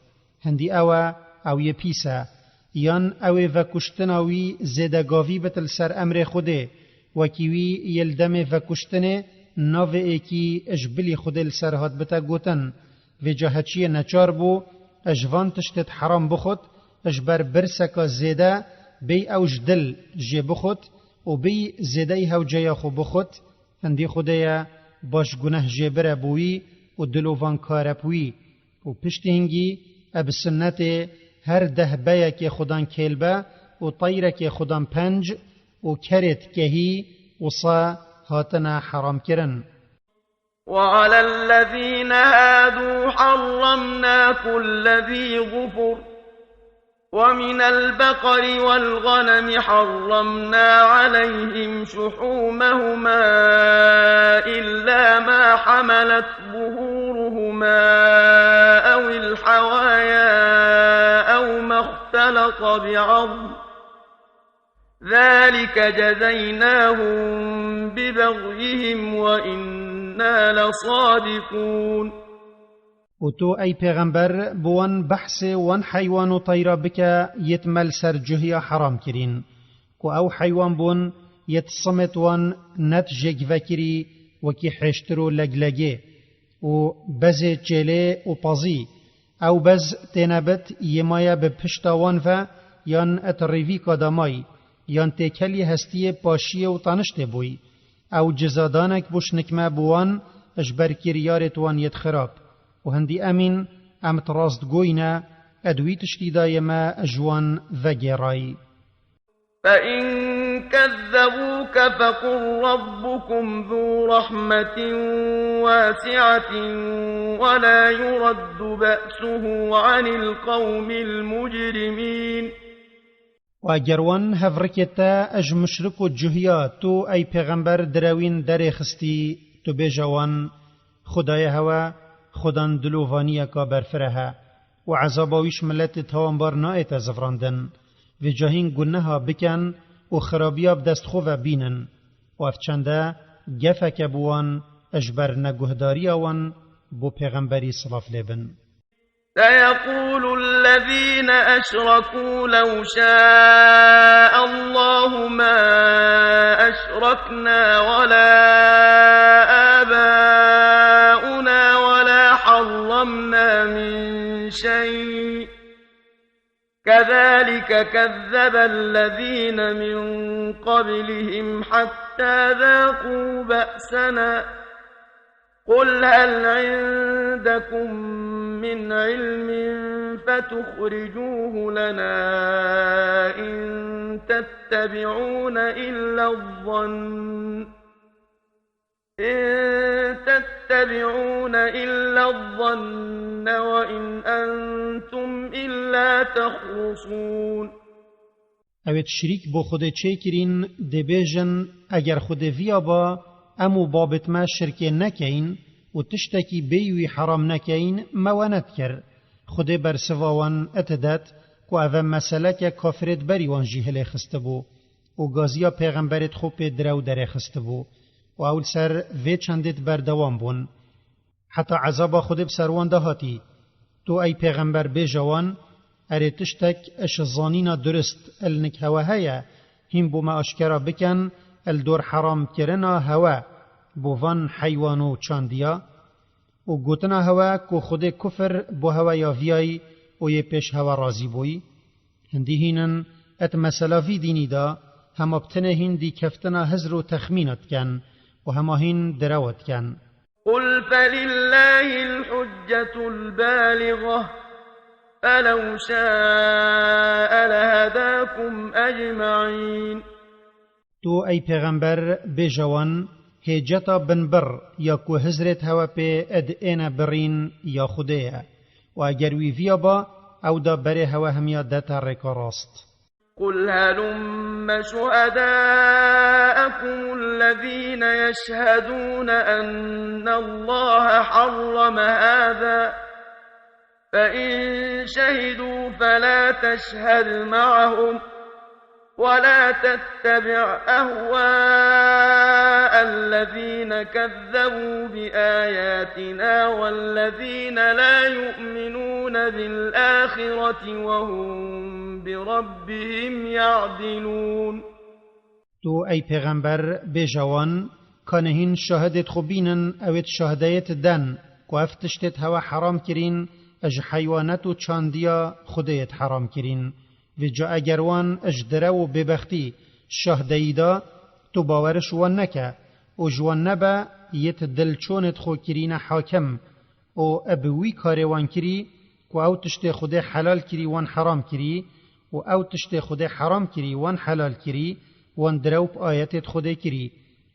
hindî ew e, ew yê pîs e, yan ew ê vekuştina wî zêdegavî bit li ser emrê Xwedê, wekî wî yê li demê vekuştinê navê êkî ji bilî Xwedê li ser hatbite gotin. Vêca heçiyê neçar bû ji van tiştêt heram bixwit, ji ber birseka zêde bêy ew ji dil jê bixwit û bêy zêdeyî hewceya xwe bixwit, hindî Xwedê ye baş guneh jê bire bo wî û dilovankar e bi wî. Û piştî hingî e bi sunnetê her deh beyekê xudan kêlbe û teyrekê xudan penc û kerêt kehî wisa hatine heramkirin. وعلى الذين هادوا حرمنا كل ذي ظفر، ومن البقر والغنم حرمنا عليهم شحومهما إلا ما حملت ظهورهما أو الحوايا أو ما اختلط بعظم، ذلك جزيناهم ببغيهم وإنا لصادقون. Û tu, ey pêxember, bi wan behsê wan heywan û teyra bike, yêt me li ser cuhiya heram kirîn, ku ew heywan bûn yêt simêt wan net jêk vekirî, wekî hêştir û leglegê û bezê çêlê û pazî. Ew bez tênebit yê maye bi pişta wan ve, yan et rêvîka de may, yan têkelî hestiyê paşiyê û taniştê bûy. Ew cizadanek bû şnikme bi wan ji ber kiryarêt wan yêt xirab. Û hindî emîn, em di rastgoyî ne, ed wî tiştî dayê me ji wan vegêrayî. فإن كذبوك فقل ربكم ذو رحمة واسعة ولا يرد بأسه عن القوم المجرمين. و ger wan hevrikê te ji muşrik û cuhiya tu ey pêxember direwîn derêxistî, tu bêje wan, Xwedayê hewe, Xudan dilovaniyeka berfireh e û ezaba wî ji miletê tawanbar naête zivrandin. Vêca hîn guneha bikin û xirabiya bi dest xwe ve bînin. Û ev çende gefeke bi wan ji ber neguhdariya wan bo pêxemberî silav lê bin. سيقول الذين أشركوا لو شاء الله ما أشركنا ولا آباؤنا ولا حرمنا من شيء كذلك كذب الذين من قبلهم حتى ذاقوا بأسنا قل هل عندكم من علم فتخرجوه لنا إن تتبعون إلا الظن إن تتبعون إلا الظن وإن أنتم إلا تخرصون. Ew ê şirîk bo Xwedê çêkirîn, dê bêjin, eger Xwedê viya ba, em û babêt me şirkê nekeyn û tiştekî bêyî wî heram nekeyn, me we nedikir. Xwedê bersiva wan itidet ku ev e meseleke kafirêt berî wan jî hilê xistibû û gaziya pêxemberêt xwe pê direw derêxistibû û ew li ser vê çendêt berdewam bûn. Heta ezaba Xwedê bi ser wan de hatî. Tu ey pêxember bêje wan, erê tiştek ji zanîna durist li nik hewe heye, hîn bo me aşkera bikin, li dor heramkirina hewe bo van heywan û çandiya û gotina hewe ku Xwedê kufir bo hewe ya viyayî û yê pêş hewe razî bûyî. Hindî hîn in, et mesela vî dînî de, hema bi tenê hîn dîkeftina hizr û texmîna dikin û hema hîn direwa dikin. قل فلله الحجة البالغة فلو شاء لهداكم أجمعين. Tu ey pêxember bêje wan, hêceta binbir ya ku hizrêt hewe pê ed êne birîn ya Xwedê ye. Û eger wî viya ba, ew da berê hewe hemiya dete rêka rast. قل هلم شهداءكم الذين يشهدون أن الله حرم هذا فإن شهدوا فلا تشهد معهم ولا تتبع أهواء الذين كذبوا بآياتنا والذين لا يؤمنون بالآخرة وهم بربهم يعدلون. Tu ey pêxember bêje wan, kanê hîn şahidêt xwe bînin, ewêt şahdeyêt den ku ev tiştêt hewe heram kirîn, ji heywanet û çandiya Xwedêyêt heram kirîn. Vêca eger wan ji direw û bêbextî şahdeyî da, tu bawer ji wan neke û ji wan nebe yêt dilçonêt xwe kirîne hakim û bi wî karê wan kirî ku ew tiştê Xwedê helal kirî wan heram kirî û ew tiştê Xwedê heram kirî wan helal kirî, wan direw bi ayetêt Xwedê kirî.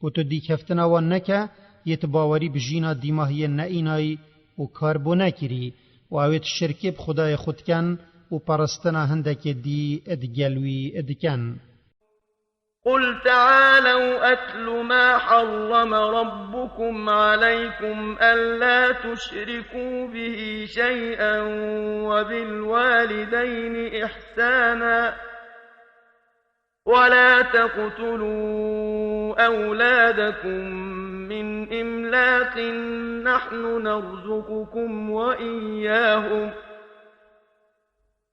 Û tu dîkeftina wan neke, yê tu bawerî bi jîna dîmahiyê neînayî û kar bo nekirî û ew ê şirkê bi Xwedayê xwe dikin û peristina hindekê dî digel wî dikin. قل تعالوا أتل ما حرم ربكم عليكم ألا تشركوا به شيئا وبالوالدين إحسانا ولا تقتلوا أولادكم من إملاق نحن نرزقكم وإياهم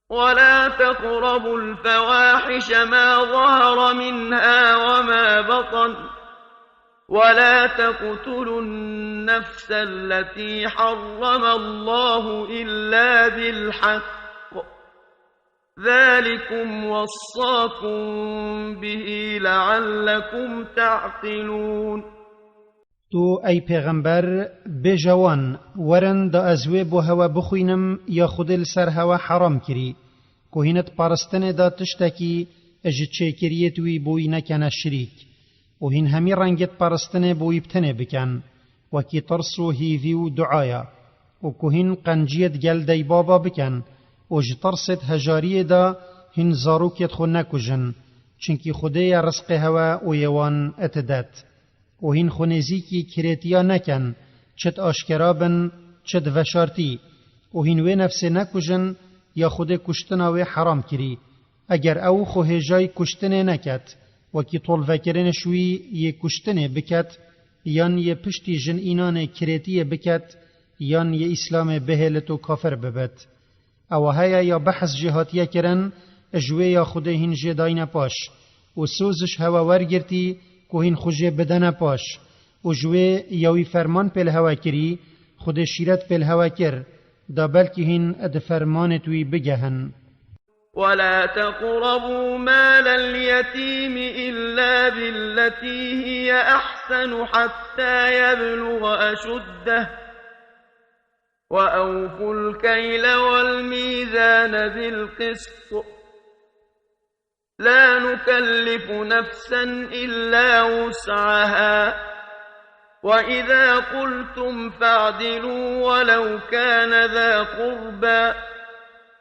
ولا تقربوا الفواحش ما ظهر منها وما بطن ولا تقتلوا النفس التي حرم الله إلا بالحق ذلكم وصاكم به لعلكم تعقلون. Tu ey pêxember bêje wan, werin da ez wê bo hewe bixwînim ya Xwedê li ser hewe heram kirî, ku hîn di paristinê de tiştekî ji çêkiriyêt wî bo wî nekene şirîk, û hîn hemî rengêt peristinê bo wî bi tenê biken, wekî tirs û hîvî û duaya, û ku hîn qenciyêt gel deybaba biken, û ji tirsêt hejariyê de hîn zarokêt xwe nekujin, çinkî Xwedê ye rizqê hewe û yê wan etidet. Û hîn xwe nêzîkî kirêtiya neken, çi di aşkera bin, çi di veşartî, û hîn wê nefsê nekujin, ya Xwedê kuştina wê heram kirî. Eger ew xwe hêjayî kuştinê neket, wekî tolvekirinê ji wî yê kuştinê biket, yan yê piştî jin înanê kirêtiyê biket, yan yê Îslamê bihêlit û kafir bibit. Ewa heye ya behs jê hatiye kirin, ji wê ya Xwedê hîn jê dayne paş, û soz ji hewe wergirtî ku hîn xwe jê bidene paş, û ji wê ya wî ferman pê li hewe kirî, Xwedê şîret pê li hewe kir, da belkî hîn di fermanêt wî bigehin. ولا تقربوا مال اليتيم إلا بالتي هي أحسن حتى يبلغ أشده، وأوفوا الكيل والميزان بالقسط، لا نكلف نفسا إلا وسعها، وإذا قلتم فاعدلوا ولو كان ذا قربى،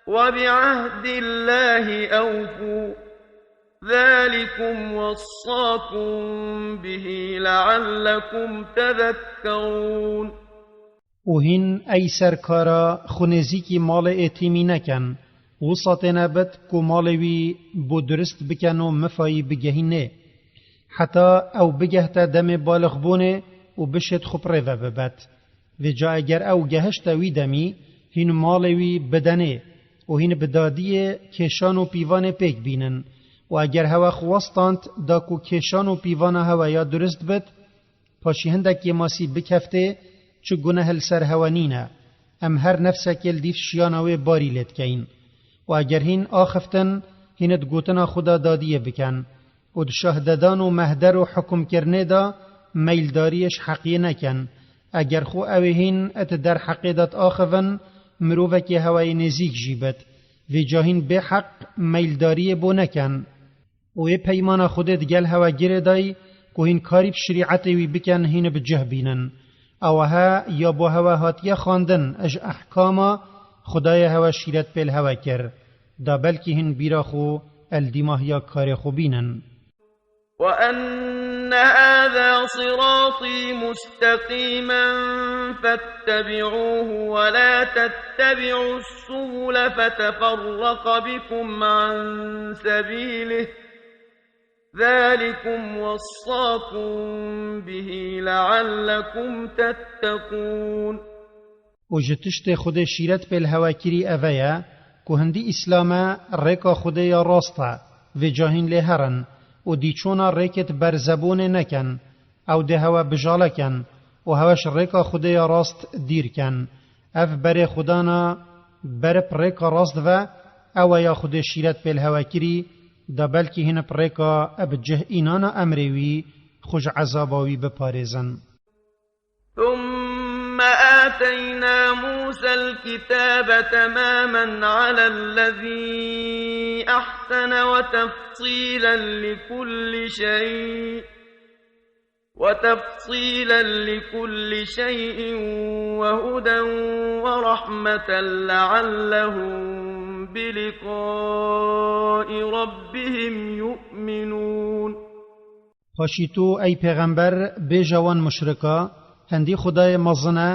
وبعهد الله أوفوا، ذلكم وصاكم به لعلكم تذكرون. Û hîn ey serkara xwe nêzîkî malê êtîmî neken, wisa têne bit ku malê wî bo durist biken û mifayî bigehînê. Heta ew bigehte demê balixbûnê û bişêt xwe bi rê ve bibet. Vêca eger ew gehişte wî demî, hîn malê wî bidenê û hîn bi dadiyê kêşan û pîvanê pêk bînin. Û eger hewe xwe westand da ku kêşan û pîvana hewe ya durist bit, paşî hindek kêmasî bikeftê, çi guneh li ser hewe nîne. Em her nefsekê li dîv şiyana wê barî lê dikeyin. Û eger hîn axiftin, hîn di gotina xwe de dadiyê bikin. Û di şahdedan û mehder û hukmkirinê de meyildariyê ji heqiyê nekin. Eger xwe ew ê hîn di derheqê de diaxivin, mirovekê hewayê nêzîk jî bit, vêca hîn bêheq meyildariyê bo nekin. Û ê peymana Xwedê digel hewe girê dayî ku hîn karî bi şerîetê wî bikin, hîn bi cih bînin. Ewa he ya bo hewe hatiye xwendin ji ehkama Xwedayê hewe şîret pê li hewe kir. Da belkî hîn bîra xwe el dîmahiya karê xwe bînin. وأن هذا صراطي مستقيما فاتبعوه ولا تتبعوا السبل فتفرق بكم عن سبيله، ذلكم وصاكم به لعلكم تتقون. Û ji tiştê Xwedê şîret pê li hewe kirî eve ye ku hindî Îslam e, rêka Xwedê ya rast e, vêca hîn lê herin û dîçûna rêkêt berzebûnê nekin, ew dê hewe bijalekin û hewe ji rêka Xwedê ya rast dîr kin. Ev berê Xwedana ber bi rêka rast ve, ew e ya Xwedê şîret pê li hewe kirî, da belkî hîn bi rêka bi cih înana emrê wî xwe ji ezaba wî biparêzin. ثم آتينا موسى الكتاب تماما على الذي أحسن وتفصيلا لكل شيء، وتفصيلا لكل شيء وهدى ورحمة لعلهم بلقاء ربهم يؤمنون. Paşî tu, ey pêxember, bêje wan muşrika, hindî Xwedayê mezin e,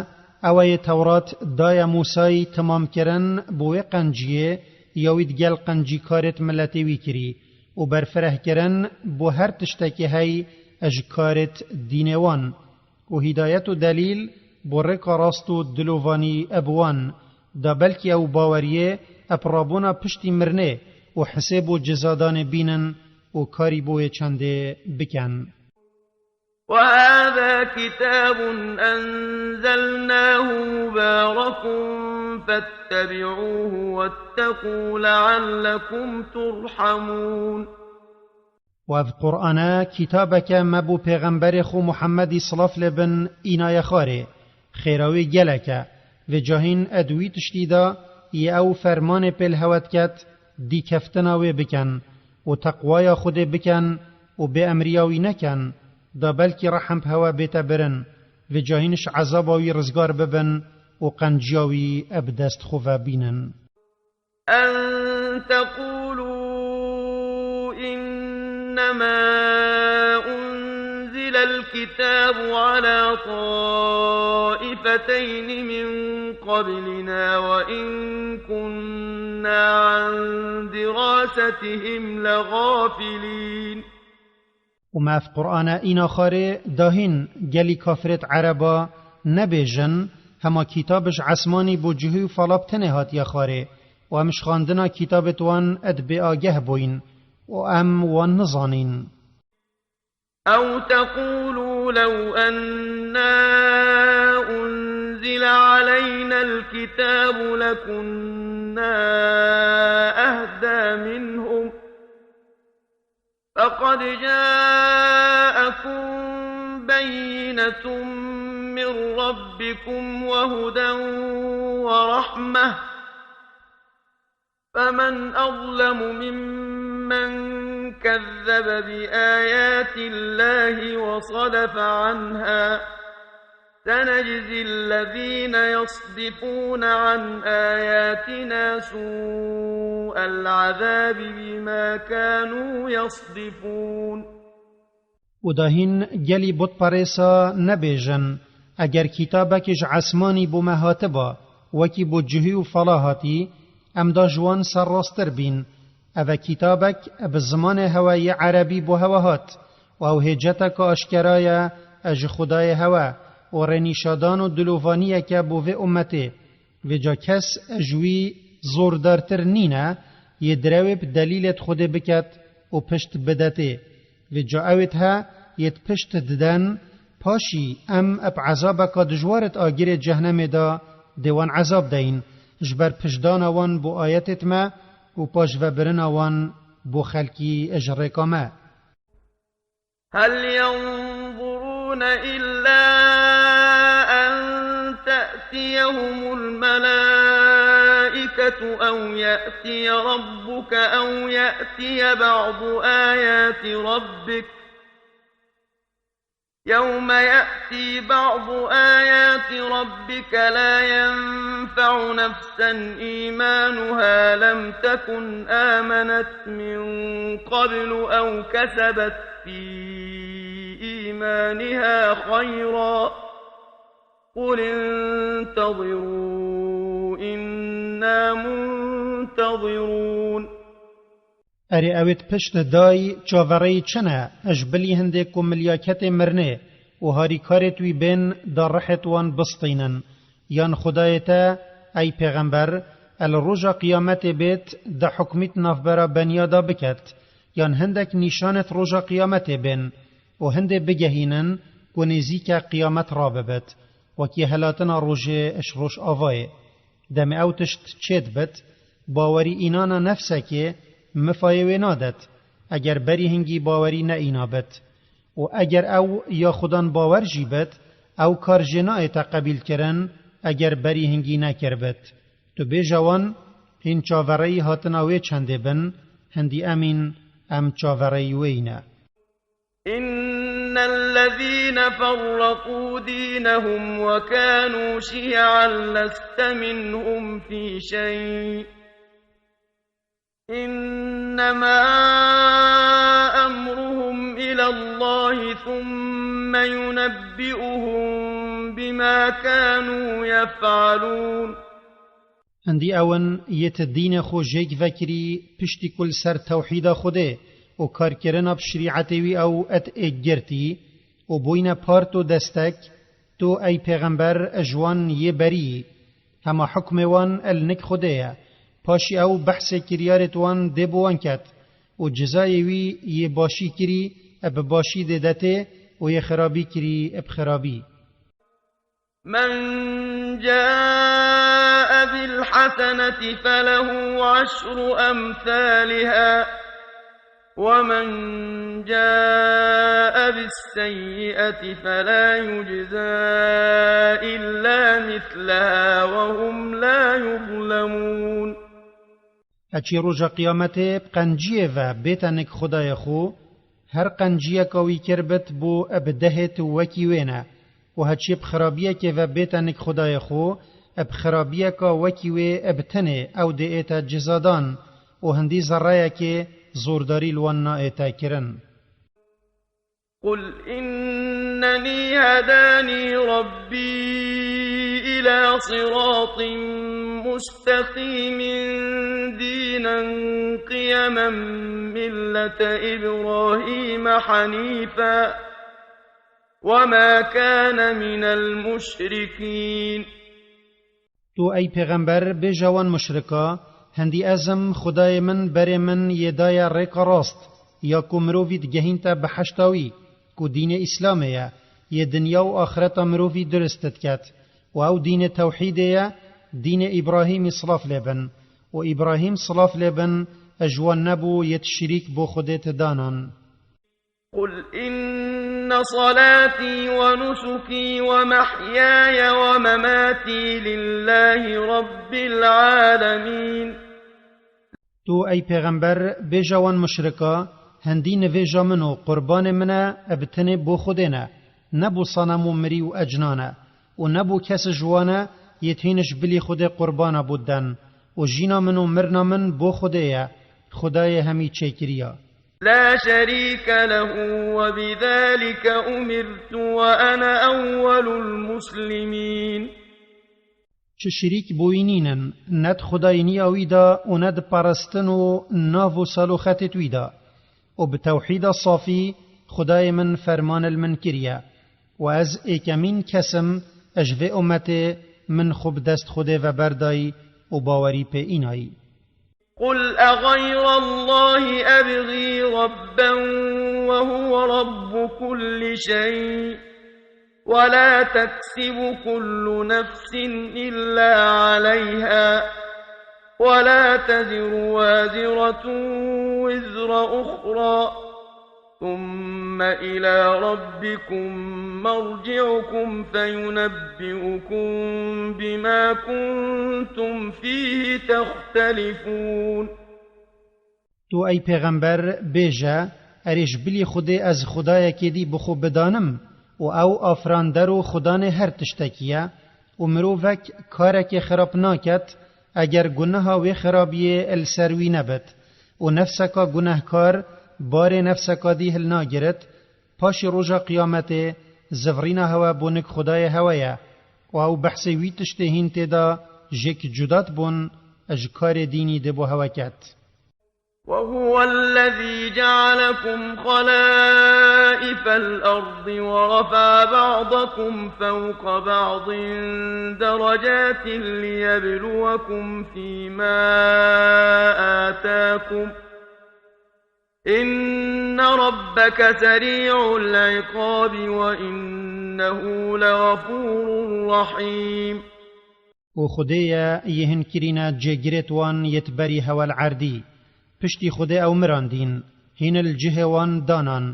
ew ê Tewrat daye Mûsayî timamkirin bi wê qenciyê ya wî digel qencîkarêt miletê wî kirî û berfirehkirin bo her tiştekê hey ji karêt dînê wan. Û hîdayet û delîl bo rêka rast û dilovanî bi wan, da belkî ew baweriyê bi rabûna piştî mirinê û hisêb û cizadanê bînin û karî bo wê çendê bikin. وهذا كتاب أنزلناه مبارك فاتبعوه واتقوا لعلكم ترحمون. Û ev Qur'an e, kitabeke me bo pêxemberê xwe Muhemmedî silav lê bin înaye xwarê, xêra wê gelek e, vêca hîn ed wî tiştî de yê ew fermanê pê li hewe diket, dîkeftina wê bikin, û teqwaya Xwedê bikin û bêemriya wî nekin, da belkî rehm bi hewe bête birin, vêca hîn ji ezaba wî rizgar bibin û qenciya wî bi dest xwe ve bînin. أن تقولوا إنما أنزل الكتاب على طائفتين من قبلنا وإن كنا عن دراستهم لغافلين. Û me ev Qur'ane îna xwarê dahîn gelî kafirêt Ereba nebêjin, hema kitab ji esmanî bo cihî û fala bi tenê hatiye xwarê, û em ji xwendina kitabêt wan ed bêageh bûyn, û em wan nizanîn. أو تقولوا لو أنا أنزل علينا الكتاب لكنا أهدى منهم، فقد جاءكم بينة من ربكم وهدى ورحمة، فمن أظلم ممن كذب بآيات الله وصدف عنها، سنجزي الذين يصدفون عن آياتنا سوء العذاب بما كانوا يصدفون. Û dahîn gelî butperêsa nebêjin, eger kitabekî ji esmanî bo me hatiba, wekî bo cihî û fala hatî, em da ji wan serrastir bîn. Ev e kitabek bi zimanê hewe yê erebî bo hewe hat, û ew hêceteke aşkera ye ji Xwedayê hewe û rênîşadan û dilovaniyeke bo vê ummetê. Vêca kes ji wî zordartir nîne, yê direwê bi delîlêt Xwedê biket û pişt bidetê. Vêca ewêt he yêt pişt diden, paşî em bi ezabeka dijwarit agirê cehnemê de dê wan ezab deyin, ji ber piştdana wan bo ayetêt me û paşvebirina wan bo xelkî ji rêka me. هل ينظرون إلا أن تأتيهم الملائكة أو يأتي ربك أو يأتي بعض آيات ربك، يوم يأتي بعض آيات ربك لا ينفع نفسا إيمانها لم تكن آمنت من قبل أو كسبت في إيمانها خيرا، قل انتظروا إنا منتظرون. Erê, ewêt pişt day çavereyî çi ne, ji bilî hindê ku milyaketê mirnê û harîkarêt wî bên da rihêt wan bistînin, yan Xwedayê te, ey pêxember, e li roja qiyametê bêt da hukmît navbera beniya da biket, yan hindek nîşanêt roja qiyametê bên û hindê bigehînin ku nêzîk e qiyamet rabibit, wekî helatina rojê ji rojavayê. Demê ew tişt çêdibit, bawerî înana nefsekê mifayê wê nadet, eger berî hingî bawerî neînabit. Û eger ew ya xudan bawer jî bit, ew kar jê naête qebîlkirin, eger berî hingî nekiribit. Tu bêje wan, hîn çavereyî hatina wê çendê bin, hindî emîn em çavereyî wêyî ne. إن الذين فرقوا دينهم وكانوا شيعا لست منهم في شيء، إنما أمرهم إلى الله ثم ينبئهم بما كانوا يفعلون. Hindî ew in yêt dînê xwe jêk vekirî, piştî ku li ser tewhîda Xwedê û karkirina bi şerîetê wî ew et êk girtî û bûyne part û destek, tu, ey pêxember, ji wan yê berî yî. Hema hukmê wan el nik Xwedê ye. Paşî ew behsê kiryarêt wan dê bi wan ket û cizayê wî yê başî kirî bi başî dê detê û yê xirabî kirî bi xirabî. من جاء بالحسنة فله عشر أمثالها، ومن جاء بالسيئة فلا يجزى إلا مثلها وهم لا يظلمون. Heçî roja qiyametê bi qenciyê ve bête nik Xwedayê xwe, her qenciyeka wî kiribit bo bi dehêt wekî wê ne. Û heçî bi xirabiyekê ve bête nik Xwedayê xwe, bi xirabiyeka wekî wê bi tenê ew dê ête cizadan û hindî zerreyekê zordarî li wan naête kirin. قل إنني هداني ربي إلى صراط مستقيم دينا قيما ملة إبراهيم حنيفا وما كان من المشركين. Tu ey pêxember bêje wan muşrika, hindî ez im, Xwedayê min berê min yê daye rêka rast, ya ku mirovî digehînte bihişta wî, ku dînê Îslamê ye, yê dinya û axireta mirovî durist diket, û ew dînê tewhîdê ye, dînê Îbrahîmî silav lê bin. Û Îbrahîm silav lê bin, ji wan nebû yê ti şirîk bo Xwedê ti danan. قل إن صلاتي ونسكي ومحياي ومماتي لله رب العالمين. Tu ey pêxember bêje wan muşrika, hindî nivêja min û qurbanê min e, bi tenê bo Xwedê ne, ne bo sanam û mirî û ecnan e, û ne bo kes ji wan e, yê hîn ji bilî Xwedê qurbana bo den, û jîna min û mirina min bo Xwedê ye, Xwedayê hemî çêkiriya. لا شريك له وبذلك أمرت وأنا أول المسلمين. Çi şirîk bo wî nînin, ne di xwedayîniya wî de û ne di perestin û nav û saloxetêt wî de. Û bi tewhîda safî Xwedayê min ferman li min kiriye. Û ez êkemîn kes im, ji vê ummetê min xwe bi dest Xwedê ve berdayî û bawerî pê înayî. قل أغير الله أبغي ربا وهو رب كل شيء ولا تكسب كل نفس إلا عليها ولا تزر وازرة وزر أخرى ثم إلى ربكم مرجعكم فينبئكم بما كنتم فيه تختلفون. Tu ey pêxember bêje, erê ji bilî Xwedê ez xwedayekê dî bi xwe bidanim û ew afirander û xudanê her tiştekî ye û mirovek karekê xirab naket, eger guneha wê xirabiyê li ser wî nebit û nefseka gunehkar barê nefseka dî hilnagirit, paşî roja qiyametê zivrîna hewe bo nik Xwedayê hewe ye û ew behsê wî tiştê hîn tê de jêk cuda dibûn, ji karê dînî dê bo hewe ket. وهو الذي جعلكم خلائف الأرض ورفع بعضكم فوق بعض درجات ليبلوكم فيما آتاكم إن ربك سريع العقاب وإنه لغفور رحيم. Û Xwedê ye yê hin kirîne cêgirêt wan yêt berî hewe li erdî. Piştî Xwedê ew mirandîn, hîn li cihê wan danan,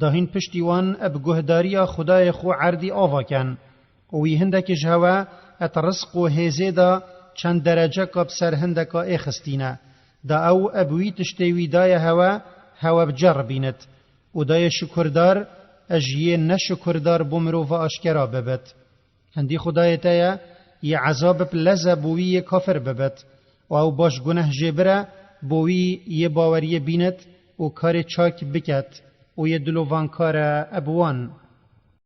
da hîn piştî wan bi guhdariya Xwedayê xwe erdî ava ken. Û wî hindek ji hewe et rizq û hêzê da çend dereceka bi ser hindeka êxistîne. Da ew bi wî tiştê wî daye hewe, hewe bi ceribînit. Û dayê şukurdar, ji yê neşukurdar bo mirova aşkera bibit. Hindî Xwedayê te ye, yê ezab bi leze bo wî yê kafir bibit. Û ew baş guneh jê bire, bo wî yê baweriyê bînit û karê çak biket û yê dilovankar e bi wan.